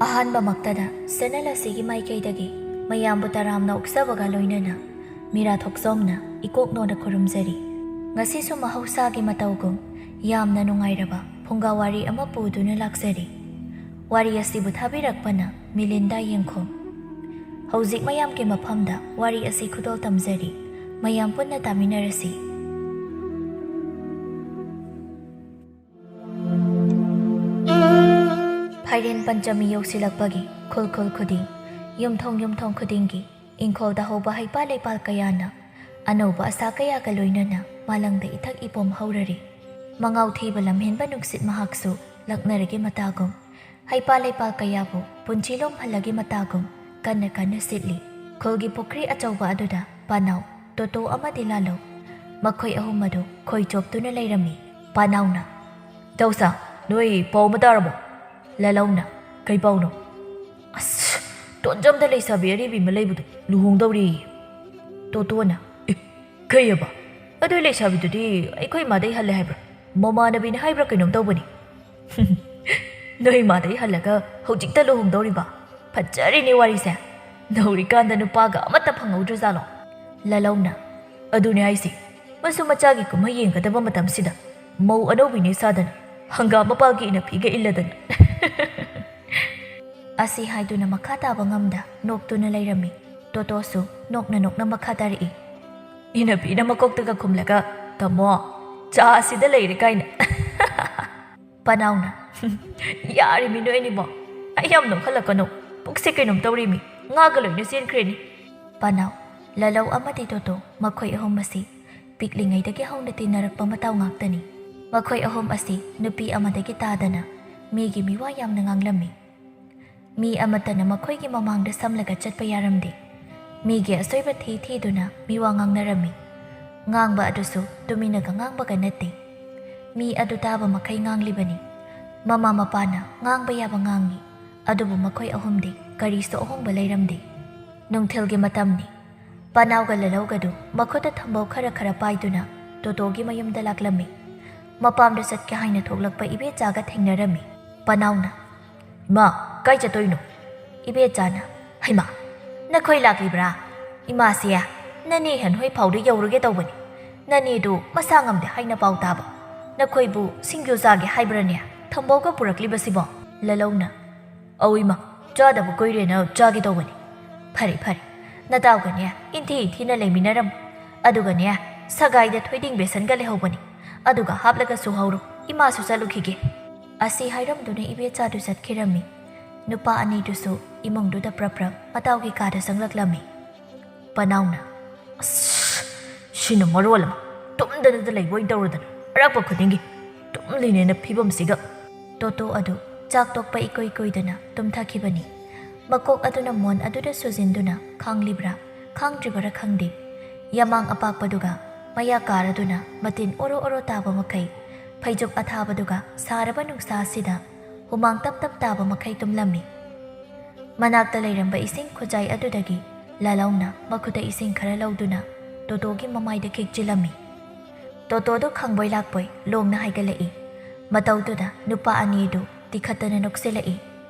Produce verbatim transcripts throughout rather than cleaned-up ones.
ꯑꯍꯥꯟꯕꯃꯛꯇꯗ channel ꯑꯁꯤꯒꯤ ꯃꯥꯏꯀꯩꯗꯒꯤ ꯃꯌꯥꯝꯕꯨ ꯇꯔꯥꯝꯅ ꯑꯣꯛꯆꯕꯒ ꯂꯣꯏꯅꯅ ꯃꯤꯔꯥ ꯊꯣꯛꯆꯣꯝꯅ ꯏꯀꯣꯛ ꯅꯣꯟꯅ ꯈꯨꯔꯨꯝꯖꯔꯤ꯫ ꯉꯁꯤꯁꯨ ꯃꯍꯧꯁꯥꯒꯤ ꯃꯇꯧꯒꯨꯝ ꯌꯥꯝꯅ ꯅꯨꯡꯉꯥꯏꯔꯕ ꯐꯨꯡꯒꯥ ꯋꯥꯔꯤ ꯑꯃ ꯄꯨꯗꯨꯅ ꯂꯥꯛꯆꯔꯤ꯫ ꯋꯥꯔꯤ ꯑꯁꯤꯕꯨ ꯊꯥꯕꯤꯔꯛꯄꯅ ꯃꯤꯂꯤꯟꯗꯥ ꯌꯦꯡꯈꯣꯝ꯫ ꯍꯧꯖꯤꯛ ꯃꯌꯥꯝꯒꯤ ꯃꯐꯝꯗ ꯋꯥꯔꯤ ꯑꯁꯤ ꯈꯨꯗꯣꯜ ꯇꯝꯖꯔꯤ꯫ ꯃꯌꯥꯝ ꯄꯨꯟꯅ ꯇꯥꯃꯤꯟꯅꯔꯁꯤ꯫ ꯐꯥꯏꯔꯦꯟ ꯄꯟꯆꯃꯤ ꯌꯧꯁꯤꯜꯂꯛꯄꯒꯤ ꯈꯨꯜ ꯈꯨꯜ ꯈꯨꯗꯤꯡ, ꯌꯨꯝꯊꯣꯡ ꯌꯨꯝꯊꯣꯡ ꯈꯨꯗꯤꯡꯒꯤ ꯏꯪꯈꯣꯜꯗ ꯍꯧꯕ ꯍꯩꯄꯥꯜ ꯂꯩꯄꯥꯜ ꯀꯌꯥꯅ ꯑꯅꯧꯕ ꯑꯁꯥ ꯀꯌꯥꯒ ꯂꯣꯏꯅꯅ ꯃꯥꯂꯪꯗ ꯏꯊꯛ ꯏꯄꯣꯝ ꯍꯧꯔꯔꯤ꯫ ꯃꯉꯥꯎ ꯊꯤꯕ ꯂꯝꯍꯦꯟꯕ ꯅꯨꯡꯁꯤꯠ ꯃꯍꯥꯛꯁꯨ ꯂꯛꯅꯔꯒꯤ ꯃꯇꯥꯒꯨꯝ, ꯍꯩꯄꯥꯜ ꯂꯩꯄꯥꯜ ꯀꯌꯥꯕꯨ ꯄꯨꯟꯁꯤ ꯂꯣꯝꯍꯜꯂꯒꯤ ꯃꯇꯥꯒꯨꯝ ꯀꯟꯅ ꯀꯟꯅ ꯁꯤꯠꯂꯤ꯫ ꯈꯨꯜꯒꯤ ꯄꯨꯈ꯭ꯔꯤ ꯑꯆꯧꯕ ꯑꯗꯨꯗ ꯄꯥꯅꯥꯎ, ꯇꯣꯇꯣ ꯑꯃꯗꯤ ꯂꯥꯂꯧ, ꯃꯈꯣꯏ ꯑꯍꯨꯝ ꯑꯗꯨ ꯈꯣꯏ ꯆꯣꯞꯇꯨꯅ ꯂꯩꯔꯝꯃꯤ꯫ ꯄꯥꯅꯥꯎꯅ, "ꯏꯇꯥꯎꯁꯥ, ꯅꯣꯏ ꯄꯥꯎ ꯑꯃ ꯇꯥꯔꯕꯣ?" ꯂꯥꯂꯧꯅ, "ꯀꯩ ꯄꯥꯎꯅꯣ?" "ꯑꯁ, ꯇꯣꯟꯖꯝꯗ ꯂꯩꯁꯥꯕꯤ ꯑꯔꯤꯕꯤ ꯑꯃ ꯂꯩꯕꯗꯣ ꯂꯨꯍꯣꯡꯗꯧꯔꯤ"꯫ ꯇꯣꯇꯣꯅ, "ꯑꯦ, ꯀꯩꯑꯕ? ꯑꯗꯨ ꯂꯩꯁꯥꯕꯤꯗꯨꯗꯤ ꯑꯩꯈꯣꯏ ꯏꯃꯥꯗꯩ ꯍꯜꯂꯦ ꯍꯥꯏꯕ꯭ꯔꯥ? ꯃꯃꯥꯟꯅꯕꯤꯅ ꯍꯥꯏꯕ꯭ꯔꯥ ꯀꯩꯅꯣꯝ ꯇꯧꯕꯅꯤ"꯫ "ꯅꯣꯏ ꯏꯃꯥꯗꯩ ꯍꯜꯂꯒ ꯍꯧꯖꯤꯛꯇ ꯂꯨꯍꯣꯡꯗꯧꯔꯤꯕ? ꯐꯖꯔꯤꯅꯦ ꯋꯥꯔꯤꯁꯦ꯫ ꯅꯧꯔꯤꯀꯥꯟꯗ ꯅꯨꯄꯥꯒ ꯑꯃꯠꯇ ꯐꯪꯍꯧꯗ꯭ꯔꯖꯥꯠꯂꯣ?" ꯂꯥꯂꯧꯅ, "ꯑꯗꯨꯅꯦ ꯍꯥꯏꯁꯦ꯫ ꯃꯁꯨ ꯃꯆꯥꯒꯤ ꯀꯨꯝꯍꯩ ꯌꯦꯡꯒꯗꯕ ꯃꯇꯝꯁꯤꯗ ꯃꯧ ꯑꯅꯧꯕꯤꯅꯦ ꯁꯥꯗꯅ ꯍꯪꯒꯥꯝ ꯃꯄꯥꯜꯒꯤ ꯏꯅꯐꯤꯒ ꯏꯜꯂꯗꯅ"꯫ ꯑꯁꯤ ꯍꯥꯏꯗꯨꯅ ꯃꯈꯥ ꯇꯥꯕ ꯉꯝꯗ ꯅꯣꯛꯇꯨꯅ ꯂꯩꯔꯝꯃꯤ꯫ ꯇꯣꯇꯣꯁꯨ ꯅꯣꯛꯅ ꯅꯣꯛꯅ ꯃꯈꯥ ꯇꯥꯔꯛꯏ꯫ "ꯏꯅꯐꯤꯅ ꯃꯀꯣꯛꯇꯒ ꯈꯨꯝꯂꯒ, 'ꯇꯥꯃꯣ, ꯆꯥ ꯑꯁꯤꯗ ꯂꯩꯔꯦ' ꯀꯥꯏꯅ"꯫ ꯄꯅꯥꯎꯅ, "ꯌꯥꯔꯤꯃꯤ ꯅꯣꯏ ꯑꯅꯤꯃꯛ, ꯑꯩ ꯌꯥꯝ ꯅꯣꯛꯍꯜꯂꯛꯀꯅꯨ꯫ ꯄꯨꯛꯁꯦ ꯀꯩꯅꯣꯝ ꯇꯧꯔꯤꯃꯤ, ꯉꯥꯒ ꯂꯣꯏꯅ ꯆꯦꯟꯈ꯭ꯔꯦꯅꯤ"꯫ ꯄꯅꯥꯎ, ꯂꯥꯂꯧ ꯑꯃꯗꯤ ꯇꯣꯇꯣ ꯃꯈꯣꯏ ꯑꯍꯨꯝ ꯑꯁꯤ ꯄꯤꯛꯂꯤꯉꯩꯗꯒꯤ ꯍꯧꯅ ꯇꯤꯟꯅꯔꯛꯄ ꯃꯇꯥꯎ ꯉꯥꯛꯇꯅꯤ꯫ ꯃꯈꯣꯏ ꯑꯍꯨꯝ ꯑꯁꯤ ꯅꯨꯄꯤ ꯑꯃꯗꯒꯤ ꯇꯥꯗꯅ ꯃꯤꯒꯤ ꯃꯤꯋꯥ ꯌꯥꯝꯅ ꯉꯥꯡꯂꯝꯃꯤ꯫ ꯃꯤ ꯑꯃꯠꯇꯅ ꯃꯈꯣꯏꯒꯤ ꯃꯃꯥꯡꯗ ꯁꯝꯂꯒ ꯆꯠꯄ ꯌꯥꯔꯝꯗꯦ꯫ ꯃꯤꯒꯤ ꯑꯁꯣꯏꯕ ꯊꯤ ꯊꯤꯗꯨꯅ ꯃꯤꯋꯥ ꯉꯥꯡꯅꯔꯝꯃꯤ꯫ ꯉꯥꯡꯕ ꯑꯗꯨꯁꯨ ꯇꯨꯃꯤꯟꯅꯒ ꯉꯥꯡꯕꯒ ꯅꯠꯇꯦ꯫ ꯃꯤ ꯑꯗꯨ ꯇꯥꯕ ꯃꯈꯩ ꯉꯥꯡꯂꯤꯕꯅꯤ꯫ ꯃꯃꯥ ꯃꯄꯥꯅ ꯉꯥꯡꯕ ꯌꯥꯕ ꯉꯥꯡꯉꯤ, ꯑꯗꯨꯕꯨ ꯃꯈꯣꯏ ꯑꯍꯨꯝꯗꯤ ꯀꯔꯤꯁꯨ ꯑꯍꯣꯡꯕ ꯂꯩꯔꯝꯗꯦ꯫ ꯅꯨꯡꯊꯤꯜꯒꯤ ꯃꯇꯝꯅꯤ꯫ ꯄꯅꯥꯎꯒ ꯂꯥꯂꯧꯒꯗꯨ ꯃꯈꯨꯠꯇ ꯊꯝꯕꯧ ꯈꯔ ꯈꯔ ꯄꯥꯏꯗꯨꯅ ꯇꯣꯇꯣꯒꯤ ꯃꯌꯨꯝꯗ ꯂꯥꯛꯂꯝꯃꯤ꯫ ꯃꯄꯥꯝꯗ ꯆꯠꯀꯦ ꯍꯥꯏꯅ ꯊꯣꯛꯂꯛꯄ ꯏꯕꯦꯆꯥꯒ ꯊꯦꯡꯅꯔꯝꯃꯤ꯫ ꯄꯅꯥꯎꯅ, "ꯏꯃꯥ, ꯀꯥꯏ ꯆꯠꯇꯣꯏꯅꯣ?" ꯏꯕꯦꯆꯥꯅ, "ꯍꯩꯃꯥ, ꯅꯈꯣꯏ ꯂꯥꯛꯂꯤꯕ꯭ꯔꯥ? ꯏꯃꯥꯁꯦ ꯅꯅꯦ ꯍꯦꯟꯍꯣꯏ ꯐꯥꯎꯗ ꯌꯧꯔꯨꯒꯦ ꯇꯧꯕꯅꯤ꯫ ꯅꯅꯦꯗꯨ ꯃꯁꯥ ꯉꯝꯗꯦ ꯍꯥꯏꯅ ꯄꯥꯎ ꯇꯥꯕ꯫ ꯅꯈꯣꯏꯕꯨ ꯁꯤꯡꯖꯨ ꯆꯥꯒꯦ ꯍꯥꯏꯕ꯭ꯔꯅꯦ ꯊꯝꯕꯧꯒ ꯄꯨꯔꯛꯂꯤꯕꯁꯤꯕꯣ?" ꯂꯥꯂꯧꯅ, "ꯑꯧ ꯏꯃꯥ, ꯆꯥꯗꯕ ꯀꯨꯏꯔꯦꯅ ꯆꯥꯒꯦ ꯇꯧꯕꯅꯤ꯫" "ꯐꯔꯦ ꯐꯔꯦ, ꯅꯇꯥꯎꯒꯅꯦ ꯏꯟꯊꯤ ꯏꯟꯊꯤꯅ ꯂꯩꯃꯤꯟꯅꯔꯝꯃꯨ꯫ ꯑꯗꯨꯒꯅꯦ, ꯁꯒꯥꯏꯗ ꯊꯣꯏꯗꯤꯡ ꯕꯦꯁꯟꯒ ꯂꯩꯍꯧꯕꯅꯤ, ꯑꯗꯨꯒ ꯍꯥꯞꯂꯒ ꯁꯨꯍꯧꯔꯣ, ꯏꯃꯥꯁꯨ ꯆꯠꯂꯨꯈꯤꯒꯦ꯫" ꯑꯁꯤ ꯍꯥꯏꯔꯝꯗꯨꯅ ꯏꯕꯦꯆꯥꯗꯨ ꯆꯠꯈꯤꯔꯝꯃꯤ꯫ ꯅꯨꯄꯥ ꯑꯅꯤꯗꯨꯁꯨ ꯏꯃꯨꯡꯗꯨꯗ ꯄ꯭ꯔꯞ ꯄ꯭ꯔꯞ ꯃꯇꯥꯎꯒꯤ ꯀꯥꯗ ꯆꯪꯂꯛꯂꯝꯃꯤ꯫ ꯄꯅꯥꯎꯅ, "ꯑꯁ, ꯁꯤꯅ ꯃꯔꯣꯜ ꯑꯃ, ꯇꯨꯝꯗꯅꯗ ꯂꯩꯕ ꯑꯣꯏꯅ ꯇꯧꯔꯗꯅ, ꯑꯔꯥꯛꯄ ꯈꯨꯗꯤꯡꯒꯤ ꯇꯨꯝꯂꯤꯅꯦꯅ ꯐꯤꯕꯝꯁꯤꯒ꯫" ꯇꯣꯇꯣ ꯑꯗꯨ ꯆꯥꯛ ꯇꯣꯛꯄ ꯏꯀꯨꯏ ꯀꯨꯏꯗꯅ ꯇꯨꯝꯊꯈꯤꯕꯅꯤ꯫ ꯃꯀꯣꯛ ꯑꯗꯨꯅ ꯃꯣꯟ ꯑꯗꯨꯗ ꯁꯨꯖꯤꯟꯗꯨꯅ ꯈꯥꯡꯂꯤꯕ꯭ꯔꯥ ꯈꯥꯡꯗ꯭ꯔꯤꯕꯔꯥ ꯈꯪꯗꯦ, ꯌꯥꯃꯥꯡ ꯑꯄꯥꯛꯄꯗꯨꯒ ꯃꯌꯥ ꯀꯥꯔꯗꯨꯅ ꯃꯇꯤꯟ ꯑꯣꯔꯣ ꯑꯣꯔꯣ ꯇꯥꯕ ꯃꯈꯩ, ꯐꯩꯖꯨꯞ ꯑꯊꯥꯕꯗꯨꯒ ꯁꯥꯔꯕ ꯅꯨꯡꯁꯥ ꯑꯁꯤꯗ ꯍꯨꯃꯥꯡ ꯇꯞ ꯇꯞ ꯇꯥꯕ ꯃꯈꯩ ꯇꯨꯝꯂꯝꯃꯤ꯫ ꯃꯅꯥꯛꯇ ꯂꯩꯔꯝꯕ ꯏꯁꯤꯡ ꯈꯨꯖꯥꯏ ꯑꯗꯨꯗꯒꯤ ꯂꯥꯂꯧꯅ ꯃꯈꯨꯠꯇ ꯏꯁꯤꯡ ꯈꯔ ꯂꯧꯗꯨꯅ ꯇꯣꯇꯣꯒꯤ ꯃꯃꯥꯏꯗ ꯈꯤꯛꯆꯤꯜꯂꯝꯃꯤ꯫ ꯇꯣꯇꯣꯗꯨ ꯈꯪꯕꯣꯏ ꯂꯥꯛꯄꯣꯏ ꯂꯣꯡꯅ ꯍꯥꯏꯒꯠꯂꯛꯏ꯫ ꯃꯇꯧꯗꯨꯗ ꯅꯨꯄꯥ ꯑꯅꯤꯗꯨ ꯇꯤꯈꯠꯇꯅ ꯅꯣꯛꯁꯤꯜꯂꯛꯏ꯫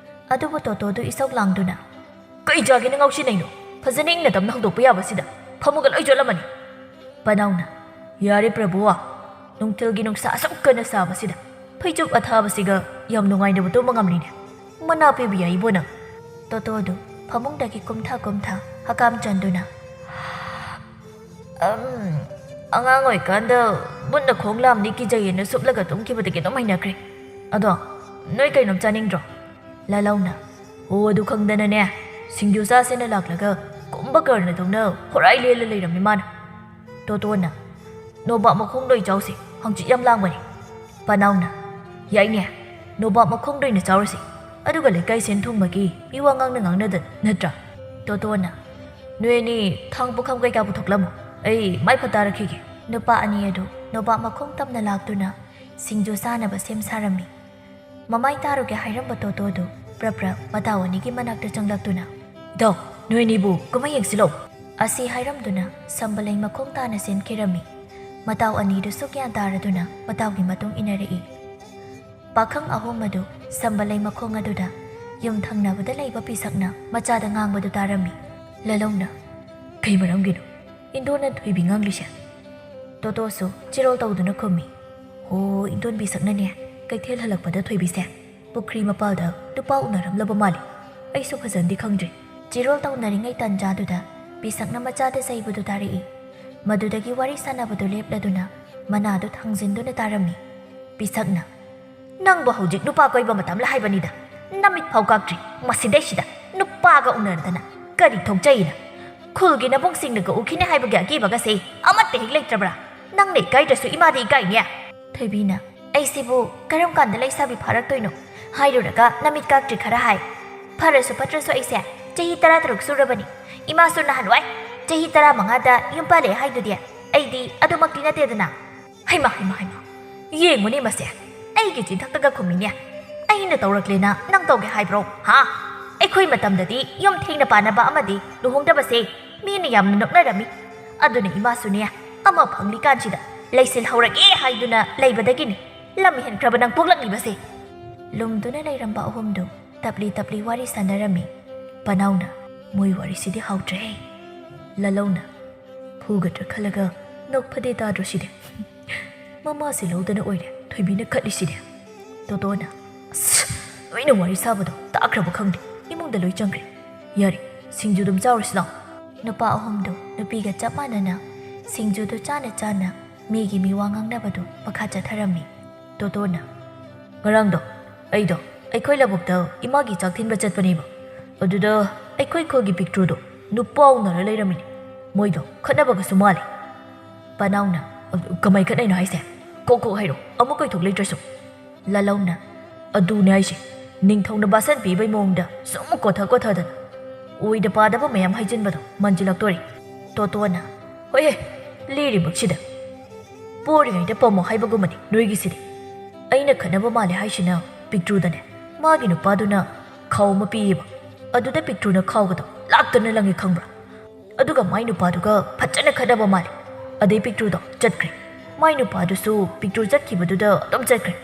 ꯑꯗꯨꯕꯨ ꯇꯣꯇꯣꯗꯨ ꯏꯁꯧ ꯂꯥꯡꯗꯨꯅ, "ꯀꯩ ꯆꯥꯒꯦꯅ ꯉꯥꯎꯁꯤꯟꯅꯩꯅꯣ? ꯐꯖꯅ ꯏꯪꯅ ꯇꯞꯅ ꯍꯧꯗꯣꯛꯄ ꯌꯥꯕꯁꯤꯗ ꯐꯃꯨꯡꯒ ꯂꯣꯏ ꯆꯣꯠꯂꯝꯃꯅꯤ꯫" ꯄꯅꯥꯎꯅ, "ꯌꯥꯔꯦ ꯄ꯭ꯔꯚꯨꯋꯥ, ꯅꯨꯡꯊꯤꯜꯒꯤ ꯅꯨꯡꯁꯥ ꯑꯁꯨꯛ ꯀꯟꯅ ꯁꯥꯕꯁꯤꯗ ꯐꯩꯖꯨꯞ ꯑꯊꯥꯕꯁꯤꯒ ꯌꯥꯝ ꯅꯨꯡꯉꯥꯏꯅꯕ ꯇꯨꯝꯕ ꯉꯝꯂꯤꯅꯦ꯫ ꯃꯅꯥ ꯄꯤꯕ ꯌꯥꯏ ꯏꯕꯣ ꯅꯪ꯫" ꯇꯣꯇꯣꯗꯨ ꯐꯃꯨꯡꯗꯒꯤ ꯀꯨꯝꯊ ꯀꯨꯝꯊ ꯍꯀꯥꯝ ꯆꯟꯗꯨꯅ, "ꯑꯝ, ꯑꯉꯥꯡ ꯑꯣꯏꯀꯥꯟꯗ ꯃꯨꯠꯅ ꯈꯣꯡ ꯂꯥꯝꯅꯤ ꯀꯤꯖꯩꯌꯦꯅ ꯁꯨꯞꯂꯒ ꯇꯨꯝꯈꯤꯕꯗꯒꯤ ꯑꯗꯨꯝ ꯍꯩꯅꯈ꯭ꯔꯦ꯫ ꯑꯗꯣ ꯅꯣꯏ ꯀꯩꯅꯣꯝ ꯆꯥꯅꯤꯡꯗ꯭ꯔꯣ?" ꯂꯥꯂꯧꯅ, "ꯑꯣ, ꯑꯗꯨ ꯈꯪꯗꯅꯅꯦ, ꯁꯤꯡꯖꯨ ꯆꯥꯁꯦꯅ ꯂꯥꯛꯂꯒ ꯀꯨꯝꯕꯀꯔꯅꯗꯧꯅ ꯍꯣꯔꯥꯏ ꯂꯦꯜꯂ ꯂꯩꯔꯝꯃꯤ ꯃꯥꯅ꯫" ꯇꯣꯇꯣꯅ, "ꯅꯣꯕꯥꯞ ꯃꯈꯣꯡꯗꯣꯏ ꯆꯥꯎꯁꯦ, ꯍꯪꯆꯤꯠ ꯌꯥꯝ ꯂꯥꯡꯕꯅꯦ꯫" ꯄꯅꯥꯎꯅ, "ꯌꯥꯏꯅꯦ, ꯅꯣꯕꯥꯞ ꯃꯈꯣꯡꯗꯣꯏꯅ ꯆꯥꯎꯔꯁꯤ, ꯑꯗꯨꯒ ꯂꯩꯀꯥꯏ ꯁꯦꯟ ꯊꯨꯝꯕꯒꯤ ꯃꯤ ꯋꯥ ꯉꯥꯡꯅ ꯉꯥꯡꯅꯗꯅ, ꯅꯠꯇ꯭ꯔꯥ?" ꯇꯣꯇꯣꯅ, "ꯅꯣꯏ ꯑꯅꯤ ꯊꯥꯡ ꯄꯨꯈꯝ ꯀꯩꯀꯥ ꯄꯨꯊꯣꯛꯂꯝꯃꯣ, ꯑꯩ ꯃꯥꯏ ꯐꯠ ꯇꯥꯔꯛꯈꯤꯒꯦ꯫" ꯅꯨꯄꯥ ꯑꯅꯤ ꯑꯗꯨ ꯅꯣꯕꯥꯞ ꯃꯈꯣꯡ ꯇꯝꯅ ꯂꯥꯛꯇꯨꯅ ꯁꯤꯡꯖꯨ ꯆꯥꯅꯕ ꯁꯦꯝ ꯁꯥꯔꯝꯃꯤ꯫ ꯃꯃꯥꯏ ꯇꯥꯔꯨꯒꯦ ꯍꯥꯏꯔꯝꯕ ꯇꯣꯇꯣꯗꯨ ꯄ꯭ꯔꯞ ꯄ꯭ꯔꯞ ꯃꯇꯥꯎ ꯑꯅꯤꯒꯤ ꯃꯅꯥꯛꯇ ꯆꯪꯂꯛꯇꯨꯅ, "ꯏꯇꯥꯎ, ꯅꯣꯏ ꯑꯅꯤꯕꯨ ꯀꯨꯝꯍꯩ ꯌꯦꯡꯁꯤꯜꯂꯣ?" ꯑꯁꯤ ꯍꯥꯏꯔꯝꯗꯨꯅ ꯁꯝꯕꯂꯩ ꯃꯈꯣꯡ ꯇꯥꯅ ꯆꯦꯟꯈꯤꯔꯝꯃꯤ꯫ ꯃꯇꯥꯎ ꯑꯅꯤꯗꯨꯁꯨ ꯒ꯭ꯌꯥꯟ ꯇꯥꯔꯗꯨꯅ ꯃꯇꯥꯎꯒꯤ ꯃꯇꯨꯡ ꯏꯟꯅꯔꯛꯏ꯫ ꯄꯥꯈꯪ ꯑꯍꯨꯝ ꯑꯗꯨ ꯁꯝꯕꯂꯩ ꯃꯈꯣꯡ ꯑꯗꯨꯗ ꯌꯨꯝ ꯊꯪꯅꯕꯗ ꯂꯩꯕ ꯄꯤꯁꯛꯅ ꯃꯆꯥꯗ ꯉꯥꯡꯕꯗꯨ ꯇꯥꯔꯝꯃꯤ꯫ ꯂꯥꯂꯧꯅ, "ꯀꯩ ꯃꯔꯝꯒꯤꯅꯣ ꯏꯟꯗꯣꯟꯅ ꯊꯣꯏꯕꯤ ꯉꯥꯡꯂꯤꯁꯦ?" ꯇꯣꯇꯣꯁꯨ ꯆꯤꯔꯣꯜ ꯇꯧꯗꯨꯅ ꯈꯨꯝꯃꯤ, "ꯍꯣ, ꯏꯟꯗꯣꯟ ꯄꯤꯁꯛꯅꯅꯦ ꯀꯩꯊꯦꯜ ꯍꯜꯂꯛꯄꯗ ꯊꯣꯏꯕꯤꯁꯦ ꯄꯨꯈ꯭ꯔꯤ ꯃꯄꯥꯜꯗ ꯅꯨꯄꯥ ꯎꯅꯔꯝꯂꯕ ꯃꯥꯜꯂꯤ꯫ ꯑꯩꯁꯨ ꯐꯖꯅꯗꯤ ꯈꯪꯗ꯭ꯔꯤ꯫" ꯆꯤꯔꯣꯜ ꯇꯧꯅꯔꯤꯉꯩ ꯇꯥꯟꯖꯥꯗꯨꯗ ꯄꯤꯁꯛꯅ ꯃꯆꯥꯗ ꯆꯩꯕꯗꯨ ꯇꯥꯔꯛꯏ꯫ ꯃꯗꯨꯗꯒꯤ ꯋꯥꯔꯤ ꯁꯥꯟꯅꯕꯗꯨ ꯂꯦꯞꯂꯗꯨꯅ ꯃꯅꯥꯗꯨ ꯊꯥꯡꯖꯤꯟꯗꯨꯅ ꯇꯥꯔꯝꯃꯤ꯫ ꯄꯤꯁꯛꯅ, "ꯅꯪꯕꯨ ꯍꯧꯖꯤꯛ ꯅꯨꯄꯥ ꯀꯣꯏꯕ ꯃꯇꯝꯂ ꯍꯥꯏꯕꯅꯤꯗ꯫ ꯅꯃꯤꯠ ꯐꯥꯎ ꯀꯥꯛꯇ꯭ꯔꯤ꯫ ꯃꯁꯤꯗꯩꯁꯤꯗ ꯅꯨꯄꯥꯒ ꯎꯅꯔꯗꯅ ꯀꯔꯤ ꯊꯣꯛꯆꯩꯅ? ꯈꯨꯜꯒꯤ ꯅꯕꯨꯡꯁꯤꯡꯅꯒ ꯎꯈꯤꯅꯤ ꯍꯥꯏꯕꯒꯤ ꯑꯀꯤꯕꯒꯁꯦ ꯑꯃꯠꯇ ꯍꯦꯛ ꯂꯩꯇ꯭ꯔꯕ꯭ꯔꯥ? ꯅꯪꯅ ꯏꯀꯥꯏꯗ꯭ꯔꯁꯨ ꯏꯃꯥꯗꯤ ꯏꯀꯥꯏꯅꯦ꯫" ꯊꯣꯏꯕꯤꯅ, "ꯑꯩꯁꯤꯕꯨ ꯀꯔꯝ ꯀꯥꯟꯗ ꯂꯩꯁꯥꯕꯤ ꯐꯥꯔꯛꯇꯣꯏꯅꯣ? ꯍꯥꯏꯔꯨꯔꯒ ꯅꯃꯤꯠ ꯀꯥꯛꯇ꯭ꯔꯤ ꯈꯔ ꯍꯥꯏ꯫ ꯐꯔꯁꯨ ꯐꯠꯇ꯭ꯔꯁꯨ ꯑꯩꯁꯦ ꯆꯍꯤ ꯇꯔꯥ ꯇꯔꯨꯛ ꯁꯨꯔꯕꯅꯤ꯫ ꯏꯃꯥꯁꯨ ꯅꯍꯥꯟꯋꯥꯏ ꯆꯍꯤ ꯇꯔꯥ ꯃꯉꯥꯗ ꯌꯨꯝ ꯄꯥꯜꯂꯦ ꯍꯥꯏꯗꯨꯗꯤ꯫ ꯑꯩꯗꯤ ꯑꯗꯨꯃꯛꯇꯤ ꯅꯠꯇꯦꯗꯅ꯫" ꯍꯩꯃꯥ, ꯍꯩꯃꯥ, ꯍꯩꯃꯥ! ꯌꯦꯡꯉꯨꯅꯦ ꯃꯁꯦ, ꯑꯩꯒꯤ ꯆꯤꯟꯊꯛꯇꯒ ꯈꯨꯝꯃꯤꯅꯦ꯫ ꯑꯩꯅ ꯇꯧꯔꯛꯂꯦꯅ ꯅꯪ ꯇꯧꯒꯦ ꯍꯥꯏꯕ꯭ꯔꯣ? ꯍꯥ? ꯑꯩꯈꯣꯏ ꯃꯇꯝꯗꯗꯤ ꯌꯨꯝ ꯊꯦꯡꯅ ꯄꯥꯟꯅꯕ ꯑꯃꯗꯤ ꯂꯨꯍꯣꯡꯗꯕꯁꯦ ꯃꯤꯅ ꯌꯥꯝꯅ ꯅꯣꯛꯅꯔꯝꯃꯤ꯫ ꯑꯗꯨꯅ ꯏꯃꯥꯁꯨꯅꯦ, ꯑꯃ ꯐꯪꯂꯤꯀꯥꯟꯁꯤꯗ ꯂꯩꯁꯤꯜꯍꯧꯔꯒꯦ ꯍꯥꯏꯗꯨꯅ ꯂꯩꯕꯗꯒꯤꯅꯤ ꯂꯝ ꯍꯦꯟꯈ꯭ꯔꯕ ꯅꯪ ꯄꯣꯛꯂꯛꯂꯤꯕꯁꯦ꯫ ꯂꯨꯝꯗꯨꯅ ꯂꯩꯔꯝꯕ ꯑꯍꯨꯝꯗꯨ ꯇꯞꯂꯤ ꯇꯞꯂꯤ ꯋꯥꯔꯤ ꯁꯥꯟꯅꯔꯝꯃꯤ꯫ ꯄꯅꯥꯎꯅ, "ꯃꯣꯏ ꯋꯥꯔꯤꯁꯤꯗꯤ ꯍꯥꯎꯇ꯭ꯔꯦꯍꯦ꯫" ꯂꯥꯂꯧꯅ, "ꯐꯨꯒꯗ꯭ꯔꯥ ꯈꯜꯂꯒ ꯅꯣꯛ ꯐꯗꯦ ꯇꯥꯗ꯭ꯔꯣ ꯁꯤꯗꯤ? ꯃꯃꯥꯁꯦ ꯂꯧꯗꯅ ꯑꯣꯏꯔꯦ ꯊꯣꯏꯕꯤꯅ ꯈꯠꯂꯤꯁꯤꯗꯤ꯫" ꯇꯣꯇꯣꯅ, "ꯑꯁ, ꯅꯣꯏꯅ ꯋꯥꯔꯤ ꯁꯥꯕꯗꯣ ꯇꯥꯈ꯭ꯔꯕ ꯈꯪꯗꯦ, ꯏꯃꯨꯡꯗ ꯂꯣꯏ ꯆꯪꯈ꯭ꯔꯦ꯫ ꯌꯥꯔꯦ, ꯁꯤꯡꯖꯨ ꯑꯗꯨꯝ ꯆꯥꯎꯔꯁꯤ ꯂꯥꯎ꯫" ꯅꯨꯄꯥ ꯑꯍꯨꯝꯗꯨ ꯅꯨꯄꯤꯒ ꯆꯞ ꯃꯥꯟꯅꯅ ꯁꯤꯡꯖꯨꯗꯨ ꯆꯥꯅ ꯆꯥꯅ ꯃꯤꯒꯤ ꯃꯤꯋꯥ ꯉꯥꯡꯅꯕꯗꯨ ꯃꯈꯥ ꯆꯠꯊꯔꯝꯃꯤ꯫ ꯇꯣꯇꯣꯅ, "ꯉꯔꯥꯡꯗꯣ ꯑꯩꯗꯣ ꯑꯩꯈꯣꯏ ꯂꯧꯕꯨꯛꯇ ꯏꯃꯥꯒꯤ ꯆꯥꯛ ꯊꯤꯟꯕ ꯆꯠꯄꯅꯦꯕ꯫ ꯑꯗꯨꯗ ꯑꯩꯈꯣꯏ ꯈꯨꯜꯒꯤ ꯄꯤꯛꯇ꯭ꯔꯨꯗꯣ ꯅꯨꯄꯥ ꯎꯅꯔ ꯂꯩꯔꯝꯃꯤꯅꯦ꯫ ꯃꯣꯏꯗꯣ ꯈꯠꯅꯕꯒꯁꯨ ꯃꯥꯜꯂꯦ꯫" ꯄꯅꯥꯎꯅ, "ꯀꯃꯥꯏ ꯈꯠꯅꯩꯅꯣ ꯍꯥꯏꯁꯦ? ꯀꯣꯛ ꯀꯣꯛ ꯍꯥꯏꯔꯣ, ꯑꯃꯨꯛ ꯀꯣꯏꯊꯣꯛ ꯂꯩꯇ꯭ꯔꯁꯨ꯫" ꯂꯥꯂꯧꯅ, "ꯑꯗꯨꯅꯦ ꯍꯥꯏꯁꯦ, ꯅꯤꯡꯊꯧꯅ ꯕꯥꯁꯟ ꯄꯤꯕꯩ ꯃꯑꯣꯡꯗ ꯁꯨꯝ ꯀꯣꯊ ꯀꯣꯊꯗꯅ ꯑꯣꯏꯗ ꯄꯥꯗꯕ ꯃꯌꯥꯝ ꯍꯥꯏꯖꯤꯟꯕꯗꯣ ꯃꯟꯖꯤꯜꯂꯛꯇꯣꯔꯦ꯫" ꯇꯣꯇꯣꯅ, "ꯍꯣꯏꯍꯦ, ꯂꯤꯔꯤꯕꯛꯁꯤꯗ ꯄꯣꯔꯤꯉꯩꯗ ꯄꯝꯃꯣ ꯍꯥꯏꯕꯒꯨꯝꯕꯅꯤ ꯅꯣꯏꯒꯤꯁꯤꯗꯤ꯫ ꯑꯩꯅ ꯈꯠꯅꯕ ꯃꯥꯜꯂꯦ ꯍꯥꯏꯁꯤꯅ ꯄꯤꯛꯇ꯭ꯔꯨꯗꯅꯦ, ꯃꯥꯒꯤ ꯅꯨꯄꯥꯗꯨꯅ ꯈꯥꯎ ꯑꯃ ꯄꯤꯌꯦꯕ꯫ ꯑꯗꯨꯗ ꯄꯤꯛꯇ꯭ꯔꯨꯅ ꯈꯥꯎꯒꯗꯣ ꯂꯥꯛꯇꯅ ꯂꯪꯉꯦ ꯈꯪꯕ꯭ꯔꯥ? ꯑꯗꯨꯒ ꯃꯥꯏ ꯅꯨꯄꯥꯗꯨꯒ ꯐꯖꯅ ꯈꯠꯅꯕ ꯃꯥꯜꯂꯦ꯫ ꯑꯗꯩ ꯄꯤꯛꯇ꯭ꯔꯨꯗꯣ ꯆꯠꯈ꯭ꯔꯦ꯫ ꯃꯥꯏ ꯅꯨꯄꯥꯗꯨꯁꯨ ꯄꯤꯛꯇ꯭ꯔꯨ ꯆꯠꯈꯤꯕꯗꯨꯗ ꯑꯗꯨꯝ ꯆꯠꯈ꯭ꯔꯦ꯫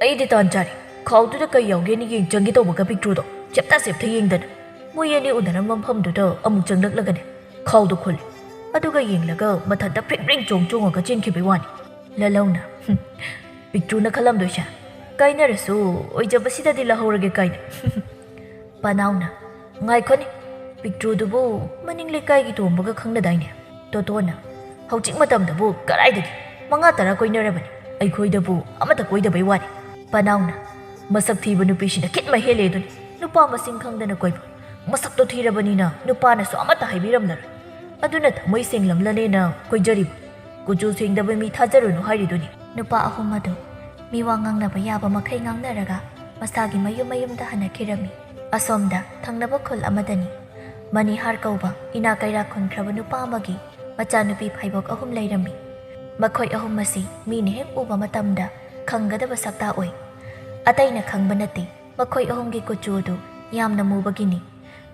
ꯑꯩꯗꯤ ꯇꯥꯟ ꯆꯥꯔꯦ꯫ ꯈꯥꯎꯗꯨꯗ ꯀꯩ ꯌꯥꯎꯒꯦꯅ ꯌꯦꯡ ꯆꯪꯒꯦ ꯇꯧꯕꯒ ꯄꯤꯛꯇ꯭ꯔꯨꯗꯣ ꯆꯦꯞꯇ ꯆꯦꯞꯇ ꯌꯦꯡꯗꯅ ꯃꯣꯏ ꯑꯅꯤ ꯎꯅꯔꯝꯕ ꯃꯐꯝꯗꯨꯗ ꯑꯃꯨꯛ ꯆꯪꯂꯛꯂꯒꯅꯦ, ꯈꯥꯎꯗꯣ ꯈꯨꯜꯂꯤ꯫ ꯑꯗꯨꯒ ꯌꯦꯡꯂꯒ ꯃꯊꯟꯇ ꯐ꯭ꯔꯤꯡ ꯐ꯭ꯔꯤꯡ ꯆꯣꯡ ꯆꯣꯡꯉꯒ ꯆꯦꯟꯈꯤꯕꯩ ꯋꯥꯅꯤ꯫ ꯂꯂꯧꯅ, "ꯍꯨꯝ, ꯄꯤꯛꯇ꯭ꯔꯨꯅ ꯈꯜꯂꯝꯗꯣꯏꯁꯦ, ꯀꯥꯏꯅꯔꯁꯨ ꯑꯣꯏꯖꯕꯁꯤꯗꯗꯤ ꯂꯧꯍꯧꯔꯒꯦ ꯀꯥꯏꯅ꯫" ꯄꯅꯥꯎꯅ, "ꯉꯥꯏꯈꯣꯅꯦ, ꯄꯤꯛꯇ꯭ꯔꯨꯗꯨꯕꯨ ꯃꯅꯤꯡ ꯂꯩꯀꯥꯏꯒꯤ ꯇꯣꯝꯕꯒ ꯈꯪꯅꯗꯥꯏꯅꯦ?" ꯇꯣꯇꯣꯅ, "ꯍꯧꯖꯤꯛ ꯃꯇꯝꯗꯕꯨ ꯀꯗꯥꯏꯗꯒꯤ? ꯃꯉꯥ ꯇꯔꯥ ꯀꯣꯏꯅꯔꯕꯅꯤ, ꯑꯩꯈꯣꯏꯗꯕꯨ ꯑꯃꯠꯇ ꯀꯣꯏꯗꯕꯩ ꯋꯥꯅꯤ꯫" ꯄꯅꯥꯎꯅ, "ꯃꯁꯛ ꯊꯤꯕ ꯅꯨꯄꯤꯁꯤꯅ ꯈꯤꯠ ꯃꯍꯦꯜꯂꯦ ꯑꯗꯨꯅꯤ꯫ ꯅꯨꯄꯥ ꯃꯁꯤꯡ ꯈꯪꯗꯅ ꯀꯣꯏꯕ꯫ ꯃꯁꯛꯇꯣ ꯊꯤꯔꯕꯅꯤꯅ ꯅꯨꯄꯥꯅꯁꯨ ꯑꯃꯠꯇ ꯍꯥꯏꯕꯤꯔꯝꯂꯔꯣꯏ꯫ ꯑꯗꯨꯅ ꯊꯃꯣꯏ ꯁꯦꯡꯂꯝꯂꯅꯦꯅ ꯀꯣꯏꯖꯔꯤꯕ꯫ ꯀꯨꯆꯨ ꯁꯦꯡꯗꯕ ꯃꯤ ꯊꯥꯖꯔꯨꯅꯨ ꯍꯥꯏꯔꯤꯗꯨꯅꯤ꯫" ꯅꯨꯄꯥ ꯑꯍꯨꯝ ꯑꯗꯨ ꯃꯤꯋꯥ ꯉꯥꯡꯅꯕ ꯌꯥꯕ ꯃꯈꯩ ꯉꯥꯡꯅꯔꯒ ꯃꯁꯥꯒꯤ ꯃꯌꯨꯝ ꯃꯌꯨꯝꯗ ꯍꯟꯅꯈꯤꯔꯝꯃꯤ꯫ ꯑꯁꯣꯝꯗ ꯊꯪꯅꯕ ꯈꯨꯜ ꯑꯃꯗꯅꯤ ꯃꯅꯤꯍꯥꯔ ꯀꯧꯕ ꯏꯅꯥ ꯀꯩꯔꯥꯛ ꯈꯨꯟꯈ꯭ꯔꯕ ꯅꯨꯄꯥ ꯑꯃꯒꯤ ꯃꯆꯥꯅꯨꯄꯤ ꯐꯥꯏꯕꯣꯛ ꯑꯍꯨꯝ ꯂꯩꯔꯝꯃꯤ꯫ ꯃꯈꯣꯏ ꯑꯍꯨꯝ ꯑꯁꯤ ꯃꯤꯅ ꯍꯦꯛ ꯎꯕ ꯃꯇꯝꯗ ꯈꯪꯒꯗꯕ ꯁꯛꯇꯥ ꯑꯣꯏ꯫ ꯑꯇꯩꯅ ꯈꯪꯕ ꯅꯠꯇꯦ, ꯃꯈꯣꯏ ꯑꯍꯨꯝꯒꯤ ꯀꯨꯆꯨ ꯑꯗꯨ ꯌꯥꯝꯅ ꯃꯨꯕꯒꯤꯅꯤ꯫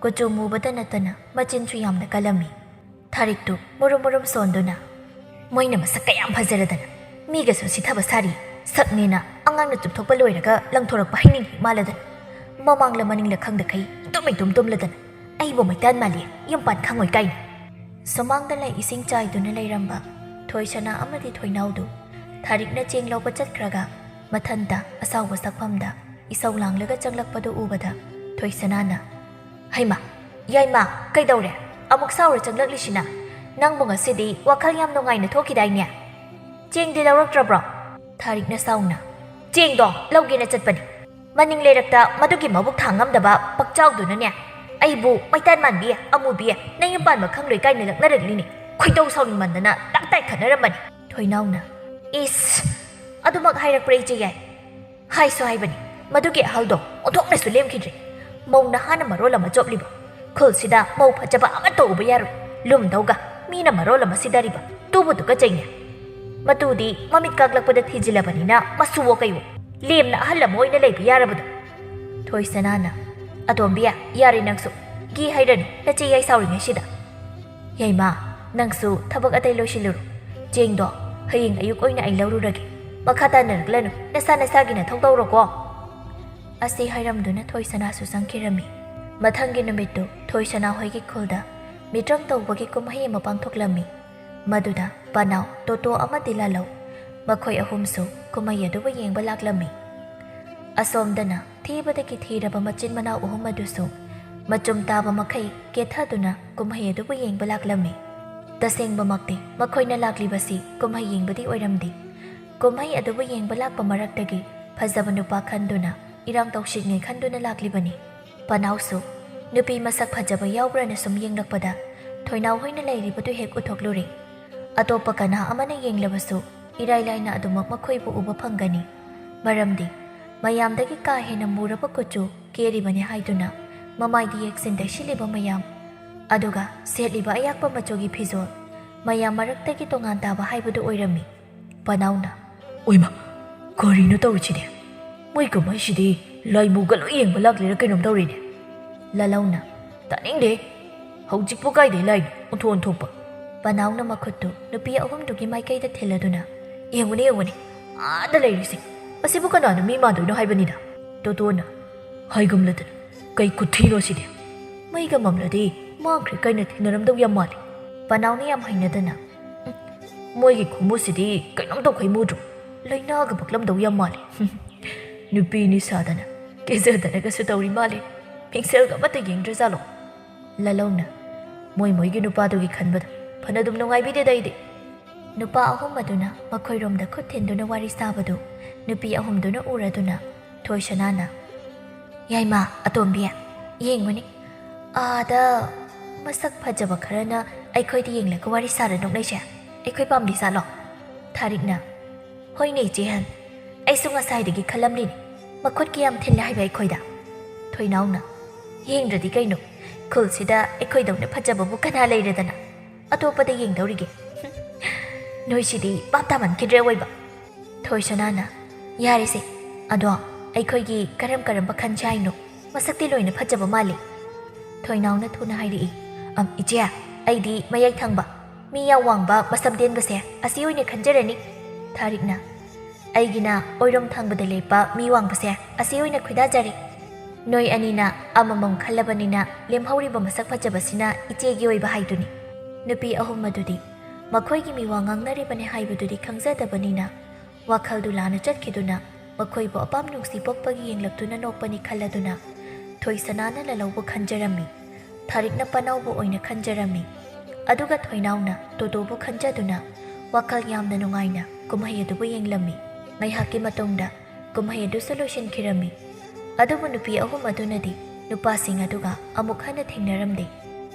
ꯀꯨꯆꯨ ꯃꯨꯕꯇ ꯅꯠꯇꯅ ꯃꯆꯤꯟꯁꯨ ꯌꯥꯝꯅ ꯀꯜꯂꯝꯃꯤ꯫ ꯊꯥꯔꯤꯛꯇꯨ ꯃꯨꯔꯨꯝ ꯃꯨꯔꯨꯝ ꯁꯣꯟꯗꯨꯅ, "ꯃꯣꯏꯅ ꯃꯁꯛ ꯀꯌꯥꯝ ꯐꯖꯔꯗꯅ, ꯃꯤꯒꯁꯨ ꯁꯤꯊꯕ ꯁꯥꯔꯤ꯫ ꯁꯛꯅꯦꯅ ꯑꯉꯥꯡꯅ ꯆꯨꯞꯊꯣꯛꯄ ꯂꯣꯏꯔꯒ ꯂꯪꯊꯣꯔꯛꯄ ꯍꯩꯅꯤꯡ ꯍꯦꯛ ꯃꯥꯜꯂꯗꯅ, ꯃꯃꯥꯡꯂ ꯃꯅꯤꯡꯂ ꯈꯪꯗꯈꯩ ꯏꯇꯨꯝ ꯏꯇꯨꯝ ꯇꯨꯝꯂꯗꯅ, ꯑꯩꯕꯨ ꯃꯩꯇꯥꯟ ꯃꯥꯜꯂꯤ, ꯌꯨꯝ ꯄꯥꯟ ꯈꯪꯉꯣꯏ ꯀꯥꯏꯅ꯫" ꯁꯨꯃꯥꯡꯗ ꯂꯩ ꯏꯁꯤꯡ ꯆꯥꯏꯗꯨꯅ ꯂꯩꯔꯝꯕ ꯊꯣꯏꯁꯅꯥ ꯑꯃꯗꯤ ꯊꯣꯏꯅꯥꯎꯗꯨ ꯊꯥꯔꯤꯛꯅ ꯆꯦꯡ ꯂꯧꯕ ꯆꯠꯈ꯭ꯔꯒ ꯃꯊꯟꯇ ꯑꯁꯥꯎꯕ ꯁꯛꯐꯝꯗ ꯏꯁꯧ ꯂꯥꯡꯂꯒ ꯆꯪꯂꯛꯄꯗꯨ ꯎꯕꯗ ꯊꯣꯏꯁꯅꯥꯅ, "ꯍꯩꯃꯥ, ꯌꯥꯏꯃ, ꯀꯩꯗꯧꯔꯦ? ꯑꯃꯨꯛ ꯁꯥꯎꯔ ꯆꯪꯂꯛꯂꯤꯁꯤꯅ? ꯅꯪꯕꯨ ꯉꯁꯤꯗꯤ ꯋꯥꯈꯜ ꯌꯥꯝ ꯅꯨꯡꯉꯥꯏꯅ ꯊꯣꯛꯈꯤꯗꯥꯏꯅꯦ? ꯆꯦꯡꯗꯤ ꯂꯧꯔꯛꯇ꯭ꯔꯕ꯭ꯔꯣ?" ꯊꯥꯔꯤꯛꯅ ꯁꯥꯎꯅ, "ꯆꯦꯡꯗꯣ ꯂꯧꯒꯦꯅ ꯆꯠꯄꯅꯤ꯫ ꯃꯅꯤꯡ ꯂꯩꯔꯛꯇ ꯃꯗꯨꯒꯤ ꯃꯕꯨꯛ ꯊꯥꯡ ꯉꯝꯗꯕ ꯄꯛꯆꯥꯎꯗꯨꯅꯅꯦ, ꯑꯩꯕꯨ ꯃꯩꯇꯥꯟ ꯃꯥꯟꯕꯤ, ꯑꯃꯨꯕꯤ, ꯅꯌꯨꯝ ꯄꯥꯟꯕ ꯈꯪꯂꯣꯏ ꯀꯥꯏꯅ ꯂꯛꯅꯔꯛꯂꯤꯅꯤ꯫ ꯈꯣꯏꯗꯧ ꯁꯥꯎꯅꯤꯡꯃꯟꯗꯅ ꯇꯥꯛ ꯇꯥꯏ ꯈꯠꯅꯔꯝꯕꯅꯤ꯫" ꯊꯣꯏꯅꯥꯎꯅ, "ꯏꯁ, ꯑꯗꯨꯃꯛ ꯍꯥꯏꯔꯛꯄ꯭ꯔꯥ ꯏꯆꯦ ꯌꯥꯏ? ꯍꯥꯏꯁꯨ ꯍꯥꯏꯕꯅꯤ, ꯃꯗꯨꯒꯤ ꯑꯍꯜꯗꯣ ꯑꯣꯟꯊꯣꯛꯅꯁꯨ ꯂꯦꯝꯈꯤꯗ꯭ꯔꯦ꯫ ꯃꯧ ꯅꯍꯥꯅ ꯃꯔꯣꯜ ꯑꯃ ꯆꯣꯞꯂꯤꯕ, ꯈꯨꯜꯁꯤꯗ ꯃꯧ ꯐꯖꯕ ꯑꯃꯠꯇ ꯎꯕ ꯌꯥꯔꯣꯏ꯫ ꯂꯨꯝꯗꯧꯒ ꯃꯤꯅ ꯃꯔꯣꯜ ꯑꯃ ꯁꯤꯗꯔꯤꯕ, ꯇꯨꯕꯨ ꯇꯨꯀꯠꯆꯩꯅꯦ꯫ ꯃꯇꯨꯗꯤ ꯃꯃꯤꯠ ꯀꯥꯛꯂꯛꯄꯗ ꯊꯤꯖꯤꯜꯂꯕꯅꯤꯅ ꯃꯁꯨꯋꯣ ꯀꯩꯋꯣ, ꯂꯦꯝꯅ ꯑꯍꯜ ꯑꯃ ꯑꯣꯏꯅ ꯂꯩꯕ ꯌꯥꯔꯕꯗꯣ꯫" ꯊꯣꯏꯁꯅꯥꯅ, "ꯑꯇꯣꯝꯕꯤ, ꯌꯥꯔꯦ ꯅꯪꯁꯨ, ꯒꯤ ꯍꯥꯏꯔꯅꯨ ꯅꯆꯦ ꯌꯥꯏ ꯁꯥꯎꯔꯤꯉꯩꯁꯤꯗ꯫ ꯌꯥꯏꯃ, ꯅꯪꯁꯨ ꯊꯕꯛ ꯑꯇꯩ ꯂꯣꯏꯁꯤꯜꯂꯨꯔꯣ꯫ ꯆꯦꯡꯗꯣ ꯍꯌꯦꯡ ꯑꯌꯨꯛ ꯑꯣꯏꯅ ꯑꯩ ꯂꯧꯔꯨꯔꯒꯦ꯫ ꯃꯈꯥ ꯇꯥꯅꯔꯛꯂꯅꯨ, ꯅꯁꯥ ꯅꯁꯥꯒꯤ ꯅꯊꯧ ꯇꯧꯔꯣꯀꯣ꯫" ꯑꯁꯤ ꯍꯥꯏꯔꯝꯗꯨꯅ ꯊꯣꯏꯁꯅꯥꯁꯨ ꯆꯪꯈꯤꯔꯝꯃꯤ꯫ ꯃꯊꯪꯒꯤ ꯅꯨꯃꯤꯠꯇꯨ ꯊꯣꯏꯁꯅꯥ ꯍꯣꯏꯒꯤ ꯈꯨꯜꯗ ꯃꯤꯇ꯭ꯔꯪ ꯇꯧꯕꯒꯤ ꯀꯨꯝꯍꯩ ꯑꯃ ꯄꯥꯡꯊꯣꯛꯂꯝꯃꯤ꯫ ꯃꯗꯨꯗ ꯄꯅꯥꯎ, ꯇꯣꯇꯣ ꯑꯃꯗꯤ ꯂꯥꯂꯧ, ꯃꯈꯣꯏ ꯑꯍꯨꯝꯁꯨ ꯀꯨꯝꯍꯩ ꯑꯗꯨꯕꯨ ꯌꯦꯡꯕ ꯂꯥꯛꯂꯝꯃꯤ꯫ ꯑꯁꯣꯝꯗꯅ ꯊꯤꯕꯗꯒꯤ ꯊꯤꯔꯕ ꯃꯆꯤꯟ ꯃꯅꯥꯎ ꯑꯍꯨꯝ ꯑꯗꯨꯁꯨ ꯃꯆꯨꯝ ꯇꯥꯕ ꯃꯈꯩ ꯀꯦꯊꯗꯨꯅ ꯀꯨꯝꯍꯩ ꯑꯗꯨꯕꯨ ꯌꯦꯡꯕ ꯂꯥꯛꯂꯝꯃꯤ꯫ ꯇꯁꯦꯡꯕꯃꯛꯇꯤ ꯃꯈꯣꯏꯅ ꯂꯥꯛꯂꯤꯕꯁꯤ ꯀꯨꯝꯍꯩ ꯌꯦꯡꯕꯗꯤ ꯑꯣꯏꯔꯝꯗꯦ꯫ ꯀꯨꯝꯍꯩ ꯑꯗꯨꯕꯨ ꯌꯦꯡꯕ ꯂꯥꯛꯄ ꯃꯔꯛꯇꯒꯤ ꯐꯖꯕ ꯅꯨꯄꯥ ꯈꯟꯗꯨꯅ ꯏꯔꯥꯡ ꯇꯧꯁꯤꯠꯉꯩ ꯈꯟꯗꯨꯅ ꯂꯥꯛꯂꯤꯕꯅꯤ꯫ ꯄꯅꯥꯎꯁꯨ ꯅꯨꯄꯤ ꯃꯁꯛ ꯐꯖꯕ ꯌꯥꯎꯕ꯭ꯔꯥꯅ ꯁꯨꯝ ꯌꯦꯡꯂꯛꯄꯗ ꯊꯣꯏꯅꯥꯎ ꯍꯣꯏꯅ ꯂꯩꯔꯤꯕꯗꯨ ꯍꯦꯛ ꯎꯊꯣꯛꯂꯨꯔꯦ꯫ ꯑꯇꯣꯞꯄ ꯀꯅꯥ ꯑꯃꯅ ꯌꯦꯡꯂꯕꯁꯨ ꯏꯔꯥꯏ ꯂꯥꯏꯅ ꯑꯗꯨꯃꯛ ꯃꯈꯣꯏꯕꯨ ꯎꯕ ꯐꯪꯒꯅꯤ꯫ ꯃꯔꯝꯗꯤ ꯃꯌꯥꯝꯗꯒꯤ ꯀꯥ ꯍꯦꯟꯅ ꯃꯨꯔꯕ ꯀꯨꯆꯨ ꯀꯦꯔꯤꯕꯅꯤ ꯍꯥꯏꯗꯨꯅ ꯃꯃꯥꯏꯗ ꯌꯦꯛꯁꯤꯟ ꯇꯩꯁꯤꯜꯂꯤꯕ ꯃꯌꯥꯝ, ꯑꯗꯨꯒ ꯁꯦꯠꯂꯤꯕ ꯑꯌꯥꯛꯄ ꯃꯆꯨꯒꯤ ꯐꯤꯖꯣꯜ, ꯃꯌꯥꯝ ꯃꯔꯛꯇꯒꯤ ꯇꯣꯉꯥꯟ ꯇꯥꯕ ꯍꯥꯏꯕꯗꯨ ꯑꯣꯏꯔꯝꯃꯤ꯫ ꯄꯅꯥꯎꯅ, "ꯑꯣꯏꯃ, ꯀꯔꯤꯅꯣ ꯇꯧꯔꯤꯁꯤꯗꯤ? ꯃꯣꯏ ꯀꯨꯝꯍꯩꯁꯤꯗꯤ ꯂꯥꯏꯃꯨꯒ ꯂꯣꯏ ꯌꯦꯡꯕ ꯂꯥꯛꯂꯤꯔ ꯀꯩꯅꯣꯝ ꯇꯧꯔꯤꯅꯦ?" ꯂꯥꯂꯧꯅ, "ꯇꯥꯅꯤꯡꯗꯦ꯫ ꯍꯧꯖꯤꯛꯄꯨ ꯀꯥꯏꯗꯩ ꯂꯥꯏꯅꯣ? ꯑꯣꯟꯊꯣꯛ ꯑꯣꯟꯊꯣꯛꯄ!" ꯄꯅꯥꯎꯅ ꯃꯈꯨꯠꯇꯨ ꯅꯨꯄꯤ ꯑꯍꯨꯝꯗꯨꯒꯤ ꯃꯥꯏꯀꯩꯗ ꯊꯤꯜꯂꯗꯨꯅ, "ꯌꯦꯡꯉꯨꯅꯦ, ꯌꯦꯡꯉꯨꯅꯦ, ꯑꯥꯗ ꯂꯩꯔꯤꯁꯦ꯫ ꯑꯁꯤꯕꯨ ꯀꯅꯥꯅ ꯃꯤ ꯃꯥꯟꯗꯣꯏꯅꯣ ꯍꯥꯏꯕꯅꯤꯗ?" ꯇꯣꯇꯣꯅ, "ꯍꯥꯏꯒꯨꯝꯂꯗꯅ, ꯀꯩ ꯈꯨꯊꯤꯅꯣ ꯁꯤꯗꯤ? ꯃꯩꯒ ꯃꯝꯂꯗꯤ ꯃꯥꯡꯈ꯭ꯔꯦ ꯀꯥꯏꯅ ꯊꯦꯡꯅꯔꯝꯗꯧ ꯌꯥꯝ ꯃꯥꯜꯂꯤ꯫" ꯄꯅꯥꯎꯅ ꯌꯥꯝ ꯍꯩꯅꯗꯅ, "ꯎꯝ, ꯃꯣꯏꯒꯤ ꯈꯣꯡꯃꯨꯁꯤꯗꯤ ꯀꯩꯅꯣꯝ ꯇꯧꯈꯩ ꯃꯨꯗ꯭ꯔꯣ? ꯂꯥꯏꯅꯥꯒ ꯄꯛꯂꯝꯗꯧ ꯌꯥꯝ ꯃꯥꯜꯂꯤ꯫ ꯅꯨꯄꯤꯅꯤ ꯁꯥꯗꯅ ꯀꯦꯖꯗꯅꯒꯁꯨ ꯇꯧꯔꯤ ꯃꯥꯜꯂꯤ꯫ ꯃꯤꯡꯁꯦꯜꯒ ꯑꯃꯠꯇ ꯌꯦꯡꯗ꯭ꯔꯖꯥꯠꯂꯣ?" ꯂꯥꯂꯧꯅ, "ꯃꯣꯏ ꯃꯣꯏꯒꯤ ꯅꯨꯄꯥꯗꯨꯒꯤ ꯈꯟꯕꯗ ꯐꯅꯗꯨꯝ ꯅꯨꯡꯉꯥꯏꯕꯤꯗꯦꯗ ꯑꯩꯗꯤ꯫" ꯅꯨꯄꯥ ꯑꯍꯨꯝ ꯑꯗꯨꯅ ꯃꯈꯣꯏꯔꯣꯝꯗ ꯈꯨꯠ ꯊꯤꯟꯗꯨꯅ ꯋꯥꯔꯤ ꯁꯥꯕꯗꯨ ꯅꯨꯄꯤ ꯑꯍꯨꯝꯗꯨꯅ ꯎꯔꯗꯨꯅ ꯊꯣꯏꯁꯅꯥꯅ, "ꯌꯥꯏꯃ ꯑꯇꯣꯝꯕꯤ, ꯌꯦꯡꯉꯨꯅꯦ, ꯑꯥꯗ ꯃꯁꯛ ꯐꯖꯕ ꯈꯔꯅ ꯑꯩꯈꯣꯏꯗ ꯌꯦꯡꯂꯒ ꯋꯥꯔꯤ ꯁꯥꯔ ꯅꯣꯛꯅꯩꯁꯦ ꯑꯩꯈꯣꯏ ꯄꯥꯝꯂꯤ ꯖꯥꯠꯂꯣ?" ꯊꯥꯔꯤꯛꯅ, "ꯍꯣꯏꯅꯦ ꯏꯆꯦ ꯑꯍꯟ, ꯑꯩꯁꯨ ꯉꯁꯥꯏꯗꯒꯤ ꯈꯜꯂꯝꯂꯤꯅꯤ, ꯃꯈꯨꯠ ꯀꯌꯥꯝ ꯊꯤꯜꯂꯦ ꯍꯥꯏꯕ ꯑꯩꯈꯣꯏꯗ꯫" ꯊꯣꯏꯅꯥꯎꯅ, "ꯌꯦꯡꯗ꯭ꯔꯗꯤ ꯀꯩꯅꯣ, ꯈꯨꯜꯁꯤꯗ ꯑꯩꯈꯣꯏꯗꯧꯅ ꯐꯖꯕꯕꯨ ꯀꯅꯥ ꯂꯩꯔꯗꯅ? ꯑꯇꯣꯞꯄꯗ ꯌꯦꯡꯗꯧꯔꯤꯒꯦ꯫ ꯍꯨꯝ, ꯅꯣꯏꯁꯤꯗꯤ ꯚꯥꯞ ꯇꯥꯃꯟꯈꯤꯗ꯭ꯔꯦ ꯑꯣꯏꯕ꯫" ꯊꯣꯏꯁꯅꯥꯅ, "ꯌꯥꯔꯦꯁꯦ, ꯑꯗꯣ ꯑꯩꯈꯣꯏꯒꯤ ꯀꯔꯝ ꯀꯔꯝꯕ ꯈꯟꯁꯦ ꯍꯥꯏꯅꯣ? ꯃꯁꯛꯇꯤ ꯂꯣꯏꯅ ꯐꯖꯕ ꯃꯥꯜꯂꯤ꯫" ꯊꯣꯏꯅꯥꯎꯅ ꯊꯨꯅ ꯍꯥꯏꯔꯛꯏ, "ꯑꯝ, ꯏꯆꯦ, ꯑꯩꯗꯤ ꯃꯌꯥꯏ ꯊꯪꯕ, ꯃꯤ ꯌꯥꯝ ꯋꯥꯡꯕ, ꯃꯁꯝ ꯇꯦꯟꯕꯁꯦ, ꯑꯁꯤ ꯑꯣꯏꯅ ꯈꯟꯖꯔꯅꯤ꯫" ꯊꯥꯔꯤꯛꯅ, ꯑꯩꯒꯤꯅ ꯑꯣꯏꯔꯣꯝ ꯊꯪꯕꯗ ꯂꯦꯞꯄ ꯃꯤ ꯋꯥꯡꯕꯁꯦ ꯑꯁꯤ ꯑꯣꯏꯅ ꯈꯣꯏꯗꯥꯖꯔꯦ꯫ ꯅꯣꯏ ꯑꯅꯤꯅ ꯑꯃꯃꯝ ꯈꯜꯂꯕꯅꯤꯅ ꯂꯦꯝꯍꯧꯔꯤꯕ ꯃꯁꯛ ꯐꯖꯕꯁꯤꯅ ꯏꯆꯦꯒꯤ ꯑꯣꯏꯕ ꯍꯥꯏꯗꯨꯅꯤ꯫ ꯅꯨꯄꯤ ꯑꯍꯨꯝ ꯑꯗꯨꯗꯤ ꯃꯈꯣꯏꯒꯤ ꯃꯤꯋꯥ ꯉꯥꯡꯅꯔꯤꯕꯅꯤ ꯍꯥꯏꯕꯗꯨꯗꯤ ꯈꯪꯖꯗꯕꯅꯤꯅ ꯋꯥꯈꯜꯗꯨ ꯂꯥꯟꯅ ꯆꯠꯈꯤꯗꯨꯅ ꯃꯈꯣꯏꯕꯨ ꯑꯄꯥꯝ ꯅꯨꯡꯁꯤ ꯄꯣꯛꯄꯒꯤ ꯌꯦꯡꯂꯛꯇꯨꯅ ꯅꯣꯛꯄꯅꯤ ꯈꯜꯂꯗꯨꯅ ꯊꯣꯏꯁꯅꯥꯅ ꯂꯂꯧꯕ ꯈꯟꯖꯔꯝꯃꯤ꯫ ꯊꯥꯔꯤꯛꯅ ꯄꯅꯥꯎꯕꯨ ꯑꯣꯏꯅ ꯈꯟꯖꯔꯝꯃꯤ꯫ ꯑꯗꯨꯒ ꯊꯣꯏꯅꯥꯎꯅ ꯇꯣꯇꯣꯕꯨ ꯈꯟꯖꯗꯨꯅ ꯋꯥꯈꯜ ꯌꯥꯝꯅ ꯅꯨꯡꯉꯥꯏꯅ ꯀꯨꯝꯍꯩ ꯑꯗꯨꯕꯨ ꯌꯦꯡꯂꯝꯃꯤ꯫ ꯉꯥꯏꯍꯥꯛꯀꯤ ꯃꯇꯨꯡꯗ ꯀꯨꯝꯍꯩ ꯑꯗꯨꯁꯨ ꯂꯣꯏꯁꯤꯟꯈꯤꯔꯝꯃꯤ꯫ ꯑꯗꯨꯕꯨ ꯅꯨꯄꯤ ꯑꯍꯨꯝ ꯑꯗꯨꯅꯗꯤ ꯅꯨꯄꯥꯁꯤꯡ ꯑꯗꯨꯒ ꯑꯃꯨꯛ ꯍꯟꯅ ꯊꯦꯡꯅꯔꯝꯗꯦ꯫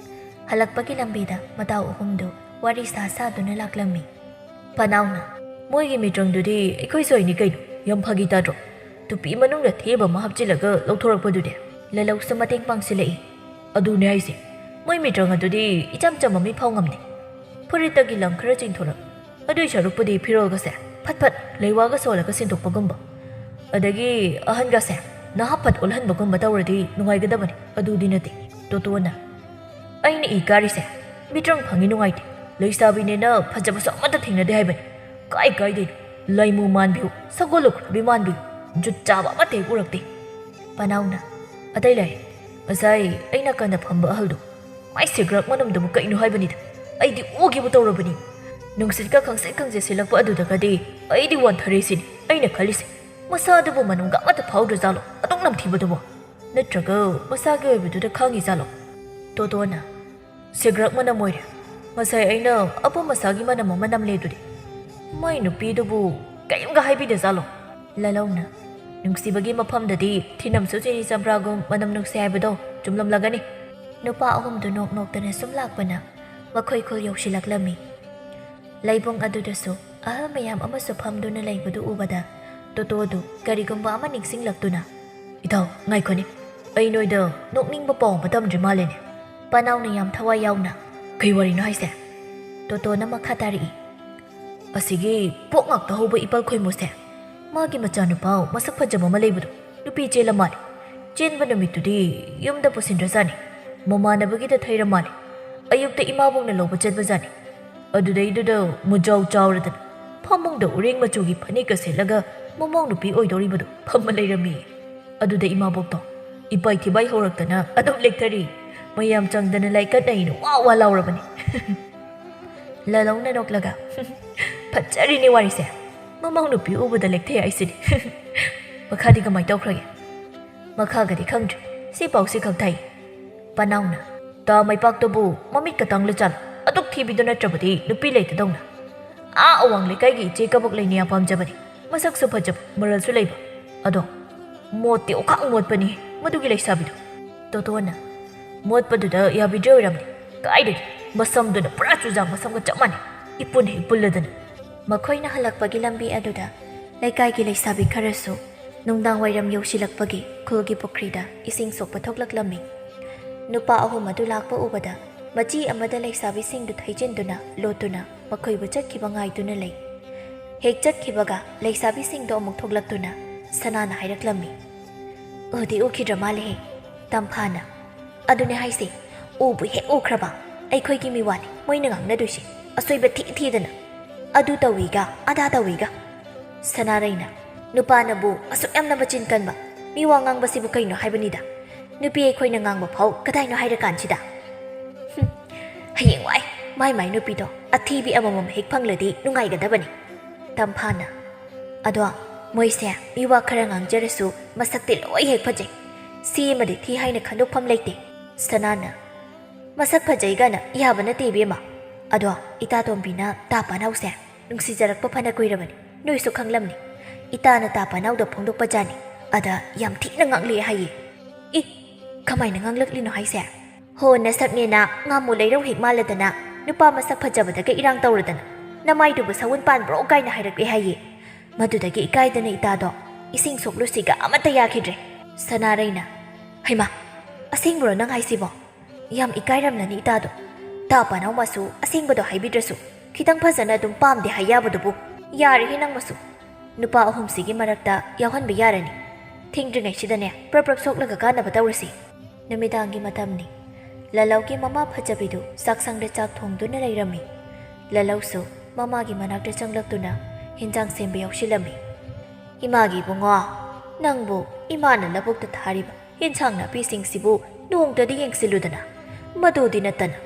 ꯍꯜꯂꯛꯄꯒꯤ ꯂꯝꯕꯤꯗ ꯃꯇꯥꯎ ꯑꯍꯨꯝꯗꯨ ꯋꯥꯔꯤ ꯁꯥ ꯁꯥꯗꯨꯅ ꯂꯥꯛꯂꯝꯃꯤ꯫ ꯄꯅꯥꯎꯅ, "ꯃꯣꯏꯒꯤ ꯃꯤꯇ꯭ꯔꯪꯗꯨꯗꯤ ꯑꯩꯈꯣꯏ ꯁꯣꯏꯅꯤ ꯀꯩꯅꯣ, ꯌꯥꯝ ꯐꯥꯒꯤ ꯇꯥꯗ꯭ꯔꯣ? ꯇꯨꯄꯤ ꯃꯅꯨꯡꯗ ꯊꯦꯕ ꯑꯃ ꯍꯥꯞꯆꯤꯜꯂꯒ ꯂꯧꯊꯣꯔꯛꯄꯗꯨꯗꯤ?" ꯂꯂꯧꯁꯨ ꯃꯇꯦꯡ ꯄꯥꯡꯁꯤꯜꯂꯛꯏ꯫ "ꯑꯗꯨꯅꯦ ꯍꯥꯏꯁꯦ, ꯃꯣꯏ ꯃꯤꯇ꯭ꯔꯪ ꯑꯗꯨꯗꯤ ꯏꯆꯝ ꯆꯝꯕ ꯃꯤꯐꯥꯎ ꯉꯝꯗꯦ꯫ ꯐꯨꯔꯤꯠꯇꯒꯤ ꯂꯪ ꯈꯔ ꯆꯤꯡꯊꯣꯔꯛ, ꯑꯗꯨꯏ ꯁꯔꯨꯛꯄꯨꯗꯤ ꯐꯤꯔꯣꯜꯒꯁꯦ ꯐꯠ ꯐꯠ ꯂꯩꯋꯥꯒ ꯁꯣꯜꯂꯒ ꯁꯤꯟꯗꯣꯛꯄꯒꯨꯝꯕ, ꯑꯗꯒꯤ ꯑꯍꯟꯒꯁꯦ ꯅꯍꯥ ꯐꯠ ꯑꯣꯜꯍꯟꯕꯒꯨꯝꯕ ꯇꯧꯔꯗꯤ ꯅꯨꯡꯉꯥꯏꯒꯗꯕꯅꯤ, ꯑꯗꯨꯗꯤ ꯅꯠꯇꯦ꯫" ꯇꯣꯇꯣꯅ, "ꯑꯩꯅ ꯏ ꯀꯥꯔꯤꯁꯦ, ꯃꯤꯇ꯭ꯔꯪ ꯐꯪꯉꯤ ꯅꯨꯡꯉꯥꯏꯇꯦ, ꯂꯩꯁꯥꯕꯤꯅꯦꯅ ꯐꯖꯕꯁꯨ ꯑꯃꯠꯇ ꯊꯦꯡꯅꯗꯦ ꯍꯥꯏꯕꯅꯤ꯫ ꯀꯥꯏ ꯀꯥꯏꯗꯩꯅꯣ, ꯂꯥꯏꯃꯨ ꯃꯥꯟꯕꯤꯌꯨ, ꯁꯒꯣꯜ ꯂꯨꯈ꯭ꯔꯥꯕꯤ ꯃꯥꯟꯕꯤꯌꯨ, ꯖꯨꯠ ꯆꯥꯕ ꯑꯃꯠꯇ ꯍꯦꯛ ꯎꯔꯛꯇꯦ꯫" ꯄꯅꯥꯎꯅ, "ꯑꯇꯩ ꯂꯩ, ꯉꯁꯥꯏ ꯑꯩ ꯅꯥꯀꯟꯗ ꯐꯝꯕ ꯑꯍꯜꯗꯣ, ꯃꯥꯏ ꯁꯦꯒ꯭ꯔꯥꯛ ꯃꯅꯝꯗꯨꯕꯨ ꯀꯩꯅꯣ ꯍꯥꯏꯕꯅꯤꯗ, ꯑꯩꯗꯤ ꯑꯣꯒꯦꯕꯨ ꯇꯧꯔꯕꯅꯤ꯫ ꯅꯨꯡꯁꯤꯠꯀ ꯈꯪꯁꯤꯠ ꯈꯪꯁꯤꯠ ꯁꯤꯠꯂꯛꯄ ꯑꯗꯨꯗꯒꯗꯤ ꯑꯩꯗꯤ ꯋꯥꯟꯊꯔꯦ ꯁꯤꯅꯤ ꯑꯩꯅ ꯈꯜꯂꯤꯁꯦ꯫ ꯃꯁꯥꯗꯨꯕꯨ ꯃꯅꯝꯒ ꯑꯃꯠꯇ ꯐꯥꯎꯗ꯭ꯔꯖꯥꯠꯂꯣ, ꯑꯗꯨꯛ ꯅꯝꯊꯤꯕꯗꯨꯕꯨ? ꯅꯠꯇ꯭ꯔꯒ ꯃꯁꯥꯒꯤ ꯑꯣꯏꯕꯗꯨꯗ ꯈꯥꯡꯉꯤꯖꯥꯠꯂꯣ?" ꯇꯣꯇꯣꯅ, "ꯁꯦꯒ꯭ꯔꯥꯛ ꯃꯅꯝ ꯑꯣꯏꯔꯦ꯫ ꯉꯁꯥꯏ ꯑꯩꯅ ꯑꯄꯨꯝ ꯑꯁꯥꯒꯤ ꯃꯅꯝ ꯑꯃ ꯅꯝꯂꯦ ꯑꯗꯨꯗꯤ꯫ ꯃꯥꯏ ꯅꯨꯄꯤꯗꯨꯕꯨ ꯀꯔꯤꯝꯒ ꯍꯥꯏꯕꯤꯗꯖꯥꯠꯂꯣ?" ꯂꯥꯂꯧꯅ, "ꯅꯨꯡꯁꯤꯕꯒꯤ ꯃꯐꯝꯗꯗꯤ ꯊꯤꯅꯝꯁꯨ ꯆꯤꯅꯤ ꯆꯝꯄ꯭ꯔꯥꯒꯨꯝ ꯃꯅꯝ ꯅꯨꯡꯁꯤ ꯍꯥꯏꯕꯗꯣ ꯆꯨꯝꯂꯝꯂꯒꯅꯤ꯫" ꯅꯨꯄꯥ ꯑꯍꯨꯝꯗꯨ ꯅꯣꯛ ꯅꯣꯛꯇꯅ ꯁꯨꯝ ꯂꯥꯛꯄꯅ ꯃꯈꯣꯏ ꯈꯨꯜ ꯌꯧꯁꯤꯜꯂꯛꯂꯝꯃꯤ꯫ ꯂꯩꯕꯨꯡ ꯑꯗꯨꯗꯁꯨ ꯑꯍꯜ ꯃꯌꯥꯝ ꯑꯃꯁꯨ ꯐꯝꯗꯨꯅ ꯂꯩꯕꯗꯨ ꯎꯕꯗ ꯇꯣꯇꯣꯗꯨ ꯀꯔꯤꯒꯨꯝꯕ ꯑꯃ ꯅꯤꯡꯁꯤꯡꯂꯛꯇꯨꯅ, "ꯏꯇꯥꯎ, ꯉꯥꯏꯈꯣꯅꯦ, ꯑꯩ ꯅꯣꯏꯗ ꯅꯣꯛꯅꯤꯡꯕ ꯄꯥꯎ ꯑꯃ ꯇꯝꯗ꯭ꯔꯤ ꯃꯥꯜꯂꯦꯅꯦ꯫" ꯄꯅꯥꯎꯅ ꯌꯥꯝ ꯊꯋꯥꯏ ꯌꯥꯎꯅ, "ꯀꯩ ꯋꯥꯔꯤꯅꯣ ꯍꯥꯏꯁꯦ?" ꯇꯣꯇꯣꯅ ꯃꯈꯥ ꯇꯥꯔꯛꯏ, "ꯑꯁꯤꯒꯤ ꯄꯣꯛ ꯉꯥꯛꯇ ꯍꯧꯕ ꯏꯄꯜ ꯈꯣꯏꯃꯨꯁꯦ, ꯃꯥꯒꯤ ꯃꯆꯥꯅꯨꯄꯥ ꯃꯁꯛ ꯐꯖꯕ ꯑꯃ ꯂꯩꯕꯗꯣ, ꯅꯨꯄꯤ ꯆꯦꯜꯂ ꯃꯥꯜꯂꯦ꯫ ꯆꯦꯟꯕ ꯅꯨꯃꯤꯠꯇꯨꯗꯤ ꯌꯨꯝꯗ ꯄꯨꯁꯤꯟꯗ꯭ꯔꯖꯥꯠꯅꯤ, ꯃꯃꯥꯟꯅꯕꯒꯤꯗ ꯊꯩꯔ ꯃꯥꯜꯂꯦ꯫ ꯑꯌꯨꯛꯇ ꯏꯃꯥꯕꯣꯛꯅ ꯂꯧꯕ ꯆꯠꯄꯖꯥꯠꯅꯤ꯫ ꯑꯗꯨꯗꯩꯗꯨꯗ ꯃꯨꯖꯥꯎ ꯆꯥꯎꯔꯗꯅ ꯐꯃꯨꯡꯗ ꯎꯔꯦꯡ ꯃꯆꯨꯒꯤ ꯐꯅꯦꯛꯀ ꯁꯦꯠꯂꯒ ꯃꯃꯧ ꯅꯨꯄꯤ ꯑꯣꯏꯗꯧꯔꯤꯕꯗꯨ ꯐꯝꯃ ꯂꯩꯔꯝꯃꯤ꯫ ꯑꯗꯨꯗ ꯏꯃꯥꯕꯣꯛꯇꯣ ꯏꯄꯥꯏ ꯊꯤꯕꯥꯏ ꯍꯧꯔꯛꯇꯅ ꯑꯗꯨꯝ ꯂꯦꯛꯊꯔꯤ꯫ ꯃꯌꯥꯝ ꯆꯪꯗꯅ ꯂꯥꯏꯀꯠꯅꯩꯅ ꯋꯥ ꯋꯥ ꯂꯥꯎꯔꯕꯅꯤ꯫ ꯂꯥꯂꯧꯅ ꯅꯣꯛꯂꯒ, "ꯐꯠꯖꯔꯤꯅꯦ ꯋꯥꯔꯤꯁꯦ꯫ ꯃꯃꯧ ꯅꯨꯄꯤ ꯎꯕꯗ ꯂꯦꯛꯊꯩ ꯍꯥꯏꯁꯤꯅꯤ꯫" "ꯃꯈꯥꯗꯤ ꯀꯃꯥꯏ ꯇꯧꯈ꯭ꯔꯒꯦ?" "ꯃꯈꯥꯒꯗꯤ ꯈꯪꯗ꯭ꯔꯤ꯫ ꯁꯤ ꯄꯥꯎꯁꯤ ꯈꯛ ꯊꯥꯏ꯫" ꯄꯅꯥꯎꯅ, "ꯇꯥ ꯃꯩꯄꯥꯛꯇꯨꯕꯨ ꯃꯃꯤꯠꯀ ꯇꯥꯡꯂꯖꯥꯠꯂꯣ? ꯑꯗꯨꯛ ꯊꯤꯕꯤꯗꯨ ꯅꯠꯇ꯭ꯔꯕꯗꯤ ꯅꯨꯄꯤ ꯂꯩꯇꯗꯧꯅ꯫ ꯑꯥ ꯑꯋꯥꯡ ꯂꯩꯀꯥꯏꯒꯤ ꯏꯆꯦ ꯀꯕꯣꯛ ꯂꯩꯅꯤꯌꯥ ꯄꯥꯝꯖꯕꯅꯤ꯫ ꯃꯁꯛꯁꯨ ꯐꯖꯕ, ꯃꯔꯜꯁꯨ ꯂꯩꯕ꯫ ꯑꯗꯣ ꯃꯣꯠꯇꯤ ꯑꯣꯈꯥꯛ ꯃꯣꯠꯄꯅꯤ ꯃꯗꯨꯒꯤ ꯂꯩꯁꯥꯕꯤꯗꯣ꯫" ꯇꯣꯇꯣꯅ, "ꯃꯣꯠꯄꯗꯨꯗ ꯌꯥꯕꯤꯗ꯭ꯔꯦ ꯑꯣꯏꯔꯝꯅꯤ꯫ ꯀꯥꯏꯗꯒꯤ? ꯃꯁꯝꯗꯨꯅ ꯄꯨꯔꯥ ꯆꯨꯖꯥꯛ ꯃꯁꯝꯒ ꯆꯞ ꯃꯥꯟꯅꯩ꯫ ꯏꯄꯨꯟ ꯍꯦꯛ ꯄꯨꯜꯂꯗꯅ꯫" ꯃꯈꯣꯏꯅ ꯍꯜꯂꯛꯄꯒꯤ ꯂꯝꯕꯤ ꯑꯗꯨꯗ ꯂꯩꯀꯥꯏꯒꯤ ꯂꯩꯁꯥꯕꯤ ꯈꯔꯁꯨ ꯅꯨꯡꯗꯥꯡ ꯋꯥꯏꯔꯝ ꯌꯧꯁꯤꯜꯂꯛꯄꯒꯤ ꯈꯨꯜꯒꯤ ꯄꯨꯈ꯭ꯔꯤꯗ ꯏꯁꯤꯡ ꯁꯣꯛꯄ ꯊꯣꯛꯂꯛꯂꯝꯃꯤ꯫ ꯅꯨꯄꯥ ꯑꯍꯨꯝ ꯑꯗꯨ ꯂꯥꯛꯄ ꯎꯕꯗ ꯃꯆꯤ ꯑꯃꯗ ꯂꯩꯁꯥꯕꯤꯁꯤꯡꯗꯨ ꯊꯩꯖꯤꯟꯗꯨꯅ ꯂꯣꯠꯇꯨꯅ ꯃꯈꯣꯏꯕꯨ ꯆꯠꯈꯤꯕ ꯉꯥꯏꯗꯨꯅ ꯂꯩ꯫ ꯍꯦꯛ ꯆꯠꯈꯤꯕꯒ ꯂꯩꯁꯥꯕꯤꯁꯤꯡꯗꯣ ꯑꯃꯨꯛ ꯊꯣꯛꯂꯛꯇꯨꯅ ꯁꯅꯥꯅ ꯍꯥꯏꯔꯛꯂꯝꯃꯤ, "ꯎꯗꯤ ꯎꯈꯤꯗ꯭ꯔ ꯃꯥꯜꯂꯦꯍꯦ꯫" ꯇꯝꯐꯥꯅ, "ꯑꯗꯨꯅꯦ ꯍꯥꯏꯁꯦ, ꯎꯕꯨ ꯍꯦꯛ ꯎꯈ꯭ꯔꯕ ꯑꯩꯈꯣꯏꯒꯤ ꯃꯤꯋꯥꯅꯤ ꯃꯣꯏꯅ ꯉꯥꯡꯅꯗꯣꯏꯁꯦ, ꯑꯁꯣꯏꯕ ꯊꯤ ꯊꯤꯗꯅ꯫ ꯑꯗꯨ ꯇꯧꯏꯒ ꯑꯗꯥ ꯇꯧꯏꯒ꯫" ꯁꯅꯥꯔꯩꯅ, "ꯅꯨꯄꯥꯅꯕꯨ ꯑꯁꯨꯛ ꯌꯥꯝꯅ ꯃꯆꯤꯟ ꯀꯟꯕ, ꯃꯤꯋꯥ ꯉꯥꯡꯕꯁꯤꯕꯨ ꯀꯩꯅꯣ ꯍꯥꯏꯕꯅꯤꯗ꯫ ꯅꯨꯄꯤ ꯑꯩꯈꯣꯏꯅ ꯉꯥꯡꯕ ꯐꯥꯎ ꯀꯗꯥꯏꯅꯣ ꯍꯥꯏꯔꯀꯥꯟꯁꯤꯗ꯫ ꯍꯨꯝ, ꯍꯌꯦꯡꯋꯥꯏ ꯃꯥꯏ ꯃꯥꯏ ꯅꯨꯄꯤꯗꯣ ꯑꯊꯤꯕꯤ ꯑꯃꯃꯝ ꯍꯦꯛ ꯐꯪꯂꯗꯤ ꯅꯨꯡꯉꯥꯏꯒꯗꯕꯅꯤ꯫" ꯇꯝꯐꯥꯅ, "ꯑꯗꯣ ꯃꯣꯏꯁꯦ ꯃꯤꯋꯥ ꯈꯔ ꯉꯥꯡꯖꯔꯁꯨ ꯃꯁꯛꯇꯤ ꯂꯣꯏ ꯍꯦꯛ ꯐꯖꯩ꯫ ꯁꯤ ꯑꯃꯗꯤ ꯊꯤ ꯍꯥꯏꯅ ꯈꯟꯗꯣꯛꯐꯝ ꯂꯩꯇꯦ꯫" ꯁꯅꯥꯅ, "ꯃꯁꯛ ꯐꯖꯩꯒꯅ ꯌꯥꯕ ꯅꯠꯇꯦ ꯏꯕꯦꯝꯃ꯫ ꯑꯗꯣ ꯏꯇꯥ ꯇꯣꯝꯕꯤꯅ ꯇꯥ ꯄꯥꯅꯥꯎꯁꯦ ꯅꯨꯡꯁꯤꯖꯔꯛꯄ ꯐꯅ ꯀꯨꯏꯔꯕꯅꯤ꯫ ꯅꯣꯏꯁꯨ ꯈꯪꯂꯝꯅꯤ꯫ ꯏꯇꯥꯅ ꯇꯥ ꯄꯥꯅꯥꯎꯗ ꯐꯣꯡꯗꯣꯛꯄ ꯖꯥꯠꯅꯤ꯫ ꯑꯗ ꯌꯥꯝ ꯊꯤꯅ ꯉꯥꯡꯂꯛꯑꯦ ꯍꯥꯏꯌꯦ꯫" "ꯏ, ꯀꯃꯥꯏꯅ ꯉꯥꯡꯂꯛꯂꯤꯅꯣ ꯍꯥꯏꯁꯦ?" "ꯍꯣ, ꯅꯁꯛꯅꯦꯅ ꯉꯥꯃꯨ ꯂꯩꯔꯧ ꯍꯦꯛ ꯃꯥꯜꯂꯗꯅ ꯅꯨꯄꯥ ꯃꯁꯛ ꯐꯖꯕꯗꯒ ꯏꯔꯥꯡ ꯇꯧꯔꯗꯅ ꯅꯃꯥꯏꯗꯨꯕꯨ ꯁꯎꯟ ꯄꯥꯟꯕ꯭ꯔꯣ ꯀꯥꯏꯅ ꯍꯥꯏꯔꯛꯑꯦ ꯍꯥꯏꯌꯦ꯫ ꯃꯗꯨꯗꯒꯤ ꯏꯀꯥꯏꯗꯅ ꯏꯇꯥꯗꯣ ꯏꯁꯤꯡ ꯁꯣꯛꯂꯨꯁꯤꯒ ꯑꯃꯠꯇ ꯌꯥꯈꯤꯗ꯭ꯔꯦ꯫" ꯁꯅꯥꯔꯩꯅ, "ꯍꯩꯃꯥ, ꯑꯁꯦꯡꯕ꯭ꯔꯣ ꯅꯪ ꯍꯥꯏꯁꯤꯕꯣ? ꯌꯥꯝ ꯏꯀꯥꯏꯔꯝꯂꯅꯤ ꯏꯇꯥꯗꯣ꯫ ꯇꯥ ꯄꯥꯅꯧꯃꯁꯨ ꯑꯁꯦꯡꯕꯗꯣ ꯍꯥꯏꯕꯤꯗ꯭ꯔꯁꯨ ꯈꯤꯇꯪ ꯐꯖꯅ ꯑꯗꯨꯝ ꯄꯥꯝꯗꯦ ꯍꯥꯏ ꯌꯥꯕꯗꯨꯕꯨ꯫ ꯌꯥꯔꯦꯍꯦ ꯅꯪꯃꯁꯨ꯫ ꯅꯨꯄꯥ ꯑꯍꯨꯝꯁꯤꯒꯤ ꯃꯔꯛꯇ ꯌꯥꯎꯍꯟꯕ ꯌꯥꯔꯅꯤ꯫ ꯊꯦꯡꯗ꯭ꯔꯤꯉꯩꯁꯤꯗꯅꯦ ꯄ꯭ꯔꯞ ꯄ꯭ꯔꯞ ꯁꯣꯛꯂꯒ ꯀꯥꯟꯅꯕ ꯇꯧꯔꯁꯤ꯫" ꯅꯨꯃꯤꯗꯥꯡꯒꯤ ꯃꯇꯝꯅꯤ꯫ ꯂꯥꯂꯧꯒꯤ ꯃꯃꯥ ꯐꯖꯕꯤꯗꯨ ꯆꯥꯛꯁꯪꯗ ꯆꯥꯛ ꯊꯣꯡꯗꯨꯅ ꯂꯩꯔꯝꯃꯤ꯫ ꯂꯥꯂꯧꯁꯨ ꯃꯃꯥꯒꯤ ꯃꯅꯥꯛꯇ ꯆꯪꯂꯛꯇꯨꯅ ꯍꯤꯟꯖꯥꯡ ꯁꯦꯝꯕ ꯌꯥꯎꯁꯤꯜꯂꯝꯃꯤ꯫ "ꯏꯃꯥꯒꯤ ꯏꯕꯨꯡꯉꯣ, ꯅꯪꯕꯨ ꯏꯃꯥꯅ ꯂꯧꯕꯨꯛꯇ ꯊꯥꯔꯤꯕ ꯍꯤꯟꯖꯥꯡ ꯅꯥꯄꯤꯁꯤꯡꯁꯤꯕꯨ ꯅꯣꯡꯇꯗꯤ ꯌꯦꯡꯁꯤꯜꯂꯨꯗꯅ꯫ ꯃꯗꯨꯗꯤ ꯅꯠꯇꯅ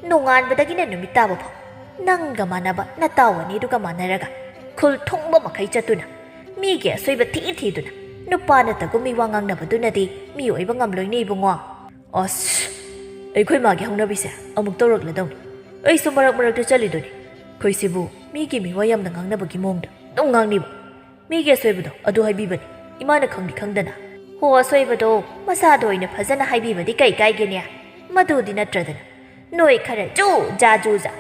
ꯅꯣꯡꯉꯥꯟꯕꯗꯒꯤꯅ ꯅꯨꯃꯤꯠ ꯇꯥꯕ ꯐꯥꯎ ꯅꯪꯒ ꯃꯥꯟꯅꯕ ꯅꯇꯥꯎ ꯑꯅꯤꯗꯨꯒ ꯃꯥꯟꯅꯔꯒ ꯈꯨꯜ ꯊꯨꯡꯕ ꯃꯈꯩ ꯆꯠꯇꯨꯅ ꯃꯤꯒꯤ ꯑꯁꯣꯏꯕ ꯊꯤ ꯊꯤꯗꯨꯅ ꯅꯨꯄꯥ ꯅꯠꯇꯒꯨꯝ ꯃꯤꯋꯥ ꯉꯥꯡꯅꯕꯗꯨꯅꯗꯤ ꯃꯤ ꯑꯣꯏꯕ ꯉꯝꯂꯣꯏꯅꯦ ꯏꯕꯨꯡꯉꯣ꯫" "ꯑꯁ, ꯑꯩꯈꯣꯏ ꯃꯥꯒꯤ ꯍꯧꯅꯕꯤꯁꯦ ꯑꯃꯨꯛ ꯇꯧꯔꯛꯂꯗꯧꯅꯤ꯫ ꯑꯩꯁꯨ ꯃꯔꯛ ꯃꯔꯛꯇ ꯆꯠꯂꯤꯗꯨꯅꯤ꯫ ꯑꯩꯈꯣꯏꯁꯤꯕꯨ ꯃꯤꯒꯤ ꯃꯤꯋꯥ ꯌꯥꯝꯅ ꯉꯥꯡꯅꯕꯒꯤ ꯃꯑꯣꯡꯗ ꯑꯗꯨꯝ ꯉꯥꯡꯂꯤꯕ꯫ ꯃꯤꯒꯤ ꯑꯁꯣꯏꯕꯗꯣ ꯑꯗꯨ ꯍꯥꯏꯕꯤꯕꯅꯤ, ꯏꯃꯥꯅ ꯈꯪꯗꯤ ꯈꯪꯗꯅ꯫" "ꯍꯣ, ꯑꯁꯣꯏꯕꯗꯣ ꯃꯁꯥꯗ ꯑꯣꯏꯅ ꯐꯖꯅ ꯍꯥꯏꯕꯤꯕꯗꯤ ꯀꯩ ꯀꯥꯏꯒꯦꯅꯦ? ꯃꯗꯨꯗꯤ ꯅꯠꯇ꯭ꯔꯗꯅ ꯅꯣꯏ ꯈꯔ ꯖꯨ ꯖꯥ ꯖꯨ ꯖꯥ꯫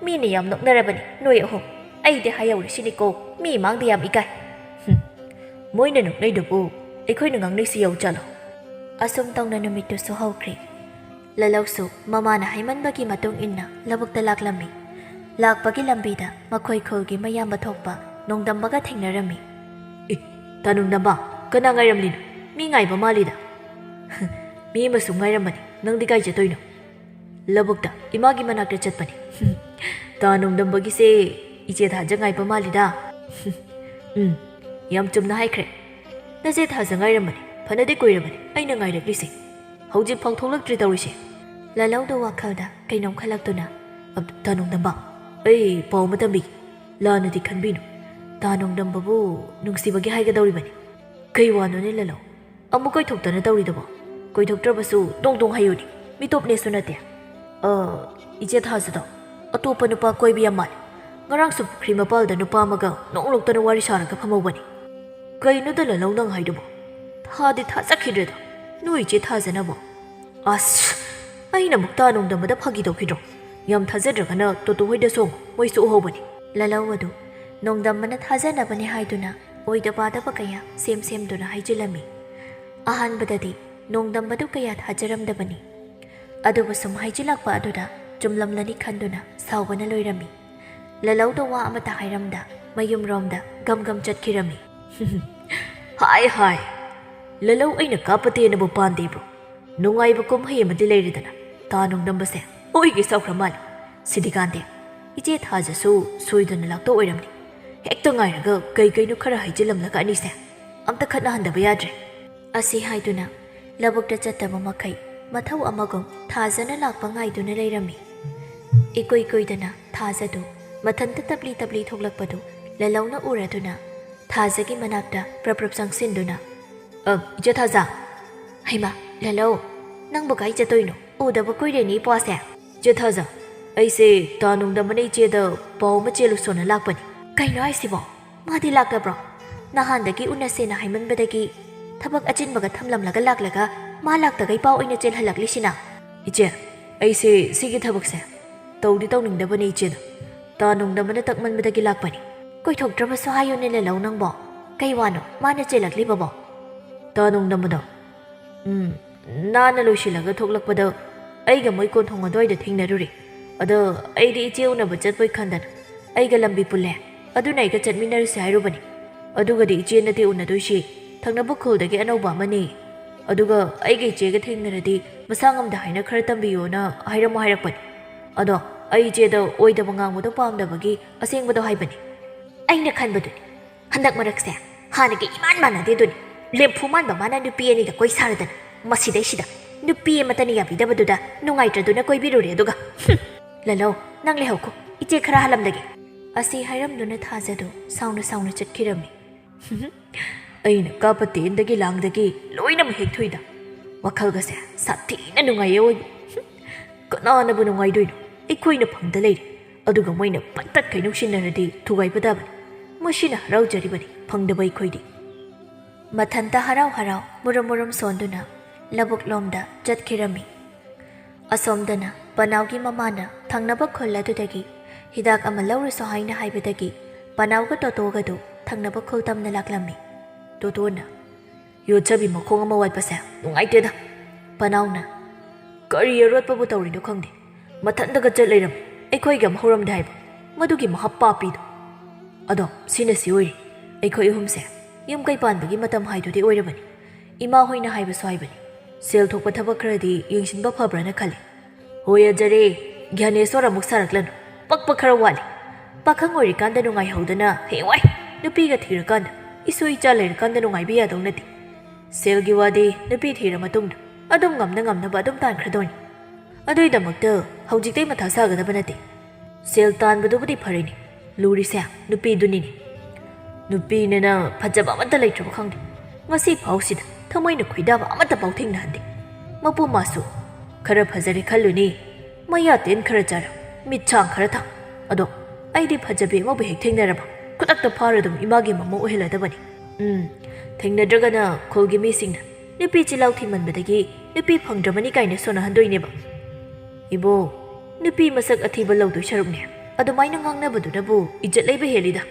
ꯃꯤꯅ ꯌꯥꯝ ꯅꯣꯛꯅꯔꯕꯅꯤ ꯅꯣꯏ ꯑꯍꯨꯝ꯫ ꯑꯩꯗꯤ ꯍꯥꯏꯍꯧꯔꯁꯤꯅꯤꯀꯣ, ꯃꯤ ꯃꯥꯡꯗ ꯌꯥꯝ ꯏꯀꯥꯏ꯫" "ꯍꯨꯝ, ꯃꯣꯏꯅ ꯅꯣꯛꯅꯩꯗꯨꯕꯨ ꯑꯩꯈꯣꯏꯅ ꯉꯥꯡꯅꯩꯁꯤ ꯌꯧ ꯆꯠꯂꯣ꯫" ꯑꯁꯨꯝ ꯇꯧꯅ ꯅꯨꯃꯤꯠꯇꯨꯁꯨ ꯍꯧꯈ꯭ꯔꯦ꯫ ꯂꯂꯧꯁꯨ ꯃꯃꯥꯅ ꯍꯥꯏꯃꯟꯕꯒꯤ ꯃꯇꯨꯡ ꯏꯟꯅ ꯂꯧꯕꯨꯛꯇ ꯂꯥꯛꯂꯝꯃꯤ꯫ ꯂꯥꯛꯄꯒꯤ ꯂꯝꯕꯤꯗ ꯃꯈꯣꯏ ꯈꯨꯜꯒꯤ ꯃꯌꯥꯝꯕ ꯊꯣꯛꯄ ꯅꯣꯡꯗꯝꯕꯒ ꯊꯦꯡꯅꯔꯝꯃꯤ꯫ "ꯑꯦ, ꯇꯥ ꯅꯣꯡꯗꯝꯕ, ꯀꯅꯥ ꯉꯥꯏꯔꯝꯂꯤꯅꯣ? ꯃꯤ ꯉꯥꯏꯕ ꯃꯥꯜꯂꯤꯗ꯫" "ꯃꯤ ꯑꯃꯁꯨ ꯉꯥꯏꯔꯝꯕꯅꯤ, ꯅꯪꯗꯤ ꯀꯥꯏ ꯆꯠꯇꯣꯏꯅꯣ?" "ꯂꯧꯕꯨꯛꯇ ꯏꯃꯥꯒꯤ ꯃꯅꯥꯛꯇ ꯆꯠꯄꯅꯤ꯫" "ꯇꯥ ꯅꯣꯡꯗꯝꯕꯒꯤꯁꯦ ꯏꯆꯦ ꯊꯥꯖ ꯉꯥꯏꯕ ꯃꯥꯜꯂꯤꯗ꯫" "ꯎꯝ, ꯌꯥꯝ ꯆꯨꯝꯅ ꯍꯥꯏꯈ꯭ꯔꯦ꯫ ꯅꯆꯦ ꯊꯥꯖ ꯉꯥꯏꯔꯝꯕꯅꯤ, ꯐꯅꯗꯤ ꯀꯨꯏꯔꯕꯅꯤ ꯑꯩꯅ ꯉꯥꯏꯔꯛꯂꯤꯁꯦ꯫ ꯍꯧꯖꯤꯛ ꯐꯥꯎ ꯊꯣꯛꯂꯛꯇ꯭ꯔꯤ ꯇꯧꯔꯤꯁꯦ꯫" ꯂꯂꯧꯗꯣ ꯋꯥꯈꯜꯗ ꯀꯩꯅꯣꯝ ꯈꯜꯂꯛꯇꯨꯅ, "ꯑ, ꯇꯥ ꯅꯣꯡꯗꯝꯕ, ꯑꯩ ꯄꯥꯎ ꯑꯃ ꯇꯝꯕꯤꯒꯦ꯫ ꯂꯥꯟꯅꯗꯤ ꯈꯟꯕꯤꯅꯨ꯫ ꯇꯥ ꯅꯣꯡꯗꯝꯕꯕꯨ ꯅꯨꯡꯁꯤꯕꯒꯤ ꯍꯥꯏꯒꯗꯧꯔꯤꯕꯅꯤ꯫" "ꯀꯩ ꯋꯥꯅꯣꯅꯦ ꯂꯂꯧ? ꯑꯃꯨꯛ ꯀꯣꯏꯊꯣꯛꯇꯅ ꯇꯧꯔꯤꯗꯨꯕꯣ? ꯀꯣꯏꯊꯣꯛꯇ꯭ꯔꯕꯁꯨ ꯗꯣꯡ ꯗꯣꯡ ꯍꯥꯏꯌꯨꯅꯦ, ꯃꯤꯇꯣꯞꯅꯦꯁꯨ ꯅꯠꯇꯦ꯫" "ꯑ, ꯏꯆꯦ ꯊꯥꯖꯗꯣ ꯑꯇꯣꯞꯄ ꯅꯨꯄꯥ ꯀꯣꯏꯕ ꯌꯥꯝ ꯃꯥꯜꯂꯦ꯫ ꯉꯔꯥꯡꯁꯨ ꯄꯨꯈ꯭ꯔꯤ ꯃꯄꯥꯜꯗ ꯅꯨꯄꯥ ꯑꯃꯒ ꯅꯣꯛ ꯅꯣꯛꯇꯅ ꯋꯥꯔꯤ ꯁꯥꯔꯒ ꯐꯝꯍꯧꯕꯅꯤ꯫" "ꯀꯩꯅꯣꯗ ꯂꯂꯧ ꯅꯪ ꯍꯥꯏꯗꯨꯕꯣ? ꯊꯥꯗꯤ ꯊꯥꯖꯈꯤꯗ꯭ꯔꯦꯗ, ꯅꯣꯏ ꯏꯆꯦ ꯊꯥꯖꯅꯕꯣ꯫" "ꯑꯁ, ꯑꯩꯅ ꯑꯃꯨꯛ ꯇꯥ ꯅꯣꯡꯗꯝꯕꯗ ꯐꯥꯒꯤ ꯇꯧꯈꯤꯗ꯭ꯔꯣ? ꯌꯥꯝ ꯊꯥꯖꯗ꯭ꯔꯒꯅ ꯇꯣꯇꯣ ꯍꯣꯏꯗ ꯁꯣꯡꯉꯨ, ꯃꯣꯏꯁꯨ ꯎꯍꯧꯕꯅꯤ꯫" ꯂꯂꯧ ꯑꯗꯨ ꯅꯣꯡꯗꯝꯕꯅ ꯊꯥꯖꯅꯕꯅꯤ ꯍꯥꯏꯗꯨꯅ ꯑꯣꯏꯗ ꯄꯥꯗꯕ ꯀꯌꯥ ꯁꯦꯝ ꯁꯦꯝꯗꯨꯅ ꯍꯥꯏꯖꯤꯜꯂꯝꯃꯤ꯫ ꯑꯍꯥꯟꯕꯗꯗꯤ ꯅꯣꯡꯗꯝꯕꯗꯨ ꯀꯌꯥ ꯊꯥꯖꯔꯝꯗꯕꯅꯤ꯫ ꯑꯗꯨꯕꯨ ꯁꯨꯝ ꯍꯥꯏꯖꯤꯜꯂꯛꯄ ꯑꯗꯨꯗ ꯆꯨꯝꯂꯝꯂꯅꯤ ꯈꯟꯗꯨꯅ ꯁꯥꯎꯕꯅ ꯂꯣꯏꯔꯝꯃꯤ꯫ ꯂꯂꯧꯗꯣ ꯋꯥ ꯑꯃꯠꯇ ꯍꯥꯏꯔꯝꯗ ꯃꯌꯨꯝꯔꯣꯝꯗ ꯒꯝ ꯒꯝ ꯆꯠꯈꯤꯔꯝꯃꯤ꯫ "ꯍꯥꯏ ꯍꯥꯏ, ꯂꯂꯧ ꯑꯩꯅ ꯀꯥꯞꯄ ꯇꯦꯟꯅꯕꯨ ꯄꯥꯟꯗꯦꯕꯨ꯫ ꯅꯨꯡꯉꯥꯏꯕ ꯀꯨꯝꯍꯩ ꯑꯃꯗꯤ ꯂꯩꯔꯦꯗꯅ, ꯇꯥ ꯅꯣꯡꯗꯝꯕꯁꯦ ꯑꯣꯏꯒꯦ ꯁꯥꯎꯈ꯭ꯔ ꯃꯥꯜꯂꯦ꯫ ꯁꯤꯗꯤ ꯀꯥꯟꯗꯦ, ꯏꯆꯦ ꯊꯥꯖꯁꯨ ꯁꯣꯏꯗꯅ ꯂꯥꯛꯇꯧ ꯑꯣꯏꯔꯝꯅꯤ꯫ ꯍꯦꯛꯇ ꯉꯥꯏꯔꯒ ꯀꯩ ꯀꯩꯅꯣ ꯈꯔ ꯍꯩꯖꯤꯜꯂꯝꯂꯒ ꯑꯅꯤꯁꯦ ꯑꯝꯇ ꯈꯠꯅꯍꯟꯗꯕ ꯌꯥꯗ꯭ꯔꯦ꯫ ꯑꯁꯤ ꯍꯥꯏꯗꯨꯅ ꯂꯧꯕꯨꯛꯇ ꯆꯠꯇꯕ ꯃꯈꯩ ꯃꯊꯧ ꯑꯃꯒꯨꯝ ꯊꯥꯖꯅ ꯂꯥꯛꯄ ꯉꯥꯏꯗꯨꯅ ꯂꯩꯔꯝꯃꯤ꯫ ꯏꯀꯨꯏ ꯀꯨꯏꯗꯅ ꯊꯥꯖꯗꯨ ꯃꯊꯟꯇ ꯇꯞꯂꯤ ꯇꯞꯂꯤ ꯊꯣꯛꯂꯛꯄꯗꯨ ꯂꯦꯂꯧꯅ ꯎꯔꯗꯨꯅ ꯊꯥꯖꯒꯤ ꯃꯅꯥꯛꯇ ꯄ꯭ꯔꯞ ꯄ꯭ꯔꯞ ꯆꯪꯁꯤꯟꯗꯨꯅ, "ꯑ, ꯏꯆꯦ ꯊꯥꯖ!" "ꯍꯩꯃꯥ, ꯂꯦꯂꯧ, ꯅꯪꯕꯨ ꯀꯥꯏ ꯆꯠꯇꯣꯏꯅꯣ? ꯎꯗꯕ ꯀꯨꯏꯔꯦꯅꯦ ꯏꯄ꯭ꯋꯥꯁꯦ!" "ꯏꯆꯦ ꯊꯥꯖ, ꯑꯩꯁꯦ ꯇꯥ ꯅꯣꯡꯗꯝꯕꯅ ꯏꯆꯦꯗ ꯄꯥꯎ ꯑꯃ ꯆꯦꯜꯂꯨꯁꯣꯅ ꯂꯥꯛꯄꯅꯤ꯫" "ꯀꯩꯅꯣ ꯍꯥꯏꯁꯤꯕꯣ? ꯃꯥꯗꯤ ꯂꯥꯛꯇꯕ꯭ꯔꯣ? ꯅꯍꯥꯟꯗꯒꯤ ꯎꯅꯁꯦꯅ ꯍꯥꯏꯃꯟꯕꯗꯒꯤ ꯊꯕꯛ ꯑꯆꯤꯟꯕꯒ ꯊꯝꯂꯝꯂꯒ ꯂꯥꯛꯂꯒ ꯃꯥ ꯂꯥꯛꯇꯒꯩ ꯄꯥꯎ ꯑꯣꯏꯅ ꯆꯦꯜꯍꯜꯂꯛꯂꯤꯁꯤꯅ?" "ꯏꯆꯦ, ꯑꯩꯁꯦ ꯁꯤꯒꯤ ꯊꯕꯛꯁꯦ ꯇꯧꯗꯤ ꯇꯧꯅꯤꯡꯗꯕꯅꯤ ꯏꯆꯦꯗ꯫ ꯇꯥ ꯅꯣꯡꯗꯝꯕꯅ ꯇꯛꯃꯟꯕꯗꯒꯤ ꯂꯥꯛꯄꯅꯤ꯫" "ꯀꯣꯏꯊꯣꯛꯇ꯭ꯔꯕꯁꯨ ꯍꯥꯏꯌꯨꯅꯦ ꯂꯦꯂꯧ ꯅꯪꯕꯣ꯫ ꯀꯩ ꯋꯥꯅꯣ ꯃꯥꯅ ꯆꯦꯜꯂꯛꯂꯤꯕꯕꯣ?" "ꯇꯥ ꯅꯣꯡꯗꯝꯕꯗꯣ, ꯎꯝ, ꯅꯥꯟꯅ ꯂꯣꯏꯁꯤꯜꯂꯒ ꯊꯣꯛꯂꯛꯄꯗ ꯑꯩꯒ ꯃꯣꯏ ꯀꯣꯟꯊꯣꯡ ꯑꯗꯨꯋꯥꯏꯗ ꯊꯦꯡꯅꯔꯨꯔꯦ꯫ ꯑꯗ ꯑꯩꯗꯤ ꯏꯆꯦ ꯎꯅꯕ ꯆꯠꯄꯣꯏ ꯈꯟꯗꯅ ꯑꯩꯒ ꯂꯝꯕꯤ ꯄꯨꯜꯂꯦ꯫ ꯑꯗꯨꯅ ꯑꯩꯒ ꯆꯠꯃꯤꯟꯅꯔꯁꯦ ꯍꯥꯏꯔꯨꯕꯅꯤ꯫ ꯑꯗꯨꯒꯗꯤ ꯏꯆꯦ ꯅꯠꯇꯦ ꯎꯅꯗꯣꯏꯁꯤ, ꯊꯪꯅꯕ ꯈꯨꯜꯗꯒꯤ ꯑꯅꯧꯕ ꯑꯃꯅꯤ꯫ ꯑꯗꯨꯒ ꯑꯩꯒ ꯏꯆꯦꯒ ꯊꯦꯡꯅꯔꯗꯤ ꯃꯁꯥ ꯉꯝꯗ ꯍꯥꯏꯅ ꯈꯔ ꯇꯝꯕꯤꯌꯣꯅ ꯍꯥꯏꯔꯝꯃꯣ ꯍꯥꯏꯔꯛꯄꯅꯤ꯫ ꯑꯗꯣ ꯑꯩ ꯏꯆꯦꯗ ꯑꯣꯏꯗꯕ ꯉꯥꯡꯕꯗꯣ ꯄꯥꯝꯗꯕꯒꯤ ꯑꯁꯦꯡꯕꯗꯣ ꯍꯥꯏꯕꯅꯤ꯫" "ꯑꯩꯅ ꯈꯟꯕꯗꯨꯅꯤ, ꯍꯟꯗꯛ ꯃꯔꯛꯁꯦ ꯍꯥꯟꯅꯒ ꯏꯃꯥꯟ ꯃꯥꯟꯅꯗꯦꯗꯨꯅꯤ꯫ ꯂꯦꯝꯐꯨ ꯃꯥꯟꯕ ꯃꯥꯅ ꯅꯨꯄꯤ ꯑꯅꯤꯒ ꯀꯣꯏ ꯁꯥꯔꯗꯅ, ꯃꯁꯤꯗꯩꯁꯤꯗ ꯅꯨꯄꯤ ꯑꯃꯠꯇꯅ ꯌꯥꯕꯤꯗꯕꯗꯨꯗ ꯅꯨꯡꯉꯥꯏꯇ꯭ꯔꯗꯨꯅ ꯀꯣꯏꯕꯤꯔꯨꯔꯦ ꯑꯗꯨꯒ꯫ ꯍꯨꯝ! ꯂꯦꯂꯧ, ꯅꯪ ꯂꯩꯍꯧꯈꯣ, ꯏꯆꯦ ꯈꯔ ꯍꯜꯂꯝꯗꯒꯦ꯫" ꯑꯁꯤ ꯍꯥꯏꯔꯝꯗꯨꯅ ꯊꯥꯖꯗꯨ ꯁꯥꯎꯅ ꯁꯥꯎꯅ ꯆꯠꯈꯤꯔꯝꯃꯤ꯫ "ꯑꯩꯅ ꯀꯥꯞꯄ ꯇꯦꯟꯗꯒꯤ ꯂꯥꯡꯗꯒꯤ ꯂꯣꯏꯅꯃꯛ ꯍꯦꯛ ꯊꯣꯛꯏꯗ꯫ ꯋꯥꯈꯜꯒꯁꯦ ꯁꯥꯊꯤꯅ ꯅꯨꯡꯉꯥꯏꯌꯦ ꯑꯣꯏꯕ꯫ ꯀꯅꯥꯅꯕꯨ ꯅꯨꯡꯉꯥꯏꯗꯣꯏꯅꯣ? ꯑꯩꯈꯣꯏꯅ ꯐꯪꯗ ꯂꯩꯔꯦ꯫ ꯑꯗꯨꯒ ꯃꯣꯏꯅ ꯄꯪꯇꯠꯈꯩ ꯅꯨꯡꯁꯤꯟꯅꯔꯗꯤ ꯊꯨꯒꯥꯏꯕ ꯇꯥꯕꯅꯤ꯫ ꯃꯁꯤꯅ ꯍꯔꯥꯎꯖꯔꯤꯕꯅꯤ, ꯐꯪꯗꯕ ꯑꯩꯈꯣꯏꯗꯤ꯫" ꯃꯊꯟꯇ ꯍꯔꯥꯎ ꯍꯔꯥꯎ ꯃꯨꯔꯨꯝ ꯃꯨꯔꯨꯝ ꯁꯣꯟꯗꯨꯅ ꯂꯧꯕꯨꯛꯂꯣꯝꯗ ꯆꯠꯈꯤꯔꯝꯃꯤ꯫ ꯑꯁꯣꯝꯗꯅ ꯄꯅꯥꯎꯒꯤ ꯃꯃꯥꯅ ꯊꯪꯅꯕ ꯈꯨꯜ ꯑꯗꯨꯗꯒꯤ ꯍꯤꯗꯥꯛ ꯑꯃ ꯂꯧꯔꯨꯁꯣ ꯍꯥꯏꯅ ꯍꯥꯏꯕꯗꯒꯤ ꯄꯅꯥꯎꯒ ꯇꯣꯇꯣꯒꯗꯨ ꯊꯪꯅꯕ ꯈꯨꯜ ꯇꯝꯅ ꯂꯥꯛꯂꯝꯃꯤ꯫ ꯇꯣꯇꯣꯅ, "ꯌꯣꯠꯆꯕꯤ ꯃꯈꯣꯡ ꯑꯃ ꯋꯥꯠꯄꯁꯦ ꯅꯨꯡꯉꯥꯏꯇꯦꯗ꯫" ꯄꯅꯥꯎꯅ, "ꯀꯔꯤ ꯑꯔꯣꯠꯄꯕꯨ ꯇꯧꯔꯤꯅꯣ ꯈꯪꯗꯦ, ꯃꯊꯟꯇꯒ ꯆꯠ ꯂꯩꯔꯝꯃꯤ, ꯑꯩꯈꯣꯏꯒ ꯑꯃ ꯍꯧꯔꯝꯗꯦ ꯍꯥꯏꯕ, ꯃꯗꯨꯒꯤ ꯃꯍꯥ ꯄꯥꯄꯤꯗꯣ꯫ ꯑꯗꯣ ꯁꯤꯅ ꯁꯤ ꯑꯣꯏꯔꯦ, ꯑꯩꯈꯣꯏ ꯑꯍꯨꯝꯁꯦ ꯌꯨꯝ ꯀꯩ ꯄꯥꯟꯕꯒꯤ ꯃꯇꯝ ꯍꯥꯏꯗꯨꯗꯤ ꯑꯣꯏꯔꯕꯅꯤ꯫ ꯏꯃꯥ ꯍꯣꯏꯅ ꯍꯥꯏꯕꯁꯨ ꯍꯥꯏꯕꯅꯤ, ꯁꯦꯜ ꯊꯣꯛꯄ ꯊꯕꯛ ꯈꯔꯗꯤ ꯌꯦꯡꯁꯤꯟꯕ ꯐꯕ꯭ꯔꯥꯅ ꯈꯜꯂꯤ꯫ ꯍꯣꯏ ꯑꯖꯔꯦ, ꯒ꯭ꯌꯥꯅꯦꯁꯣꯔ ꯑꯃꯨꯛ ꯁꯥꯔꯛꯂꯅꯨ꯫ ꯄꯛꯄ ꯈꯔ ꯋꯥꯠꯂꯤ꯫ ꯄꯥꯈꯪ ꯑꯣꯏꯔꯤꯀꯥꯟꯗ ꯅꯨꯡꯉꯥꯏꯍꯧꯗꯅ ꯍꯌꯦꯡꯋꯥꯏ ꯅꯨꯄꯤꯒ ꯊꯤꯔꯀꯥꯟꯗ ꯏꯁꯨ ꯏꯆꯥ ꯂꯩꯔꯀꯥꯟꯗ ꯅꯨꯡꯉꯥꯏꯕ ꯌꯥꯗꯧ ꯅꯠꯇꯦ꯫ ꯁꯦꯜꯒꯤ ꯋꯥꯗꯤ ꯅꯨꯄꯤ ꯊꯤꯔ ꯃꯇꯨꯡꯗ ꯑꯗꯨꯝ ꯉꯝꯅ ꯉꯝꯅꯕ ꯑꯗꯨꯝ ꯇꯥꯟꯈ꯭ꯔꯗꯣꯏꯅꯤ꯫ ꯑꯗꯨꯏꯗꯃꯛꯇ ꯍꯧꯖꯤꯛꯇꯩ ꯃꯊꯥ ꯁꯥꯒꯗꯕ ꯅꯠꯇꯦ꯫ ꯁꯦꯜ ꯇꯥꯟꯕꯗꯨꯕꯨꯗꯤ ꯐꯔꯤꯅꯤ, ꯂꯨꯔꯤꯁꯦ ꯅꯨꯄꯤꯗꯨꯅꯤꯅꯦ꯫ ꯅꯨꯄꯤꯅꯦꯅ ꯐꯖꯕ ꯑꯃꯠꯇ ꯂꯩꯇ꯭ꯔꯕ ꯈꯪꯗꯦ꯫ ꯉꯁꯤ ꯐꯥꯎꯁꯤꯗ ꯊꯃꯣꯏꯅ ꯈꯣꯏꯗꯥꯕ ꯑꯃꯠꯇ ꯄꯥꯎ ꯊꯦꯡꯅꯍꯟꯗꯦ꯫ ꯃꯄꯨ ꯃꯥꯁꯨ ꯈꯔ ꯐꯖꯔꯦ ꯈꯜꯂꯨꯅꯤ, ꯃꯌꯥ ꯇꯦꯟ ꯈꯔ ꯆꯥꯔ, ꯃꯤꯠꯁꯥꯡ ꯈꯔ ꯊꯥ꯫ ꯑꯗꯣ ꯑꯩꯗꯤ ꯐꯖꯕꯤ ꯑꯃꯕꯨ ꯍꯦꯛ ꯊꯦꯡꯅꯔꯕ ꯈꯨꯗꯛꯇ ꯐꯥꯔ ꯑꯗꯨꯝ ꯏꯃꯥꯒꯤ ꯃꯃꯧ ꯑꯣꯏꯍꯜꯂꯗꯕꯅꯤ꯫ ꯎꯝ, ꯊꯦꯡꯅꯗ꯭ꯔꯒꯅ ꯈꯨꯜꯒꯤ ꯃꯤꯁꯤꯡꯅ ꯅꯨꯄꯤ ꯆꯤꯜꯍꯥꯎ ꯊꯤꯃꯟꯕꯗꯒꯤ ꯅꯨꯄꯤ ꯐꯪꯗ꯭ꯔꯕꯅꯤ ꯀꯥꯏꯅ ꯁꯣꯟꯅꯍꯟꯗꯣꯏꯅꯦꯕ꯫ ꯏꯕꯣ, ꯅꯨꯄꯤ ꯃꯁꯛ ꯑꯊꯤꯕ ꯂꯧꯗꯣꯏ ꯁꯔꯨꯛꯅꯦ ꯑꯗꯨꯃꯥꯏꯅ ꯉꯥꯡꯅꯕꯗꯨꯅꯕꯨ ꯏꯖꯠ ꯂꯩꯕ ꯍꯦꯜꯂꯤꯗ꯫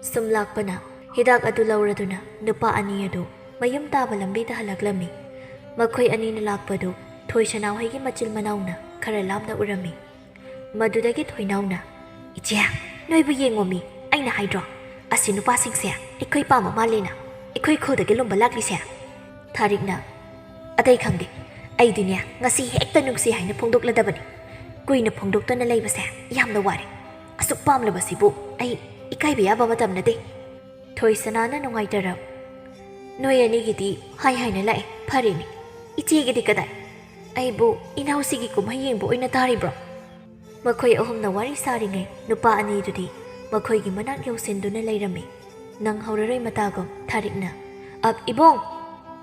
ꯁꯨꯝ ꯂꯥꯛꯄꯅ ꯍꯤꯗꯥꯛ ꯑꯗꯨ ꯂꯧꯔꯗꯨꯅ ꯅꯨꯄꯥ ꯑꯅꯤ ꯑꯗꯨ ꯃꯌꯨꯝ ꯇꯥꯕ ꯂꯝꯕꯤꯗ ꯍꯜꯂꯛꯂꯝꯃꯤ꯫ ꯃꯈꯣꯏ ꯑꯅꯤꯅ ꯂꯥꯛꯄꯗꯨ ꯊꯣꯏꯁꯅꯥ ꯍꯣꯏꯒꯤ ꯃꯆꯤꯜ ꯃꯅꯥꯎꯅ ꯈꯔ ꯂꯥꯞꯅ ꯎꯔꯝꯃꯤ꯫ ꯃꯗꯨꯗꯒꯤ ꯊꯣꯏꯅꯥꯎꯅ, "ꯏꯆꯦ, ꯅꯣꯏꯕꯨ ꯌꯦꯡꯉꯣꯃꯤ, ꯑꯩꯅ ꯍꯥꯏꯗ꯭ꯔꯣ, ꯑꯁꯤ ꯅꯨꯄꯥꯁꯤꯡꯁꯦ ꯑꯩꯈꯣꯏ ꯄꯥꯝꯕ ꯃꯥꯜꯂꯦꯅ ꯑꯩꯈꯣꯏ ꯈꯨꯜꯗꯒꯤ ꯂꯨꯝꯕ ꯂꯥꯛꯂꯤꯁꯦ?" ꯊꯥꯔꯤꯛꯅ, "ꯑꯇꯩ ꯈꯪꯗꯦ, ꯑꯩꯗꯤꯅꯦ ꯉꯁꯤ ꯍꯦꯛꯇ ꯅꯨꯡꯁꯤ ꯍꯥꯏꯅ ꯐꯣꯡꯗꯣꯛꯂꯗꯕꯅꯤ꯫ ꯀꯨꯏꯅ ꯐꯣꯡꯗꯣꯛꯇꯅ ꯂꯩꯕꯁꯦ ꯌꯥꯝꯅ ꯋꯥꯔꯦ꯫ ꯑꯁꯨꯛ ꯄꯥꯝꯂꯕꯁꯤꯕꯨ ꯑꯩ ꯏꯀꯥꯏꯕ ꯌꯥꯕ ꯃꯇꯝ ꯅꯠꯇꯦ꯫" ꯊꯣꯏꯁꯅꯥꯅ ꯅꯨꯡꯉꯥꯏꯇꯔꯕ, "ꯅꯣꯏ ꯑꯅꯤꯒꯤꯗꯤ ꯍꯥꯏ ꯍꯥꯏꯅ ꯂꯥꯛꯑꯦ, ꯐꯔꯦꯅꯦ꯫ ꯏꯆꯦꯒꯤꯗꯤ ꯀꯗꯥꯏ? ꯑꯩꯕꯨ ꯏꯅꯥꯎꯁꯤꯒꯤ ꯀꯨꯝꯍꯩ ꯌꯦꯡꯕ ꯑꯣꯏꯅ ꯇꯥꯔꯤꯕ꯭ꯔꯣ?" ꯃꯈꯣꯏ ꯑꯍꯨꯝꯅ ꯋꯥꯔꯤ ꯁꯥꯔꯤꯉꯩ ꯅꯨꯄꯥ ꯑꯅꯤꯗꯨꯗꯤ ꯃꯈꯣꯏꯒꯤ ꯃꯅꯥꯛ ꯌꯧꯁꯤꯟꯗꯨꯅ ꯂꯩꯔꯝꯃꯤ꯫ ꯅꯪ ꯍꯧꯔꯔꯣꯏ ꯃꯇꯥꯒꯨꯝ ꯊꯥꯔꯤꯛꯅ, "ꯑꯞ, ꯏꯕꯨꯡ,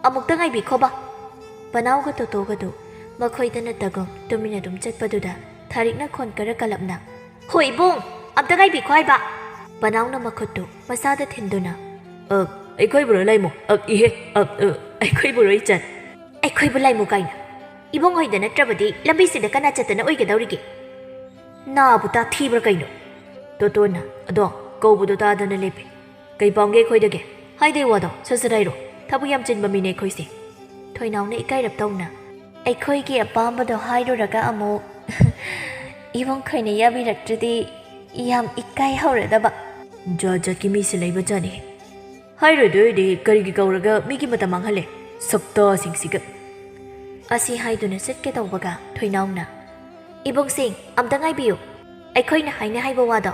ꯑꯃꯨꯛꯇ ꯉꯥꯏꯕꯤꯈꯣꯕ꯫" ꯄꯅꯥꯎꯒ ꯇꯣꯇꯣꯒꯗꯨ ꯃꯈꯣꯏꯗ ꯅꯠꯇꯒꯨꯝ ꯇꯨꯃꯤꯟꯅ ꯑꯗꯨꯝ ꯆꯠꯄꯗꯨꯗ ꯊꯥꯔꯤꯛꯅ ꯈꯣꯟ ꯀꯔ ꯀꯂꯞꯅ, "ꯍꯣ ꯏꯕꯨꯡ, ꯑꯝꯇ ꯉꯥꯏꯕꯤꯈꯣ ꯍꯥꯏꯕ!" ꯄꯅꯥꯎꯅ ꯃꯈꯨꯠꯇꯨ ꯃꯁꯥꯗ ꯊꯤꯟꯗꯨꯅ, "ꯑ, ꯑꯩꯈꯣꯏꯕꯨꯔꯣ ꯂꯩꯃꯣ? ꯑ, ꯏꯍꯦ, ꯑ, ꯑ, ꯑꯩꯈꯣꯏꯕꯨꯔꯣ ꯏꯆꯟ?" "ꯑꯩꯈꯣꯏꯕꯨ ꯂꯩꯃꯣ ꯀꯥꯏꯅ? ꯏꯕꯨꯡ ꯍꯣꯏꯗ ꯅꯠꯇ꯭ꯔꯕꯗꯤ ꯂꯝꯕꯤꯁꯤꯗ ꯀꯅꯥ ꯆꯠꯇꯅ ꯑꯣꯏꯒꯗꯧꯔꯤꯒꯦ? ꯅꯥꯕꯨ ꯇꯥ ꯊꯤꯕ꯭ꯔꯥ ꯀꯩꯅꯣ?" ꯇꯣꯇꯣꯅ, "ꯑꯗꯣ, ꯀꯧꯕꯗꯣ ꯇꯥꯗꯅ ꯂꯦꯞꯄꯦ꯫ ꯀꯩ ꯄꯥꯝꯒꯦ ꯑꯩꯈꯣꯏꯗꯒꯤ? ꯍꯥꯏꯗꯦ ꯋꯥꯗꯣ, ꯁꯠ ꯁꯠ ꯍꯥꯏꯔꯣ꯫ ꯊꯕꯛ ꯌꯥꯝ ꯆꯤꯟꯕ ꯃꯤꯅꯦ ꯑꯩꯈꯣꯏꯁꯦ꯫" ꯊꯣꯏꯅꯥꯎꯅ ꯏꯀꯥꯏꯔꯞ ꯇꯧꯅ, "ꯑꯩꯈꯣꯏꯒꯤ ꯑꯄꯥꯝꯕꯗꯣ ꯍꯥꯏꯔꯨꯔꯒ ꯑꯃꯨꯛ ꯏꯕꯨꯡ ꯈꯣꯏꯅ ꯌꯥꯕꯤꯔꯛꯇ꯭ꯔꯗꯤ ꯌꯥꯝ ꯏꯀꯥꯏ ꯍꯧꯔꯗꯕ꯫" "ꯖꯥꯠ ꯖꯥꯠꯀꯤ ꯃꯤꯁꯦ ꯂꯩꯕ ꯖꯥꯠꯅꯤ꯫ ꯍꯥꯏꯔꯣꯏꯗꯣꯏꯗꯤ ꯀꯔꯤꯒꯤ ꯀꯧꯔꯒ ꯃꯤꯒꯤ ꯃꯇꯝ ꯃꯥꯡꯍꯜꯂꯦ? ꯁꯛꯇꯥꯁꯤꯡꯁꯤꯒ꯫" ꯑꯁꯤ ꯍꯥꯏꯗꯨꯅ ꯆꯠꯀꯦ ꯇꯧꯕꯒ ꯊꯣꯏꯅꯥꯎꯅ, "ꯏꯕꯨꯡꯁꯤꯡ, ꯑꯝꯇ ꯉꯥꯏꯕꯤꯌꯨ꯫" ꯑꯩꯈꯣꯏꯅ ꯍꯥꯏꯅ ꯍꯥꯏꯕ ꯋꯥꯗꯣ,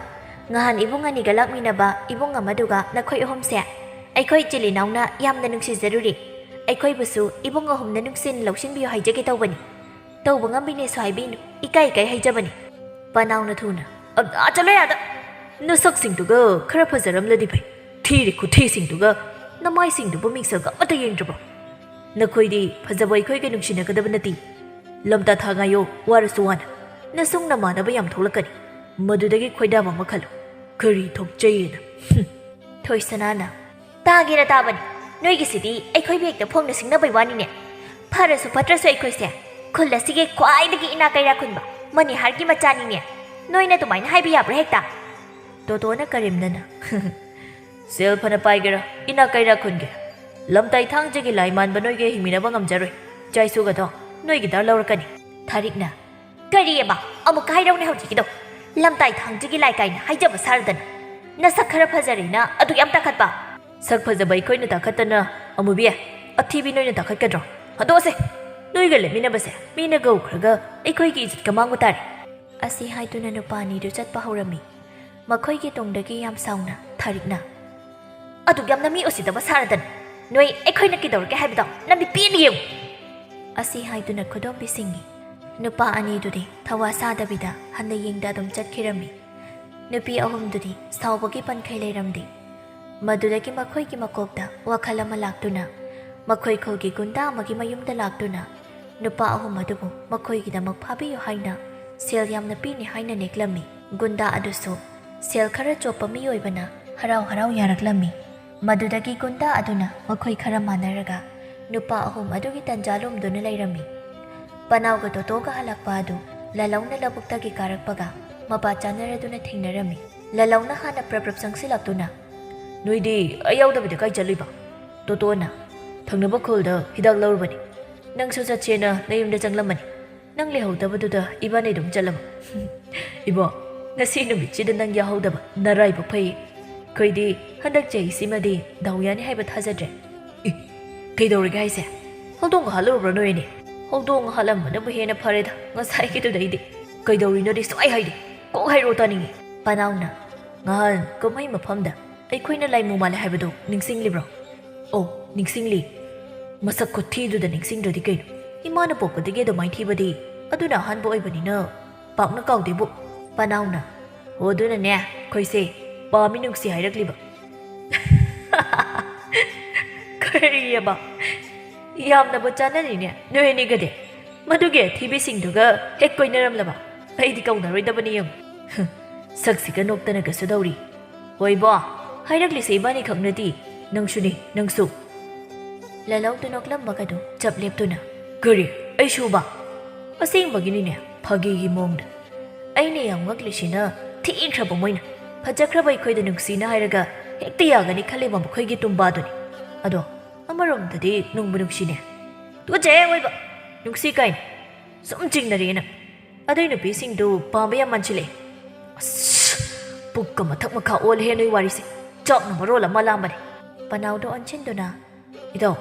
ꯉꯍꯥꯟ ꯏꯕꯨꯡ ꯑꯅꯤꯒ ꯂꯥꯛꯃꯤꯟꯅꯕ ꯏꯕꯨꯡ ꯑꯃꯗꯨꯒ ꯅꯈꯣꯏ ꯑꯍꯨꯝꯁꯦ ꯑꯩꯈꯣꯏ ꯏꯆꯤꯜ ꯏꯅꯥꯎꯅ ꯌꯥꯝꯅ ꯅꯨꯡꯁꯤꯖꯔꯨꯔꯤ꯫ ꯑꯩꯈꯣꯏꯕꯨꯁꯨ ꯏꯕꯨꯡ ꯑꯍꯨꯝꯅ ꯅꯨꯡꯁꯤꯅ ꯂꯧꯁꯤꯟꯕꯤꯌꯨ ꯍꯥꯏꯖꯒꯦ ꯇꯧꯕꯅꯤ꯫ ꯇꯧꯕ ꯉꯝꯕꯤꯅꯦꯁꯨ ꯍꯥꯏꯕꯤꯅꯨ, ꯏꯀꯥꯏ ꯏꯀꯥꯏ ꯍꯥꯏꯖꯕꯅꯤ꯫ ꯄꯅꯥꯎꯅ ꯊꯨꯅ, "ꯑ, ꯑ, ꯆꯠꯂꯣ ꯌꯥꯗ! ꯅꯁꯛꯁꯤꯡꯗꯨꯒ ꯈꯔ ꯐꯖꯔꯝꯂꯗꯤ ꯐꯩ꯫ ꯊꯤꯔꯤ ꯈꯨꯊꯤꯁꯤꯡꯗꯨꯒ ꯅꯃꯥꯏꯁꯤꯡꯗꯨꯕꯨ ꯃꯤꯡꯁꯦꯜꯒ ꯑꯃꯠꯇ ꯌꯦꯡꯗ꯭ꯔꯕꯣ? ꯅꯈꯣꯏꯗꯤ ꯐꯖꯕ ꯑꯩꯈꯣꯏꯒ ꯅꯨꯡꯁꯤꯅꯒꯗꯕ ꯅꯠꯇꯦ꯫ ꯂꯝꯇꯥ ꯊꯥ ꯉꯥꯏꯌꯣ, ꯋꯥꯔꯁꯨ ꯋꯥꯅ꯫ ꯅꯁꯨꯡ ꯅꯃꯥꯟꯅꯕ ꯌꯥꯝ ꯊꯣꯛꯂꯛꯀꯅꯤ꯫ ꯃꯗꯨꯗꯒꯤ ꯈꯣꯏꯗꯥꯕ ꯑꯃ ꯈꯜꯂꯨ꯫ ꯀꯔꯤ ꯊꯣꯛꯆꯩꯌꯦꯅ?" ꯍꯨꯝ꯫ ꯊꯣꯏꯁꯅꯥꯅ, "ꯇꯥꯒꯦꯔ ꯇꯥꯕꯅꯤ꯫ ꯅꯣꯏꯒꯤꯁꯤꯗꯤ ꯑꯩꯈꯣꯏꯕꯨ ꯍꯦꯛꯇ ꯐꯣꯡꯅ ꯁꯤꯡꯅꯕꯩ ꯋꯥꯅꯤꯅꯦ꯫ ꯐꯔꯁꯨ ꯐꯠꯇ꯭ꯔꯁꯨ ꯑꯩꯈꯣꯏꯁꯦ ꯈꯨꯜ ꯑꯁꯤꯒꯤ ꯈ꯭ꯋꯥꯏꯗꯒꯤ ꯏꯅꯥꯛ ꯀꯩꯔꯥꯛ ꯈꯨꯟꯕ ꯃꯅꯤꯍꯥꯔꯒꯤ ꯃꯆꯥꯅꯤꯅꯦ꯫ ꯅꯣꯏꯅ ꯑꯗꯨꯃꯥꯏꯅ ꯍꯥꯏꯕ ꯌꯥꯕ꯭ꯔꯥ ꯍꯦꯛꯇ?" ꯇꯣꯇꯣꯅ ꯀꯔꯦꯝꯅꯅ, "ꯁꯦꯜ ꯐꯅ ꯄꯥꯏꯒꯦꯔꯥ, ꯏꯅꯥꯛ ꯀꯩꯔꯥꯛ ꯈꯨꯟꯒꯦꯔꯥ, ꯂꯝꯇꯥꯏ ꯊꯥꯡꯖꯒꯤ ꯂꯥꯏ ꯃꯥꯟꯕ ꯅꯣꯏꯒ ꯍꯤꯡꯃꯤꯟꯅꯕ ꯉꯝꯖꯔꯣꯏ꯫ ꯏꯆꯥ ꯏꯁꯨꯒꯗꯣ ꯅꯣꯏꯒꯤꯗ ꯂꯧꯔꯛꯀꯅꯤ꯫" ꯊꯥꯔꯤꯛꯅ, "ꯀꯔꯤꯑꯕ? ꯑꯃꯨꯛꯀ ꯍꯥꯏꯔꯛꯎꯅꯦ ꯍꯧꯖꯤꯛꯀꯤꯗꯣ꯫ ꯂꯝꯇꯥꯏ ꯊꯥꯡꯖꯒꯤ ꯂꯥꯏ ꯀꯥꯏꯅ ꯍꯥꯏꯖꯕ ꯁꯥꯔꯗꯅ꯫ ꯅꯁꯛ ꯈꯔ ꯐꯖꯔꯦꯅ ꯑꯗꯨꯛ ꯌꯥꯝ ꯇꯥꯈꯠꯄ?" "ꯁꯛ ꯐꯖꯕ ꯑꯩꯈꯣꯏꯅ ꯇꯥꯈꯠꯇꯅ ꯑꯃꯨꯕꯤ, ꯑꯊꯤꯕꯤ ꯅꯣꯏꯅ ꯇꯥꯈꯠꯀꯗ꯭ꯔꯣ? ꯍꯟꯗꯣꯛꯑꯁꯦ꯫ ꯅꯣꯏꯒ ꯂꯦꯞꯃꯤꯟꯅꯕꯁꯦ ꯃꯤꯅ ꯀꯧꯈ꯭ꯔꯒ ꯑꯩꯈꯣꯏꯒꯤ ꯏꯖꯠꯀ ꯃꯥꯡꯕ ꯇꯥꯔꯦ꯫" ꯑꯁꯤ ꯍꯥꯏꯗꯨꯅ ꯅꯨꯄꯥ ꯑꯅꯤꯗꯨ ꯆꯠꯄ ꯍꯧꯔꯝꯃꯤ꯫ ꯃꯈꯣꯏꯒꯤ ꯇꯨꯡꯗꯒꯤ ꯌꯥꯝ ꯁꯥꯎꯅ ꯊꯥꯔꯤꯛꯅ, "ꯑꯗꯨꯛ ꯌꯥꯝꯅ ꯃꯤ ꯎꯁꯤꯠꯇꯕ ꯁꯥꯔꯗꯅ ꯅꯣꯏ ꯑꯩꯈꯣꯏꯅ ꯀꯩꯗꯧꯔꯒꯦ ꯍꯥꯏꯕꯗꯣ ꯅꯃꯤꯠ ꯄꯦꯟꯅ ꯌꯦꯡꯉꯨ!" ꯑꯁꯤ ꯍꯥꯏꯗꯨꯅ ꯈꯨꯗꯣꯝꯕꯤ ꯁꯤꯡꯉꯤ꯫ ꯅꯨꯄꯥ ꯑꯅꯤꯗꯨꯗꯤ ꯊꯋꯥ ꯁꯥꯗꯕꯤꯗ ꯍꯟꯅ ꯌꯦꯡꯗ ꯑꯗꯨꯝ ꯆꯠꯈꯤꯔꯝꯃꯤ꯫ ꯅꯨꯄꯤ ꯑꯍꯨꯝꯗꯨꯗꯤ ꯁꯥꯎꯕꯒꯤ ꯄꯟꯈꯩ ꯂꯩꯔꯝꯗꯦ꯫ ꯃꯗꯨꯗꯒꯤ ꯃꯈꯣꯏꯒꯤ ꯃꯀꯣꯛꯇ ꯋꯥꯈꯜ ꯑꯃ ꯂꯥꯛꯇꯨꯅ ꯃꯈꯣꯏ ꯈꯨꯜꯒꯤ ꯒꯨꯟꯗꯥ ꯑꯃꯒꯤ ꯃꯌꯨꯝꯗ ꯂꯥꯛꯇꯨꯅ ꯅꯨꯄꯥ ꯑꯍꯨꯝ ꯑꯗꯨꯕꯨ ꯃꯈꯣꯏꯒꯤꯗꯃꯛ ꯐꯥꯕꯤꯌꯨ ꯍꯥꯏꯅ ꯁꯦꯜ ꯌꯥꯝꯅ ꯄꯤꯅꯤ ꯍꯥꯏꯅ ꯅꯦꯛꯂꯝꯃꯤ꯫ ꯒꯨꯟꯗꯥ ꯑꯗꯨꯁꯨ ꯁꯦꯜ ꯈꯔ ꯆꯣꯞꯄ ꯃꯤꯑꯣꯏꯕꯅ ꯍꯔꯥꯎ ꯍꯔꯥꯎ ꯌꯥꯔꯛꯂꯝꯃꯤ꯫ ꯃꯗꯨꯗꯒꯤ ꯒꯨꯟꯗꯥ ꯑꯗꯨꯅ ꯃꯈꯣꯏ ꯈꯔ ꯃꯥꯟꯅꯔꯒ ꯅꯨꯄꯥ ꯑꯍꯨꯝ ꯑꯗꯨꯒꯤ ꯇꯟꯖꯥ ꯂꯨꯝꯗꯨꯅ ꯂꯩꯔꯝꯃꯤ꯫ ꯄꯅꯥꯎꯒ ꯇꯣꯇꯣꯒ ꯍꯜꯂꯛꯄ ꯑꯗꯨ ꯂꯥꯂꯧꯅ ꯂꯧꯕꯨꯛꯇꯒꯤ ꯀꯥꯔꯛꯄꯒ ꯃꯄꯥ ꯆꯥꯅꯔꯗꯨꯅ ꯊꯦꯡꯅꯔꯝꯃꯤ꯫ ꯂꯥꯂꯧꯅ ꯍꯥꯟꯅ ꯄ꯭ꯔꯞ ꯄ꯭ꯔꯞ ꯆꯪꯁꯤꯜꯂꯛꯇꯨꯅ, "ꯅꯣꯏꯗꯤ ꯑꯩ ꯌꯥꯎꯗꯕꯤꯗ ꯀꯥꯏ ꯆꯠꯂꯨꯏꯕ?" ꯇꯣꯇꯣꯅ, "ꯊꯪꯅꯕ ꯈꯨꯜꯗ ꯍꯤꯗꯥꯛ ꯂꯧꯔꯨꯕꯅꯤ꯫ ꯅꯪꯁꯨ ꯆꯠꯁꯦꯅ ꯅꯌꯨꯝꯗ ꯆꯪꯂꯝꯕꯅꯤ꯫ ꯅꯪ ꯂꯩꯍꯧꯗꯕꯗꯨꯗ ꯏꯕꯥꯅꯤ ꯑꯗꯨꯝ ꯆꯠꯂꯕ꯫" "ꯏꯕꯣ, ꯉꯁꯤ ꯅꯨꯃꯤꯠꯁꯤꯗ ꯅꯪ ꯌꯥꯎꯍꯧꯗꯕ ꯅꯔꯥꯏꯕꯛ ꯐꯩ꯫ ꯑꯩꯈꯣꯏꯗꯤ ꯍꯟꯗꯛ ꯆꯍꯤꯁꯤꯃꯗꯤ ꯗꯥꯎ ꯌꯥꯅꯤ ꯍꯥꯏꯕ ꯊꯥꯖꯗ꯭ꯔꯦ꯫" "ꯏ, ꯀꯩꯗꯧꯔꯒꯦ ꯍꯥꯏꯁꯦ? ꯍꯧꯗꯣꯡꯒ ꯍꯥꯠꯂꯨꯔꯕ꯭ꯔꯣ ꯅꯣꯏ ꯑꯅꯤ?" "ꯍꯧꯗꯣꯡ ꯍꯥꯠꯂꯝꯕꯅꯕꯨ ꯍꯦꯟꯅ ꯐꯔꯦꯗ ꯉꯁꯥꯏꯒꯤꯗꯨꯗꯩꯗꯤ꯫ ꯀꯩꯗꯧꯔꯤꯅꯣꯗꯤ ꯁꯨꯡꯍꯥꯏ ꯍꯥꯏꯗꯦ꯫ ꯀꯣꯛ ꯍꯥꯏꯔꯛꯑꯣ ꯇꯥꯅꯤꯡꯉꯤ꯫ ꯄꯅꯥꯎꯅ, "ꯉꯍꯥꯟ ꯀꯨꯝꯍꯩ ꯃꯐꯝꯗ ꯑꯩꯈꯣꯏꯅ ꯂꯥꯏꯃꯨ ꯃꯥꯜꯂꯦ ꯍꯥꯏꯕꯗꯣ ꯅꯤꯡꯁꯤꯡꯂꯤꯕ꯭ꯔꯣ?" "ꯑꯣ, ꯅꯤꯡꯁꯤꯡꯂꯤ꯫ ꯃꯁꯛ ꯈꯨꯊꯤꯗꯨꯗ ꯅꯤꯡꯁꯤꯡꯗ꯭ꯔꯗꯤ ꯀꯩꯅꯣ? ꯏꯃꯥꯅ ꯄꯣꯛꯄꯗꯒꯤ ꯑꯗꯨꯃꯥꯏꯅ ꯊꯤꯕꯗꯤ ꯑꯗꯨꯅ ꯑꯍꯥꯟꯕ ꯑꯣꯏꯕꯅꯤꯅ ꯄꯥꯛꯅ ꯀꯥꯎꯗꯦꯕꯨ꯫" ꯄꯅꯥꯎꯅ, "ꯑꯣ, ꯑꯗꯨꯅꯅꯦ ꯑꯩꯈꯣꯏꯁꯦ ꯄꯥꯝꯃꯤ ꯅꯨꯡꯁꯤ ꯍꯥꯏꯔꯛꯂꯤꯕ꯫" "ꯀꯔꯤꯑꯕ? ꯌꯥꯝꯅꯕꯨ ꯆꯥꯟꯅꯔꯤꯅꯦ ꯅꯣꯏ ꯑꯅꯤꯒꯗꯤ꯫ ꯃꯗꯨꯒꯤ ꯑꯊꯤꯕꯤꯁꯤꯡꯗꯨꯒ ꯍꯦꯛ ꯀꯣꯏꯅꯔꯝꯂꯕ? ꯑꯩꯗꯤ ꯀꯧꯅꯔꯣꯏꯗꯕꯅꯤ ꯌꯦꯡꯉꯨ꯫" ꯁꯛꯁꯤꯒ ꯅꯣꯛꯇꯅꯒꯁꯨ ꯇꯧꯔꯤ꯫ "ꯍꯣꯏꯕꯣ, ꯍꯥꯏꯔꯛꯂꯤꯁꯦ ꯏꯕꯥꯅꯤ ꯈꯛ ꯅꯠꯇꯦ, ꯅꯪꯁꯨꯅꯤ, ꯅꯪꯁꯨ꯫" ꯂꯂꯧꯗꯨ ꯅꯣꯛꯂꯝꯕꯒꯗꯨ ꯆꯞ ꯂꯦꯞꯇꯨꯅ, "ꯀꯔꯤ? ꯑꯩꯁꯨꯕ?" "ꯑꯁꯦꯡꯕꯒꯤꯅꯤꯅꯦ, ꯐꯥꯒꯤꯒꯤ ꯃꯑꯣꯡꯗ꯫ ꯑꯩꯅ ꯌꯥꯝ ꯉꯛꯂꯤꯁꯤꯅ, ꯊꯤꯈ꯭ꯔꯕ ꯃꯣꯏꯅ ꯐꯖꯈ꯭ꯔꯕ ꯑꯩꯈꯣꯏꯗ ꯅꯨꯡꯁꯤꯅ ꯍꯥꯏꯔꯒ ꯍꯦꯛꯇ ꯌꯥꯒꯅꯤ ꯈꯜꯂꯤꯕ ꯃꯈꯣꯏꯒꯤ ꯇꯨꯝꯕꯥꯗꯨꯅꯤ꯫ ꯑꯗꯣ ꯑꯃꯔꯣꯝꯗꯗꯤ ꯅꯨꯡꯕꯨ ꯅꯨꯡꯁꯤꯅꯦ꯫ ꯇꯨꯀꯠꯆꯩꯍꯦ ꯑꯣꯏꯕ! ꯅꯨꯡꯁꯤ ꯀꯥꯏꯅ꯫ ꯁꯨꯝ ꯆꯤꯡꯅꯔꯦꯅ꯫ ꯑꯗꯨꯏ ꯅꯨꯄꯤꯁꯤꯡꯗꯨ ꯄꯥꯝꯕ ꯌꯥꯝ ꯃꯥꯟꯁꯤꯜꯂꯛꯑꯦ꯫" "ꯑꯁ! ꯄꯨꯛꯀ ꯃꯊꯛ ꯃꯈꯥ ꯑꯣꯜꯂꯦꯍꯦ ꯅꯣꯏ ꯋꯥꯔꯤꯁꯦ꯫ ꯆꯥꯛꯅ ꯃꯔꯣꯜ ꯑꯃ ꯂꯥꯝꯕꯅꯦ꯫" ꯄꯅꯥꯎꯗꯣ ꯑꯣꯟꯁꯤꯟꯗꯨꯅ, "ꯏꯇꯥꯎ,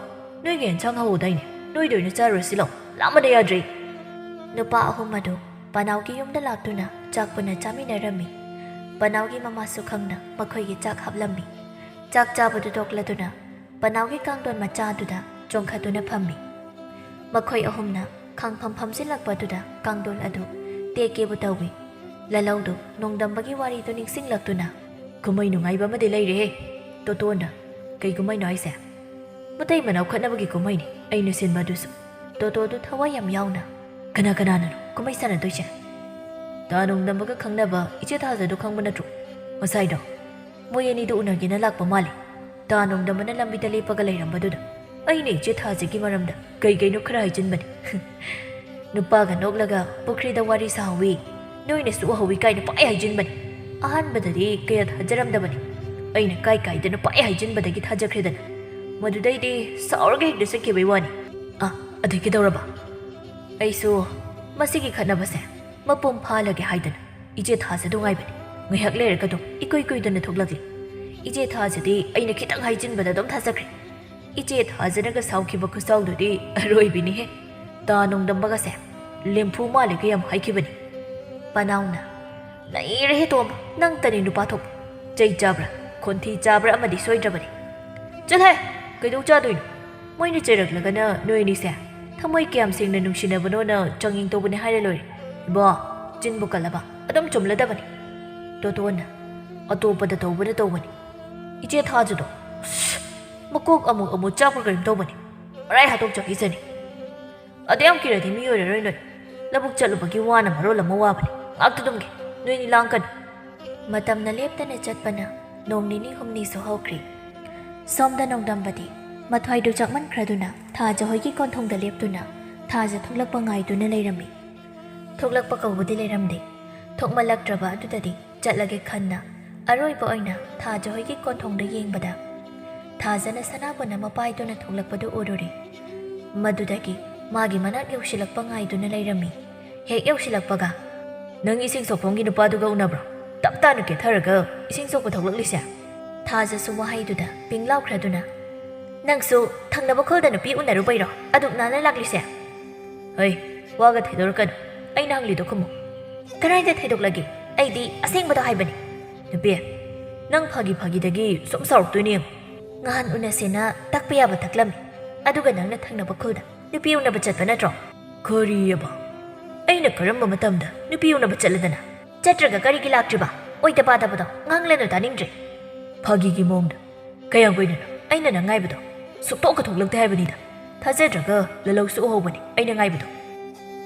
ꯅꯣꯏꯒꯤ ꯑꯦꯟꯁꯥꯡ ꯍꯧꯍꯧꯗꯥꯏꯅꯦ? ꯅꯣꯏꯗ ꯑꯣꯏꯅ ꯆꯥꯔꯨꯔꯁꯤ ꯂꯥꯎ꯫ ꯂꯥꯝꯕꯅ ꯌꯥꯗ꯭ꯔꯦ꯫" ꯅꯨꯄꯥ ꯑꯍꯨꯝ ꯑꯗꯨ ꯄꯅꯥꯎꯒꯤ ꯌꯨꯝꯗ ꯂꯥꯛꯇꯨꯅ ꯆꯥꯛ ꯄꯨꯟꯅ ꯆꯥꯃꯤꯟꯅꯔꯝꯃꯤ꯫ ꯄꯅꯥꯎꯒꯤ ꯃꯃꯥꯁꯨ ꯈꯪꯅ ꯃꯈꯣꯏꯒꯤ ꯆꯥꯛ ꯍꯥꯞꯂꯝꯃꯤ꯫ ꯆꯥꯛ ꯆꯥꯕꯗꯨ ꯇꯣꯛꯂꯗꯨꯅ ꯄꯅꯥꯎꯒꯤ ꯀꯥꯡꯗꯣꯟ ꯃꯆꯥ ꯑꯗꯨꯗ ꯆꯣꯡꯈꯠꯇꯨꯅ ꯐꯝꯃꯤ꯫ ꯃꯈꯣꯏ ꯑꯍꯨꯝꯅ ꯈꯥꯡꯐꯝ ꯐꯝꯖꯤꯜꯂꯛꯄ ꯑꯗꯨꯗ ꯀꯥꯡꯗꯣꯟ ꯑꯗꯨ ꯇꯦꯛꯀꯦꯕꯨ ꯇꯧꯏ꯫ ꯂꯂꯧꯗꯨ ꯅꯣꯡꯗꯝꯕꯒꯤ ꯋꯥꯔꯤꯗꯨ ꯅꯤꯡꯁꯤꯡꯂꯛꯇꯨꯅ, "ꯀꯨꯝꯍꯩ ꯅꯨꯡꯉꯥꯏꯕ ꯑꯃꯗꯤ ꯂꯩꯔꯦꯍꯦ, ꯇꯣꯇꯣꯟꯗ꯫ ꯀꯩ ꯀꯨꯝꯍꯩꯅꯣ ꯍꯥꯏꯁꯦ?" "ꯃꯇꯩ ꯃꯅꯥꯎ ꯈꯠꯅꯕꯒꯤ ꯀꯨꯝꯍꯩꯅꯤ, ꯑꯩꯅ ꯁꯤꯟꯕ ꯑꯗꯨꯁꯨ꯫" ꯇꯣꯇꯣꯗꯨ ꯊꯋꯥꯏ ꯌꯥꯝ ꯌꯥꯎꯅ, "ꯀꯅꯥ ꯀꯅꯥꯅꯅꯣ ꯀꯨꯝꯍꯩ ꯁꯥꯟꯅꯗꯣꯏꯁꯦ?" "ꯇꯥ ꯅꯣꯡꯗꯝꯕꯒ ꯈꯪꯅꯕ ꯏꯆꯦ ꯊꯥꯖꯗꯣ ꯈꯪꯕ ꯅꯠꯇ꯭ꯔꯣ? ꯉꯁꯥꯏꯗꯣ ꯃꯣꯏ ꯑꯅꯤꯗꯨ ꯎꯅꯒꯦꯅ ꯂꯥꯛꯄ ꯃꯥꯜꯂꯤ꯫ ꯇꯥ ꯅꯣꯡꯗꯝꯕꯅ ꯂꯝꯕꯤꯗ ꯂꯦꯞꯄꯒ ꯂꯩꯔꯝꯕꯗꯨꯗ ꯑꯩꯅ ꯏꯆꯦ ꯊꯥꯖꯒꯤ ꯃꯔꯝꯗ ꯀꯩ ꯀꯩꯅꯣ ꯈꯔ ꯍꯥꯏꯖꯤꯟꯕꯅꯤ꯫" ꯅꯨꯄꯥꯒ ꯅꯣꯛꯂꯒ ꯄꯨꯈ꯭ꯔꯤꯗ ꯋꯥꯔꯤ ꯁꯥꯍꯧꯋꯤ꯫ "ꯅꯣꯏꯅꯁꯨ ꯎꯍꯧꯋꯤ ꯀꯥꯏꯅ ꯄꯥꯏ ꯍꯥꯏꯖꯤꯟꯕꯅꯤ꯫ ꯑꯍꯥꯟꯕꯗꯗꯤ ꯀꯌꯥ ꯊꯥꯖꯔꯝꯗꯕꯅꯤ꯫ ꯑꯩꯅ ꯀꯥꯏ ꯀꯥꯏꯗꯅ ꯄꯥꯏ ꯍꯥꯏꯖꯤꯟꯕꯗꯒꯤ ꯊꯥꯖꯈ꯭ꯔꯦꯗꯅ꯫ ꯃꯗꯨꯗꯩꯗꯤ ꯁꯥꯎꯔꯒ ꯍꯦꯛꯇ ꯆꯠꯈꯤꯕꯩ ꯋꯥꯅꯤ꯫" "ꯑꯥ, ꯑꯗꯩ ꯀꯩꯗꯧꯔꯕ?" "ꯑꯩꯁꯨ ꯃꯁꯤꯒꯤ ꯈꯠꯅꯕꯁꯦ ꯃꯄꯨꯡ ꯐꯥꯍꯜꯂꯒꯦ ꯍꯥꯏꯗꯅ ꯏꯆꯦ ꯊꯥꯖꯗꯣ ꯉꯥꯏꯕꯅꯤ꯫ ꯉꯥꯏꯍꯥꯛ ꯂꯩꯔꯒ ꯑꯗꯨꯝ ꯏꯀꯨꯏ ꯀꯨꯏꯗꯅ ꯊꯣꯛꯂꯛꯂꯤ꯫ ꯏꯆꯦ ꯊꯥꯖꯗꯤ ꯑꯩꯅ ꯈꯤꯇꯪ ꯍꯥꯏꯖꯤꯟꯕꯗ ꯑꯗꯨꯝ ꯊꯥꯖꯈ꯭ꯔꯦ꯫ ꯏꯆꯦ ꯊꯥꯖꯅꯒ ꯁꯥꯎꯈꯤꯕ ꯈꯨꯁꯥꯎꯗꯨꯗꯤ ꯑꯔꯣꯏꯕꯤꯅꯤꯍꯦ꯫ ꯇꯥ ꯅꯣꯡꯗꯝꯕꯒꯁꯦ ꯂꯦꯝꯐꯨ ꯃꯥꯜꯂꯦꯒ ꯌꯥꯝ ꯍꯥꯏꯈꯤꯕꯅꯤ꯫" ꯄꯅꯥꯎꯅ, "ꯅꯩꯔꯦꯍꯦ ꯇꯣꯝꯕ, ꯅꯪꯇꯅꯤ ꯅꯨꯄꯥ ꯊꯣꯛꯄ꯫ ꯆꯩ ꯆꯥꯕ꯭ꯔꯥ, ꯈꯣꯟꯊꯤ ꯆꯥꯕ꯭ꯔꯥ ꯑꯃꯗꯤ ꯁꯣꯏꯗ꯭ꯔꯕꯅꯤ꯫ ꯆꯠꯂꯍꯦ, ꯀꯩꯗꯧ ꯆꯥꯗꯣꯏꯅꯣ? ꯃꯣꯏꯅ ꯆꯩꯔꯛꯂꯒꯅ ꯅꯣꯏ ꯑꯅꯤꯁꯦ ꯊꯃꯣꯏ ꯀꯌꯥꯝ ꯁꯦꯡꯅ ꯅꯨꯡꯁꯤꯅꯕꯅꯣꯅ ꯆꯥꯡꯌꯦꯡ ꯇꯧꯕꯅꯦ ꯍꯥꯏꯔ ꯂꯣꯏꯔꯦ꯫ ꯏꯕꯣ, ꯆꯤꯟꯕꯨ ꯀꯜꯂꯕ ꯑꯗꯨꯝ ꯆꯨꯝꯂꯗꯕꯅꯤ꯫ ꯇꯣꯇꯣꯟꯅ ꯑꯇꯣꯞꯄꯗ ꯇꯧꯕꯅ ꯇꯧꯕꯅꯤ꯫ ꯏꯆꯦ ꯊꯥꯖꯗꯣ, ꯃꯀꯣꯛ ꯑꯃꯨꯛ ꯑꯃꯨꯛ ꯆꯥꯛꯄ꯭ꯔꯥ ꯀꯩꯅꯣꯝ ꯇꯧꯕꯅꯤ꯫ ꯃꯔꯥꯏ ꯍꯥꯇꯣꯛꯆꯈꯤꯁꯅꯤ꯫ ꯑꯗꯨ ꯌꯥꯝ ꯀꯤꯔꯗꯤ ꯃꯤ ꯑꯣꯏꯔꯔꯣꯏ ꯅꯣꯏ꯫ ꯂꯧꯕꯨꯛ ꯆꯠꯂꯨꯕꯒꯤ ꯋꯥꯅ ꯃꯔꯣꯜ ꯑꯃ ꯋꯥꯕꯅꯤ꯫ ꯉꯥꯛꯇ ꯇꯨꯝꯒꯦ꯫ ꯅꯣꯏꯅꯤ ꯂꯥꯡꯀꯅꯨ꯫" ꯃꯇꯝꯅ ꯂꯦꯞꯇꯅ ꯆꯠꯄꯅ ꯅꯣꯡ ꯅꯤꯅꯤ ꯍꯨꯝꯅꯤꯁꯨ ꯍꯧꯈ꯭ꯔꯦ꯫ ꯁꯣꯝꯗ ꯅꯣꯡꯗꯝꯕꯗꯤ ꯃꯊ꯭ꯋꯥꯏꯗꯨ ꯆꯥꯛꯃꯟꯈ꯭ꯔꯗꯨꯅ ꯊꯥꯖ ꯍꯣꯏꯒꯤ ꯀꯣꯟꯊꯣꯡꯗ ꯂꯦꯞꯇꯨꯅ ꯊꯥꯖ ꯊꯣꯛꯂꯛꯄ ꯉꯥꯏꯗꯨꯅ ꯂꯩꯔꯝꯃꯤ꯫ ꯊꯣꯛꯂꯛꯄ ꯀꯧꯕꯗꯤ ꯂꯩꯔꯝꯗꯦ꯫ ꯊꯣꯛꯃꯜꯂꯛꯇ꯭ꯔꯕ ꯑꯗꯨꯗꯗꯤ ꯆꯠꯂꯒꯦ ꯈꯟꯅ ꯑꯔꯣꯏꯕ ꯑꯣꯏꯅ ꯊꯥꯖ ꯍꯣꯏꯒꯤ ꯀꯣꯟꯊꯣꯡꯗ ꯌꯦꯡꯕꯗ, ꯊꯥꯖꯅ ꯁꯅꯥꯕꯨꯟ ꯑꯃ ꯄꯥꯏꯗꯨꯅ ꯊꯣꯛꯂꯛꯄꯗꯨ ꯎꯔꯨꯔꯦ꯫ ꯃꯗꯨꯗꯒꯤ ꯃꯥꯒꯤ ꯃꯅꯥꯛ ꯌꯧꯁꯤꯜꯂꯛꯄ ꯉꯥꯏꯗꯨꯅ ꯂꯩꯔꯝꯃꯤ꯫ ꯍꯦꯛ ꯌꯧꯁꯤꯜꯂꯛꯄꯒ, "ꯅꯪ ꯏꯁꯤꯡ ꯁꯣꯛꯐꯝꯒꯤ ꯅꯨꯄꯥꯗꯨꯒ ꯎꯅꯕ꯭ꯔꯣ? ꯇꯞ ꯇꯥꯅ ꯀꯦꯊꯔꯒ ꯏꯁꯤꯡ ꯁꯣꯛꯄ ꯊꯣꯛꯂꯛꯂꯤꯁꯦ?" ꯊꯥꯖꯁꯨ ꯋꯥꯍꯩꯗꯨꯗ ꯄꯤꯡ ꯂꯥꯎꯈ꯭ꯔꯗꯨꯅ, "ꯅꯪꯁꯨ ꯊꯪꯅꯕ ꯈꯨꯜꯗ ꯅꯨꯄꯤ ꯎꯅꯔꯨꯕꯩꯔꯣ ꯑꯗꯨꯛ ꯅꯥꯟꯅ ꯂꯥꯛꯂꯤꯁꯦ?" "ꯍꯩ, ꯋꯥꯒ ꯊꯩꯗꯣꯔꯛꯀꯅꯨ꯫ ꯑꯩꯅ ꯍꯪꯂꯤꯗꯣ ꯈꯨꯝꯃꯨ꯫" "ꯀꯗꯥꯏꯗ ꯊꯩꯗꯣꯛꯂꯒꯦ? ꯑꯩꯗꯤ ꯑꯁꯦꯡꯕꯗꯣ ꯍꯥꯏꯕꯅꯤ꯫" "ꯅꯨꯄꯤ, ꯅꯪ ꯐꯥꯒꯤ ꯐꯥꯒꯤꯗꯒꯤ ꯁꯨꯝ ꯁꯥꯎꯔꯛꯇꯣꯏꯅꯦ ꯌꯦꯡꯉꯨ꯫" "ꯉꯍꯥꯟ ꯎꯅꯁꯦꯅ ꯇꯛꯄ ꯌꯥꯕ ꯇꯛꯂꯝꯃꯤ, ꯑꯗꯨꯒ ꯅꯪꯅ ꯊꯪꯅꯕ ꯈꯨꯜꯗ ꯅꯨꯄꯤ ꯎꯅꯕ ꯆꯠꯄ ꯅꯠꯇ꯭ꯔꯣ?" "ꯀꯔꯤꯑꯕ? ꯑꯩꯅ ꯀꯔꯝꯕ ꯃꯇꯝꯗ ꯅꯨꯄꯤ ꯎꯅꯕ ꯆꯠꯂꯗꯅ?" "ꯆꯠꯇ꯭ꯔꯒ ꯀꯔꯤꯒꯤ ꯂꯥꯛꯇ꯭ꯔꯤꯕ? ꯑꯣꯏꯗ ꯄꯥꯗꯕꯗꯣ ꯉꯥꯡꯂꯅꯨ, ꯇꯥꯅꯤꯡꯗ꯭ꯔꯦ꯫" "ꯐꯥꯒꯤꯒꯤ ꯃꯑꯣꯡꯗ꯫ ꯀꯌꯥꯝ ꯀꯨꯏꯅꯅꯣ ꯑꯩꯅ ꯅꯪ ꯉꯥꯏꯕꯗꯣ? ꯁꯨꯛꯊꯣꯛꯀ ꯊꯣꯛꯂꯛꯇꯦ ꯍꯥꯏꯕꯅꯤꯗ꯫ ꯊꯥꯖꯗ꯭ꯔꯒ ꯂꯂꯧꯁꯨ ꯎꯍꯧꯕꯅꯤ ꯑꯩꯅ ꯉꯥꯏꯕꯗꯣ꯫"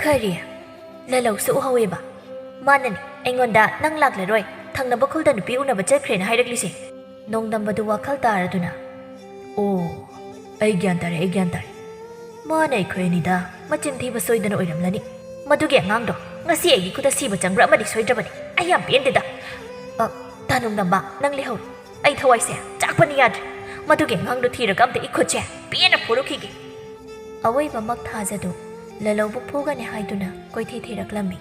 "ꯀꯔꯤ? ꯂꯂꯧꯁꯨ ꯎꯍꯧꯋꯦꯕ? ꯃꯥꯅꯅꯤ ꯑꯩꯉꯣꯟꯗ ꯅꯪ ꯂꯥꯛꯂꯔꯣꯏ, ꯊꯪꯅꯕ ꯈꯨꯜꯗ ꯅꯨꯄꯤ ꯎꯅꯕ ꯆꯠꯈ꯭ꯔꯦꯅ ꯍꯥꯏꯔꯛꯂꯤꯁꯦ꯫" ꯅꯣꯡꯗꯝꯕꯗꯨ ꯋꯥꯈꯜ ꯇꯥꯔꯗꯨꯅ, "ꯑꯣ, ꯑꯩ ꯒ꯭ꯌꯥꯟ ꯇꯥꯔꯦ, ꯑꯩ ꯒ꯭ꯌꯥꯟ ꯇꯥꯔꯦ꯫ ꯃꯥꯅ ꯑꯩꯈꯣꯏ ꯑꯅꯤꯗ ꯃꯆꯤꯟ ꯊꯤꯕ ꯁꯣꯏꯗꯅ ꯑꯣꯏꯔꯝꯂꯅꯤ꯫ ꯃꯗꯨꯒꯤ ꯑꯉꯥꯡꯗꯣ ꯉꯁꯤ ꯑꯩꯒꯤ ꯈꯨꯠꯇ ꯁꯤꯕ ꯆꯪꯕ꯭ꯔꯥ ꯑꯃꯗꯤ ꯁꯣꯏꯗ꯭ꯔꯕꯅꯤ꯫ ꯑꯩ ꯌꯥꯝ ꯄꯦꯟꯗꯦꯗ꯫ ꯑ, ꯇꯥ ꯅꯣꯡꯗꯝꯕ, ꯅꯪ ꯂꯩꯍꯧꯔꯣ꯫ ꯑꯩ ꯊꯋꯥꯏꯁꯦ ꯆꯥꯛꯄꯅ ꯌꯥꯗ꯭ꯔꯦ꯫ ꯃꯗꯨꯒꯤ ꯑꯉꯥꯡꯗꯣ ꯊꯤꯔꯒ ꯑꯝꯇ ꯑꯩ ꯈꯨꯠꯁꯦ ꯄꯦꯟꯅ ꯐꯣꯔꯨꯈꯤꯒꯦ꯫" ꯑꯋꯣꯏꯕꯃꯛ ꯊꯥꯖꯗꯨ ꯂꯂꯧꯕꯨ ꯐꯨꯒꯅꯤ ꯍꯥꯏꯗꯨꯅ ꯀꯣꯏꯊꯤ ꯊꯤꯔꯛꯂꯝꯃꯤ꯫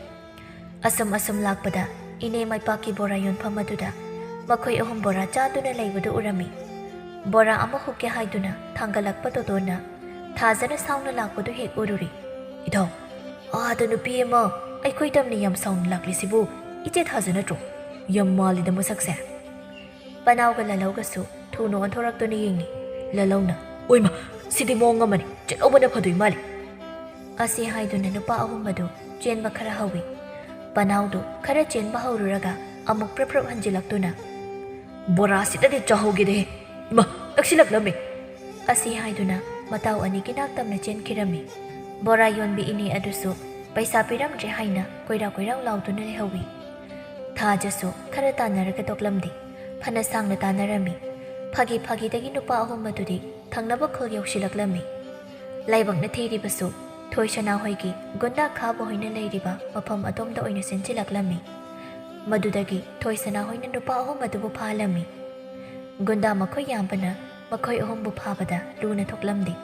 ꯑꯁꯨꯝ ꯑꯁꯨꯝ ꯂꯥꯛꯄꯗ ꯏꯅꯦ ꯃꯥꯏꯄꯥꯛꯀꯤ ꯕꯣꯔꯥ ꯌꯣꯟꯐꯝ ꯑꯗꯨꯗ ꯃꯈꯣꯏ ꯑꯍꯨꯝ ꯕꯣꯔꯥ ꯆꯥꯗꯨꯅ ꯂꯩꯕꯗꯨ ꯎꯔꯝꯃꯤ꯫ ꯕꯣꯔꯥ ꯑꯃ ꯍꯨꯞꯀꯦ ꯍꯥꯏꯗꯨꯅ ꯊꯥꯡꯒꯠꯂꯛꯄ ꯇꯣꯇꯣꯟꯅ ꯊꯥꯖꯅ ꯁꯥꯎꯅ ꯂꯥꯛꯄꯗꯨ ꯍꯦꯛ ꯎꯔꯨꯔꯦ꯫ "ꯏꯙꯧ, ꯑꯥꯗ ꯅꯨꯄꯤ ꯑꯃ ꯑꯩꯈꯣꯏ ꯇꯝꯅ ꯌꯥꯝ ꯁꯥꯎꯅ ꯂꯥꯛꯂꯤꯁꯤꯕꯨ "ꯏꯆꯦ ꯊꯥꯖ ꯅꯠꯇ꯭ꯔꯣ? ꯌꯥꯝ ꯃꯥꯜꯂꯤꯗ ꯃꯁꯛꯁꯦ"꯫ ꯄꯅꯥꯎꯒ ꯂꯥꯂꯧꯒꯁꯨ ꯊꯨꯅ ꯑꯣꯟꯊꯣꯔꯛꯇꯨꯅ ꯌꯦꯡꯉꯤ꯫ ꯂꯥꯂꯧꯅ, "ꯑꯣꯏꯃ, ꯁꯤꯗꯤ ꯃꯑꯣꯡ ꯑꯃꯅꯤ, ꯆꯠꯍꯧꯕꯅ ꯐꯗꯣꯏ ꯃꯥꯜꯂꯤ"꯫ ꯑꯁꯤ ꯍꯥꯏꯗꯨꯅ ꯅꯨꯄꯥ ꯑꯍꯨꯝ ꯑꯗꯨ ꯆꯦꯟꯕ ꯈꯔ ꯍꯧꯏ꯫ ꯄꯅꯥꯎꯗꯨ ꯈꯔ ꯆꯦꯟꯕ ꯍꯧꯔꯨꯔꯒ ꯑꯃꯨꯛ ꯄ꯭ꯔꯞ ꯄ꯭ꯔꯞ ꯍꯟꯖꯤꯜꯂꯛꯇꯨꯅ, "ꯕꯣꯔꯥꯁꯤꯗꯗꯤ ꯆꯥꯍꯧꯒꯦꯗꯦ꯫ ꯏꯃꯥ, ꯅꯛꯁꯤꯜꯂꯛꯂꯝꯃꯤ"꯫ ꯑꯁꯤ ꯍꯥꯏꯗꯨꯅ ꯃꯇꯥꯎ ꯑꯅꯤꯒꯤ ꯅꯥꯛ ꯇꯝꯅ ꯆꯦꯟꯈꯤꯔꯝꯃꯤ꯫ ꯕꯣꯔꯥ ꯌꯣꯟꯕꯤ ꯏꯅꯦ ꯑꯗꯨꯁꯨ ꯄꯩꯁꯥ ꯄꯤꯔꯝꯗ꯭ꯔꯦ ꯍꯥꯏꯅ ꯀꯣꯏꯔꯥꯎ ꯀꯣꯏꯔꯥꯎ ꯂꯥꯎꯗꯨꯅ ꯂꯩꯍꯧꯏ꯫ ꯊꯥꯖꯁꯨ ꯈꯔ ꯇꯥꯟꯅꯔꯒ ꯇꯣꯛꯂꯝꯗꯦ꯫ ꯐꯅ ꯁꯥꯡꯅ ꯇꯥꯟꯅꯔꯝꯃꯤ꯫ ꯐꯥꯒꯤ ꯐꯥꯒꯤꯗꯒꯤ ꯅꯨꯄꯥ ꯑꯍꯨꯝ ꯑꯗꯨꯗꯤ ꯊꯪꯅꯕ ꯈꯨꯜ ꯌꯧꯁꯤꯜꯂꯛꯂꯝꯃꯤ꯫ ꯂꯥꯏꯕꯛꯅ ꯊꯤꯔꯤꯕꯁꯨ ꯊꯣꯏꯁꯅꯥ ꯍꯣꯏꯒꯤ ꯒꯨꯟꯗꯥ ꯈꯥꯕ ꯍꯣꯏꯅ ꯂꯩꯔꯤꯕ ꯃꯐꯝ ꯑꯗꯣꯝꯗ ꯑꯣꯏꯅ ꯆꯦꯟꯁꯤꯜꯂꯛꯂꯝꯃꯤ꯫ ꯃꯗꯨꯗꯒꯤ ꯊꯣꯏꯁꯅꯥ ꯍꯣꯏꯅ ꯅꯨꯄꯥ ꯑꯍꯨꯝ ꯑꯗꯨꯕꯨ ꯐꯥꯍꯜꯂꯝꯃꯤ꯫ ꯒꯨꯟꯗꯥ ꯃꯈꯣꯏ ꯌꯥꯝꯕꯅ ꯃꯈꯣꯏ ꯑꯍꯨꯝꯕꯨ ꯐꯥꯕꯗ ꯂꯨꯅ ꯊꯣꯛꯂꯝꯗꯦ꯫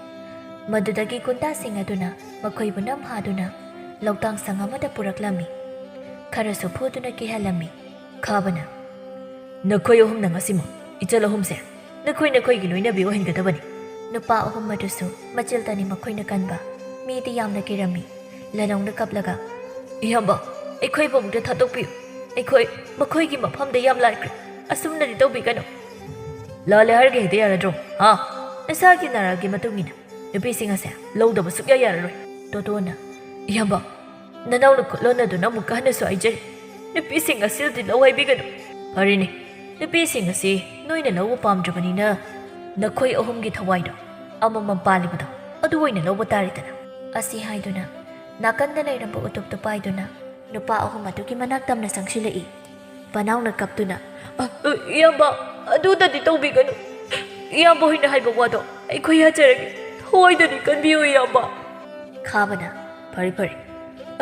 ꯃꯗꯨꯗꯒꯤ ꯒꯨꯟꯗꯥꯁꯤꯡ ꯑꯗꯨꯅ ꯃꯈꯣꯏꯕꯨ ꯅꯝꯍꯥꯗꯨꯅ ꯂꯧꯇꯥꯡ ꯁꯪ ꯑꯃꯗ ꯄꯨꯔꯛꯂꯝꯃꯤ꯫ ꯈꯔꯁꯨ ꯐꯨꯗꯨꯅ ꯀꯤꯍꯜꯂꯝꯃꯤ꯫ ꯈꯥꯕꯅ, "ꯅꯈꯣꯏ ꯑꯍꯨꯝꯅ ꯉꯁꯤꯃꯛ ꯏꯆꯜ ꯑꯍꯨꯝꯁꯦ ꯅꯈꯣꯏ ꯅꯈꯣꯏꯒꯤ ꯂꯣꯏꯅꯕꯤ ꯑꯣꯏꯍꯟꯒꯗꯕꯅꯤ"꯫ ꯅꯨꯄꯥ ꯑꯍꯨꯝ ꯑꯗꯨꯁꯨ ꯃꯆꯤꯜ ꯇꯅꯤ ꯃꯈꯣꯏꯅ ꯀꯟꯕ, ꯃꯤꯗꯤ ꯌꯥꯝꯅ ꯀꯤꯔꯝꯃꯤ꯫ ꯂꯥꯂꯧꯅ ꯀꯞꯂꯒ, "ꯏꯌꯥꯝꯕ, ꯑꯩꯈꯣꯏꯕꯨ ꯑꯃꯨꯛꯇ ꯊꯥꯗꯣꯛꯄꯤꯌꯨ꯫ ꯑꯩꯈꯣꯏ ꯃꯈꯣꯏꯒꯤ ꯃꯐꯝꯗ ꯌꯥꯝ ꯂꯥꯏꯈ꯭ꯔꯦ꯫ ꯑꯁꯨꯝꯅꯗꯤ ꯇꯧꯕꯤꯒꯅꯨ"꯫ "ꯂꯥꯜꯂꯦ ꯍꯥꯏꯔꯒ ꯍꯦꯛꯇ ꯌꯥꯔꯗ꯭ꯔꯣ? ꯍꯥ? ꯅꯁꯥꯒꯤ ꯅꯔꯥꯒꯤ ꯃꯇꯨꯡ ꯏꯟꯅ ꯅꯨꯄꯤꯁꯤꯡ ꯑꯁꯦ ꯂꯧꯗꯕ ꯁꯨꯛꯌꯥ ꯌꯥꯔꯔꯣꯏ"꯫ ꯇꯣꯇꯣꯅ, "ꯏꯌꯥꯝꯕ, ꯅꯅꯥꯎꯅ ꯈꯨꯠꯂꯣꯟꯅꯗꯨꯅ ꯑꯃꯨꯛꯀ ꯍꯟꯅꯁꯨ ꯍꯥꯏꯖꯔꯤ, ꯅꯨꯄꯤꯁꯤꯡ ꯑꯁꯤꯗꯤ ꯂꯧ ꯍꯥꯏꯕꯤꯒꯅꯨ"꯫ "ꯐꯔꯦꯅꯦ, ꯅꯨꯄꯤꯁꯤꯡ ꯑꯁꯤ ꯅꯣꯏꯅ ꯂꯧꯕ ꯄꯥꯝꯗ꯭ꯔꯕꯅꯤꯅ ꯅꯈꯣꯏ ꯑꯍꯨꯝꯒꯤ ꯊꯋꯥꯏꯗꯣ ꯑꯃꯃꯝ ꯄꯥꯜꯂꯤꯕꯗꯣ ꯑꯗꯨ ꯑꯣꯏꯅ ꯂꯧꯕ ꯇꯥꯔꯦꯗꯅ"꯫ ꯑꯁꯤ ꯍꯥꯏꯗꯨꯅ ꯅꯥꯀꯟꯗ ꯂꯩꯔꯝꯕ ꯎꯇꯨꯞꯇꯨ ꯄꯥꯏꯗꯨꯅ ꯅꯨꯄꯥ ꯑꯍꯨꯝ ꯑꯗꯨꯒꯤ ꯃꯅꯥꯛ ꯇꯝꯅ ꯆꯪꯁꯤꯜꯂꯛꯏ꯫ ꯄꯅꯥꯎꯅ ꯀꯞꯇꯨꯅ, "ꯑ, ꯑ, ꯏꯌꯥꯝꯕ, ꯑꯗꯨꯗꯗꯤ ꯇꯧꯕꯤꯒꯅꯨ꯫ ꯏꯌꯥꯝꯕ ꯍꯣꯏꯅ ꯍꯥꯏꯕ ꯋꯥꯗꯣ ꯑꯩꯈꯣꯏ ꯌꯥꯖꯔꯒꯦ꯫ ꯊꯋꯥꯏꯗꯅꯤ ꯀꯟꯕꯤꯌꯨ, ꯏꯌꯥꯝꯕ"꯫ ꯈꯥꯕꯅ, "ꯐꯔꯦ, ꯐꯔꯦ꯫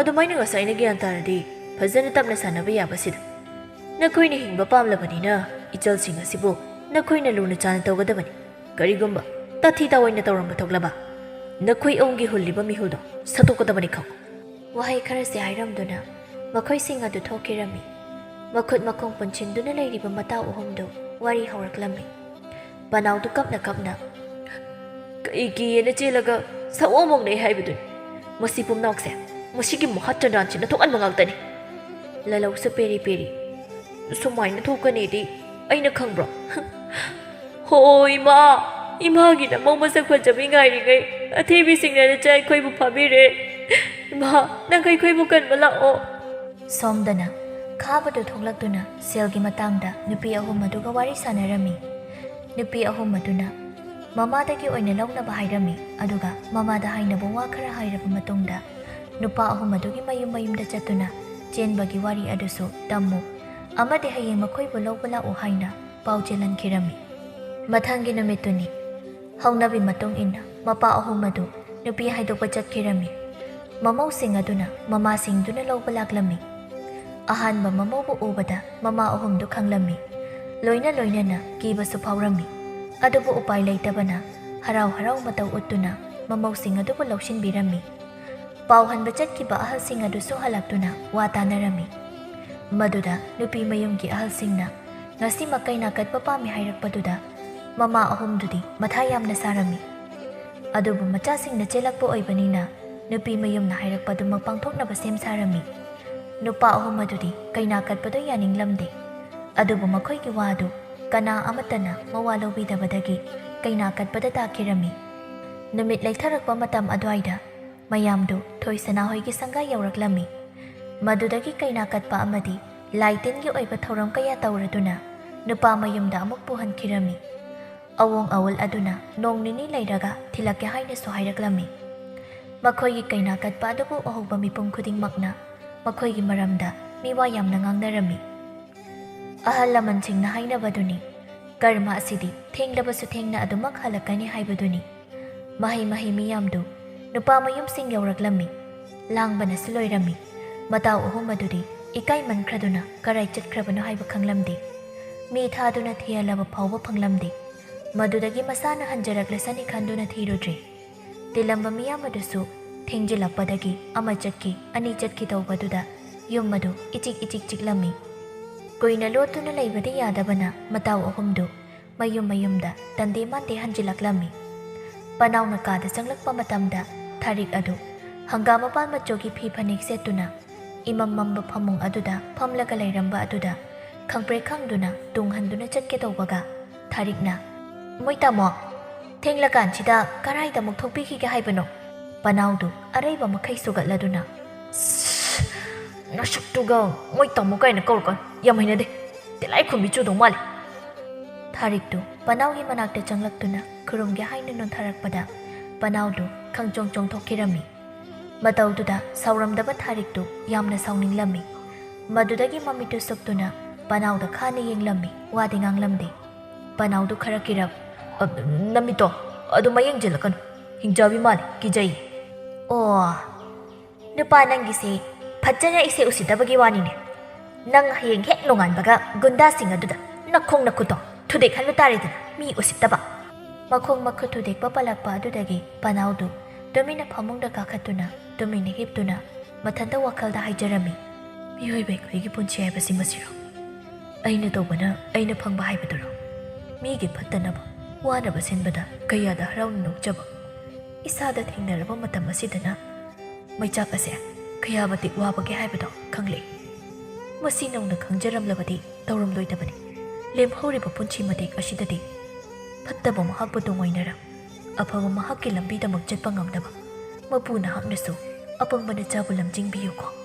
ꯑꯗꯨꯃꯥꯏꯅ ꯉꯁꯥꯏꯅ ꯒ꯭ꯌꯥꯟ ꯇꯥꯔꯗꯤ ꯐꯖꯅ ꯇꯞꯅ ꯁꯥꯟꯅꯕ ꯌꯥꯕꯁꯤꯗ꯫ ꯅꯈꯣꯏꯅ ꯍꯤꯡꯕ ꯄꯥꯝꯂꯕꯅꯤꯅ ꯏꯆꯜꯁꯤꯡ ꯑꯁꯤꯕꯨ ꯅꯈꯣꯏꯅ ꯂꯨꯅ ꯆꯥꯟꯅ ꯇꯧꯒꯗꯕꯅꯤ꯫ ꯀꯔꯤꯒꯨꯝꯕ ꯇꯥꯊꯤ ꯇꯥꯑꯣꯏꯅ ꯇꯧꯔꯝꯕ ꯊꯣꯛꯂꯕ ꯅꯈꯣꯏ ꯑꯍꯨꯝꯒꯤ ꯍꯨꯜꯂꯤꯕ ꯃꯤꯍꯨꯜꯗꯣ ꯁꯠꯇꯣꯛꯀꯗꯕꯅꯤ ꯈꯪꯉꯨ"꯫ ꯋꯥꯍꯩ ꯈꯔꯁꯦ ꯍꯥꯏꯔꯝꯗꯨꯅ ꯃꯈꯣꯏꯁꯤꯡ ꯑꯗꯨ ꯊꯣꯛꯈꯤꯔꯝꯃꯤ꯫ ꯃꯈꯨꯠ ꯃꯈꯣꯡ ꯄꯨꯟꯁꯤꯟꯗꯨꯅ ꯂꯩꯔꯤꯕ ꯃꯇꯥꯎ ꯑꯍꯨꯝꯗꯨ ꯋꯥꯔꯤ ꯍꯧꯔꯛꯂꯝꯃꯤ꯫ ꯄꯅꯥꯎꯗꯨ ꯀꯞꯅ ꯀꯞꯅ, "ꯀꯩꯒꯤꯅ ꯆꯦꯜꯂꯒ ꯁꯑꯣꯝ ꯑꯣꯡꯅꯩ ꯍꯥꯏꯕꯗꯨꯅꯤ? ꯃꯁꯤ ꯄꯨꯝꯅꯃꯛꯁꯦ ꯃꯁꯤꯒꯤ ꯃꯍꯥ ꯆꯟꯗ꯭ꯔꯥꯟꯁꯤꯅ ꯊꯣꯛꯍꯟꯕ ꯉꯥꯛꯇꯅꯤ"꯫ ꯂꯥꯂꯧꯁꯨ ꯄꯦꯔꯤ ꯄꯦꯔꯤ꯫ "ꯁꯨꯃꯥꯏꯅ ꯊꯣꯛꯀꯅꯤꯗꯤ ꯑꯩꯅ ꯈꯪꯕ꯭ꯔꯣ?" "ꯍꯣ ꯏꯃꯥ, ꯏꯃꯥꯒꯤ ꯅꯃꯧ ꯃꯁꯛ ꯐꯖꯕꯤ ꯉꯥꯏꯔꯤꯉꯩ ꯑꯊꯤꯕꯤꯁꯤꯡꯅ ꯅꯆꯥ ꯑꯩꯈꯣꯏꯕꯨ ꯐꯥꯕꯤꯔꯦ꯫ ꯏꯃꯥ, ꯅꯪ ꯑꯩꯈꯣꯏꯕꯨ ꯀꯟꯕ ꯂꯥꯛꯑꯣ꯫" ꯁꯣꯝꯗꯅ ꯈꯥꯕꯗꯨ ꯊꯣꯛꯂꯛꯇꯨꯅ ꯁꯦꯜꯒꯤ ꯃꯇꯥꯡꯗ ꯅꯨꯄꯤ ꯑꯍꯨꯝ ꯑꯗꯨꯒ ꯋꯥꯔꯤ ꯁꯥꯟꯅꯔꯝꯃꯤ꯫ ꯅꯨꯄꯤ ꯑꯍꯨꯝ ꯑꯗꯨꯅ ꯃꯃꯥꯗꯒꯤ ꯑꯣꯏꯅ ꯂꯧꯅꯕ ꯍꯥꯏꯔꯝꯃꯤ꯫ ꯑꯗꯨꯒ ꯃꯃꯥꯗ ꯍꯥꯏꯅꯕ ꯋꯥ ꯈꯔ ꯍꯥꯏꯔꯕ ꯃꯇꯨꯡꯗ ꯅꯨꯄꯥ ꯑꯍꯨꯝ ꯑꯗꯨꯒꯤ ꯃꯌꯨꯝ ꯃꯌꯨꯝꯗ ꯆꯠꯇꯨꯅ ꯆꯦꯟꯕꯒꯤ ꯋꯥꯔꯤ ꯑꯗꯨꯁꯨ ꯇꯝꯃꯨ ꯑꯃꯗꯤ ꯍꯌꯦꯡ ꯃꯈꯣꯏꯕꯨ ꯂꯧꯕ ꯂꯥꯛꯎ ꯍꯥꯏꯅ ꯄꯥꯎ ꯆꯦꯜꯍꯟꯈꯤꯔꯝꯃꯤ꯫ ꯃꯊꯪꯒꯤ ꯅꯨꯃꯤꯠꯇꯨꯅꯤ꯫ ꯍꯧꯅꯕꯤ ꯃꯇꯨꯡ ꯏꯟꯅ ꯃꯄꯥ ꯑꯍꯨꯝ ꯑꯗꯨ ꯅꯨꯄꯤ ꯍꯥꯏꯗꯣꯛꯄ ꯆꯠꯈꯤꯔꯝꯃꯤ꯫ ꯃꯃꯧꯁꯤꯡ ꯑꯗꯨꯅ ꯃꯃꯥꯁꯤꯡꯗꯨꯅ ꯂꯧꯕ ꯂꯥꯛꯂꯝꯃꯤ꯫ ꯑꯍꯥꯟꯕ ꯃꯃꯧꯕꯨ ꯎꯕꯗ ꯃꯃꯥ ꯑꯍꯨꯝꯗꯨ ꯈꯪꯂꯝꯃꯤ꯫ ꯂꯣꯏꯅ ꯂꯣꯏꯅꯅ ꯀꯤꯕꯁꯨ ꯐꯥꯎꯔꯝꯃꯤ꯫ ꯑꯗꯨꯕꯨ ꯎꯄꯥꯏ ꯂꯩꯇꯕꯅ ꯍꯔꯥꯎ ꯍꯔꯥꯎ ꯃꯇꯧ ꯎꯠꯇꯨꯅ ꯃꯃꯧꯁꯤꯡ ꯑꯗꯨꯕꯨ ꯂꯧꯁꯤꯟꯕꯤꯔꯝꯃꯤ꯫ ꯄꯥꯎ ꯍꯟꯕ ꯆꯠꯈꯤꯕ ꯑꯍꯜꯁꯤꯡ ꯑꯗꯨꯁꯨ ꯍꯜꯂꯛꯇꯨꯅ ꯋꯥ ꯇꯥꯅꯔꯝꯃꯤ꯫ ꯃꯗꯨꯗ ꯅꯨꯄꯤ ꯃꯌꯨꯝꯒꯤ ꯑꯍꯜꯁꯤꯡꯅ ꯉꯁꯤꯃꯛ ꯀꯩꯅꯥ ꯀꯠꯄ ꯄꯥꯝꯃꯤ ꯍꯥꯏꯔꯛꯄꯗꯨꯗ ꯃꯃꯥ ꯑꯍꯨꯝꯗꯨꯗꯤ ꯃꯊꯥ ꯌꯥꯝꯅ ꯁꯥꯔꯝꯃꯤ꯫ ꯑꯗꯨꯕꯨ ꯃꯆꯥꯁꯤꯡꯅ ꯆꯦꯜꯂꯛꯄ ꯑꯣꯏꯕꯅꯤꯅ ꯅꯨꯄꯤ ꯃꯌꯨꯝꯅ ꯍꯥꯏꯔꯛꯄꯗꯨꯃꯛ ꯄꯥꯡꯊꯣꯛꯅꯕ ꯁꯦꯝ ꯁꯥꯔꯝꯃꯤ꯫ ꯅꯨꯄꯥ ꯑꯍꯨꯝ ꯑꯗꯨꯗꯤ ꯀꯩꯅꯥ ꯀꯠꯄꯗꯨ ꯌꯥꯅꯤꯡꯂꯝꯗꯦ꯫ ꯑꯗꯨꯕꯨ ꯃꯈꯣꯏꯒꯤ ꯋꯥꯗꯨ ꯀꯅꯥ ꯑꯃꯠꯇꯅ ꯃꯋꯥ ꯂꯧꯕꯤꯗꯕꯗꯒꯤ ꯀꯩꯅꯥ ꯀꯠꯄꯗ ꯇꯥꯈꯤꯔꯝꯃꯤ꯫ ꯅꯨꯃꯤꯠ ꯂꯩꯊꯔꯛꯄ ꯃꯇꯝ ꯑꯗꯨꯋꯥꯏꯗ ꯃꯌꯥꯝꯗꯨ ꯊꯣꯏꯁꯅꯥ ꯍꯣꯏꯒꯤ ꯁꯪꯒꯥꯏ ꯌꯧꯔꯛꯂꯝꯃꯤ꯫ ꯃꯗꯨꯗꯒꯤ ꯀꯩꯅꯥ ꯀꯠꯄ ꯑꯃꯗꯤ ꯂꯥꯏ ꯇꯤꯟꯒꯤ ꯑꯣꯏꯕ ꯊꯧꯔꯝ ꯀꯌꯥ ꯇꯧꯔꯗꯨꯅ ꯅꯨꯄꯥ ꯃꯌꯨꯝꯗ ꯑꯃꯨꯛ ꯄꯨꯍꯟꯈꯤꯔꯝꯃꯤ꯫ ꯑꯋꯣꯡ ꯑꯋꯜ ꯑꯗꯨꯅ ꯅꯣꯡ ꯅꯤꯅꯤ ꯂꯩꯔꯒ ꯊꯤꯜꯂꯛꯀꯦ ꯍꯥꯏꯅꯁꯨ ꯍꯥꯏꯔꯛꯂꯝꯃꯤ꯫ ꯃꯈꯣꯏꯒꯤ ꯀꯩꯅꯥ ꯀꯠꯄ ꯑꯗꯨꯕꯨ ꯎꯍꯧꯕ ꯃꯤꯄꯨꯝ ꯈꯨꯗꯤꯡꯃꯛꯅ ꯃꯈꯣꯏꯒꯤ ꯃꯔꯝꯗ ꯃꯤꯋꯥ ꯌꯥꯝꯅ ꯉꯥꯡꯅꯔꯝꯃꯤ꯫ ꯑꯍꯜ ꯂꯃꯟꯁꯤꯡꯅ ꯍꯥꯏꯅꯕꯗꯨꯅꯤ, ꯀꯔꯃ ꯑꯁꯤꯗꯤ ꯊꯦꯡꯂꯕꯁꯨ ꯊꯦꯡꯅ ꯑꯗꯨꯃꯛ ꯍꯜꯂꯛꯀꯅꯤ ꯍꯥꯏꯕꯗꯨꯅꯤ꯫ ꯃꯍꯩ ꯃꯍꯩ ꯃꯤꯌꯥꯝꯗꯨ ꯅꯨꯄꯥ ꯃꯌꯨꯝꯁꯤꯡ ꯌꯧꯔꯛꯂꯝꯃꯤ꯫ ꯂꯥꯡꯕꯅꯁꯨ ꯂꯣꯏꯔꯝꯃꯤ꯫ ꯃꯇꯥꯎ ꯑꯍꯨꯝ ꯑꯗꯨꯗꯤ ꯏꯀꯥꯏꯃꯟꯈ꯭ꯔꯗꯨꯅ ꯀꯔꯥꯏ ꯆꯠꯈ꯭ꯔꯕꯅꯣ ꯍꯥꯏꯕ ꯈꯪꯂꯝꯗꯦ꯫ ꯃꯤ ꯊꯥꯗꯨꯅ ꯊꯤꯍꯜꯂꯕ ꯐꯥꯎꯕ ꯐꯪꯂꯝꯗꯦ꯫ ꯃꯗꯨꯗꯒꯤ ꯃꯁꯥꯅ ꯍꯟꯖꯔꯛꯂꯁꯅꯤ ꯈꯟꯗꯨꯅ ꯊꯤꯔꯨꯗ꯭ꯔꯦ꯫ ꯇꯤꯜꯂꯝꯕ ꯃꯤꯌꯥꯝ ꯑꯗꯨꯁꯨ ꯊꯦꯡꯖꯤꯜꯂꯛꯄꯗꯒꯤ ꯑꯃ ꯆꯠꯈꯤ, ꯑꯅꯤ ꯆꯠꯈꯤ ꯇꯧꯕꯗꯨꯗ ꯌꯨꯝ ꯑꯗꯨ ꯏꯆꯤꯛ ꯏꯆꯤꯛ ꯆꯤꯛꯂꯝꯃꯤ꯫ ꯀꯨꯏꯅ ꯂꯣꯠꯇꯨꯅ ꯂꯩꯕꯗꯤ ꯌꯥꯗꯕꯅ ꯃꯇꯥꯎ ꯑꯍꯨꯝꯗꯨ ꯃꯌꯨꯝ ꯃꯌꯨꯝꯗ ꯇꯟꯗꯦ ꯃꯥꯟꯗꯦ ꯍꯟꯖꯤꯜꯂꯛꯂꯝꯃꯤ꯫ ꯄꯅꯥꯎꯅ ꯀꯥꯗ ꯆꯪꯂꯛꯄ ꯃꯇꯝꯗ ꯊꯥꯔꯤꯛ ꯑꯗꯨ ꯍꯪꯒꯥꯝ ꯃꯄꯥꯟ ꯃꯆꯨꯒꯤ ꯐꯤ ꯐꯅꯦꯛ ꯁꯦꯠꯇꯨꯅ ꯏꯃꯝ ꯃꯝꯕ ꯐꯃꯨꯡ ꯑꯗꯨꯗ ꯐꯝꯂꯒ ꯂꯩꯔꯝꯕ ꯑꯗꯨꯗ ꯈꯪꯄ꯭ꯔꯦꯛ ꯈꯪꯗꯨꯅ ꯇꯨꯡ ꯍꯟꯗꯨꯅ ꯆꯠꯀꯦ ꯇꯧꯕꯒ ꯊꯥꯔꯤꯛꯅ, "ꯃꯣꯏ ꯇꯥꯃꯣ, ꯊꯦꯡꯂꯀꯥꯟꯁꯤꯗ ꯀꯔꯥꯏꯗ ꯑꯃꯨꯛ ꯊꯣꯛꯄꯤꯈꯤꯒꯦ ꯍꯥꯏꯕꯅꯣ?" ꯄꯅꯥꯎꯗꯨ ꯑꯔꯩꯕ ꯃꯈꯩ ꯁꯨꯒꯠꯂꯗꯨꯅ, "ꯁꯁ, ꯅꯁꯛꯇꯨꯒ ꯃꯣꯏ ꯇꯥꯃꯣ ꯀꯥꯏꯅ ꯀꯧꯔꯛꯀꯅꯨ, ꯌꯥꯝ ꯍꯩꯅꯗꯦ, ꯇꯤꯂꯥꯏꯈꯨꯝꯕꯤ ꯆꯨꯗꯧ ꯃꯥꯜꯂꯦ"꯫ ꯊꯥꯔꯤꯛꯇꯨ ꯄꯅꯥꯎꯒꯤ ꯃꯅꯥꯛꯇ ꯆꯪꯂꯛꯇꯨꯅ ꯈꯨꯔꯨꯝꯒꯦ ꯍꯥꯏꯅ ꯅꯣꯟꯊꯔꯛꯄꯗ ꯄꯅꯥꯎꯗꯨ ꯈꯪꯆꯣꯡ ꯆꯣꯡꯊꯣꯛꯈꯤꯔꯝꯃꯤ꯫ ꯃꯇꯧꯗꯨꯗ ꯁꯥꯎꯔꯝꯗꯕ ꯊꯥꯔꯤꯛꯇꯨ ꯌꯥꯝꯅ ꯁꯥꯎꯅꯤꯡꯂꯝꯃꯤ꯫ ꯃꯗꯨꯗꯒꯤ ꯃꯃꯤꯠꯇꯨ ꯁꯨꯛꯇꯨꯅ ꯄꯅꯥꯎꯗ ꯈꯥꯅ ꯌꯦꯡꯂꯝꯃꯤ, ꯋꯥꯗꯤ ꯉꯥꯡꯂꯝꯗꯦ꯫ ꯄꯅꯥꯎꯗꯨ ꯈꯔ ꯀꯤꯔꯞ, "ꯑ, ꯅꯃꯤꯠꯇꯣ ꯑꯗꯨꯃꯥꯏ ꯌꯦꯡꯁꯤꯜꯂꯛꯀꯅꯨ, ꯍꯤꯡꯖꯥꯕꯤ ꯃꯥꯜꯂꯤ, ꯀꯤꯖꯩ"꯫ "ꯑꯣ, ꯅꯨꯄꯥ ꯅꯪꯒꯤꯁꯦ ꯐꯖꯅ ꯏꯁꯦ ꯎꯁꯤꯠꯇꯕꯒꯤ ꯋꯥꯅꯤꯅꯦ꯫ ꯅꯪ ꯍꯌꯦꯡ ꯍꯦꯛ ꯅꯣꯡꯉꯥꯟꯕꯒ ꯒꯨꯟꯗꯥꯁꯤꯡ ꯑꯗꯨꯗ ꯅꯈꯣꯡ ꯅꯈꯨꯠꯇꯣ ꯊꯨꯗꯦꯛꯍꯜꯂꯨ ꯇꯥꯔꯦꯗꯅ, ꯃꯤ ꯎꯁꯤꯠꯇꯕ"꯫ ꯃꯈꯣꯡ ꯃꯈꯨꯠ ꯊꯨꯗꯦꯛꯄ ꯄꯜꯂꯛꯄ ꯑꯗꯨꯗꯒꯤ ꯄꯅꯥꯎꯗꯨ ꯇꯨꯃꯤꯟꯅ ꯐꯃꯨꯡꯗ ꯀꯥꯈꯠꯇꯨꯅ ꯇꯨꯃꯤꯟꯅ ꯍꯤꯞꯇꯨꯅ ꯃꯊꯟꯇ ꯋꯥꯈꯜꯗ ꯍꯥꯏꯖꯔꯝꯃꯤ, "ꯃꯤꯑꯣꯏꯕ ꯑꯩꯈꯣꯏꯒꯤ ꯄꯨꯟꯁꯤ ꯍꯥꯏꯕꯁꯤ ꯃꯁꯤꯔꯣ? ꯑꯩꯅ ꯇꯧꯕꯅ ꯑꯩꯅ ꯐꯪꯕ ꯍꯥꯏꯕꯗꯨꯔꯣ? ꯃꯤꯒꯤ ꯐꯠꯇꯅꯕ ꯋꯥꯅꯕ ꯁꯤꯟꯕꯗ ꯀꯌꯥꯗ ꯍꯔꯥꯎꯅ ꯅꯣꯛꯆꯕ, ꯏꯁꯥꯗ ꯊꯦꯡꯅꯔꯕ ꯃꯇꯝ ꯑꯁꯤꯗꯅ ꯃꯩꯆꯥꯛ ꯑꯁꯦ ꯀꯌꯥ ꯃꯇꯤꯛ ꯋꯥꯕꯒꯦ ꯍꯥꯏꯕꯗꯣ ꯈꯪꯂꯦ꯫ ꯃꯁꯤ ꯅꯧꯅ ꯈꯪꯖꯔꯝꯂꯕꯗꯤ ꯇꯧꯔꯝꯂꯣꯏꯗꯕꯅꯤ꯫ ꯂꯦꯝꯍꯧꯔꯤꯕ ꯄꯨꯟꯁꯤ ꯃꯇꯦꯛ ꯑꯁꯤꯗꯗꯤ ꯐꯠꯇꯕ ꯃꯍꯥꯛꯄꯨ ꯇꯨꯡꯑꯣꯏꯅꯔ ꯑꯐꯕ ꯃꯍꯥꯛꯀꯤ ꯂꯝꯕꯤꯗꯃꯛ ꯆꯠꯄ ꯉꯝꯅꯕ ꯃꯄꯨ ꯅꯍꯥꯛꯅꯁꯨ ꯑꯄꯪꯕ ꯅꯆꯥꯕꯨ ꯂꯝꯖꯤꯡꯕꯤꯌꯨꯀꯣ"꯫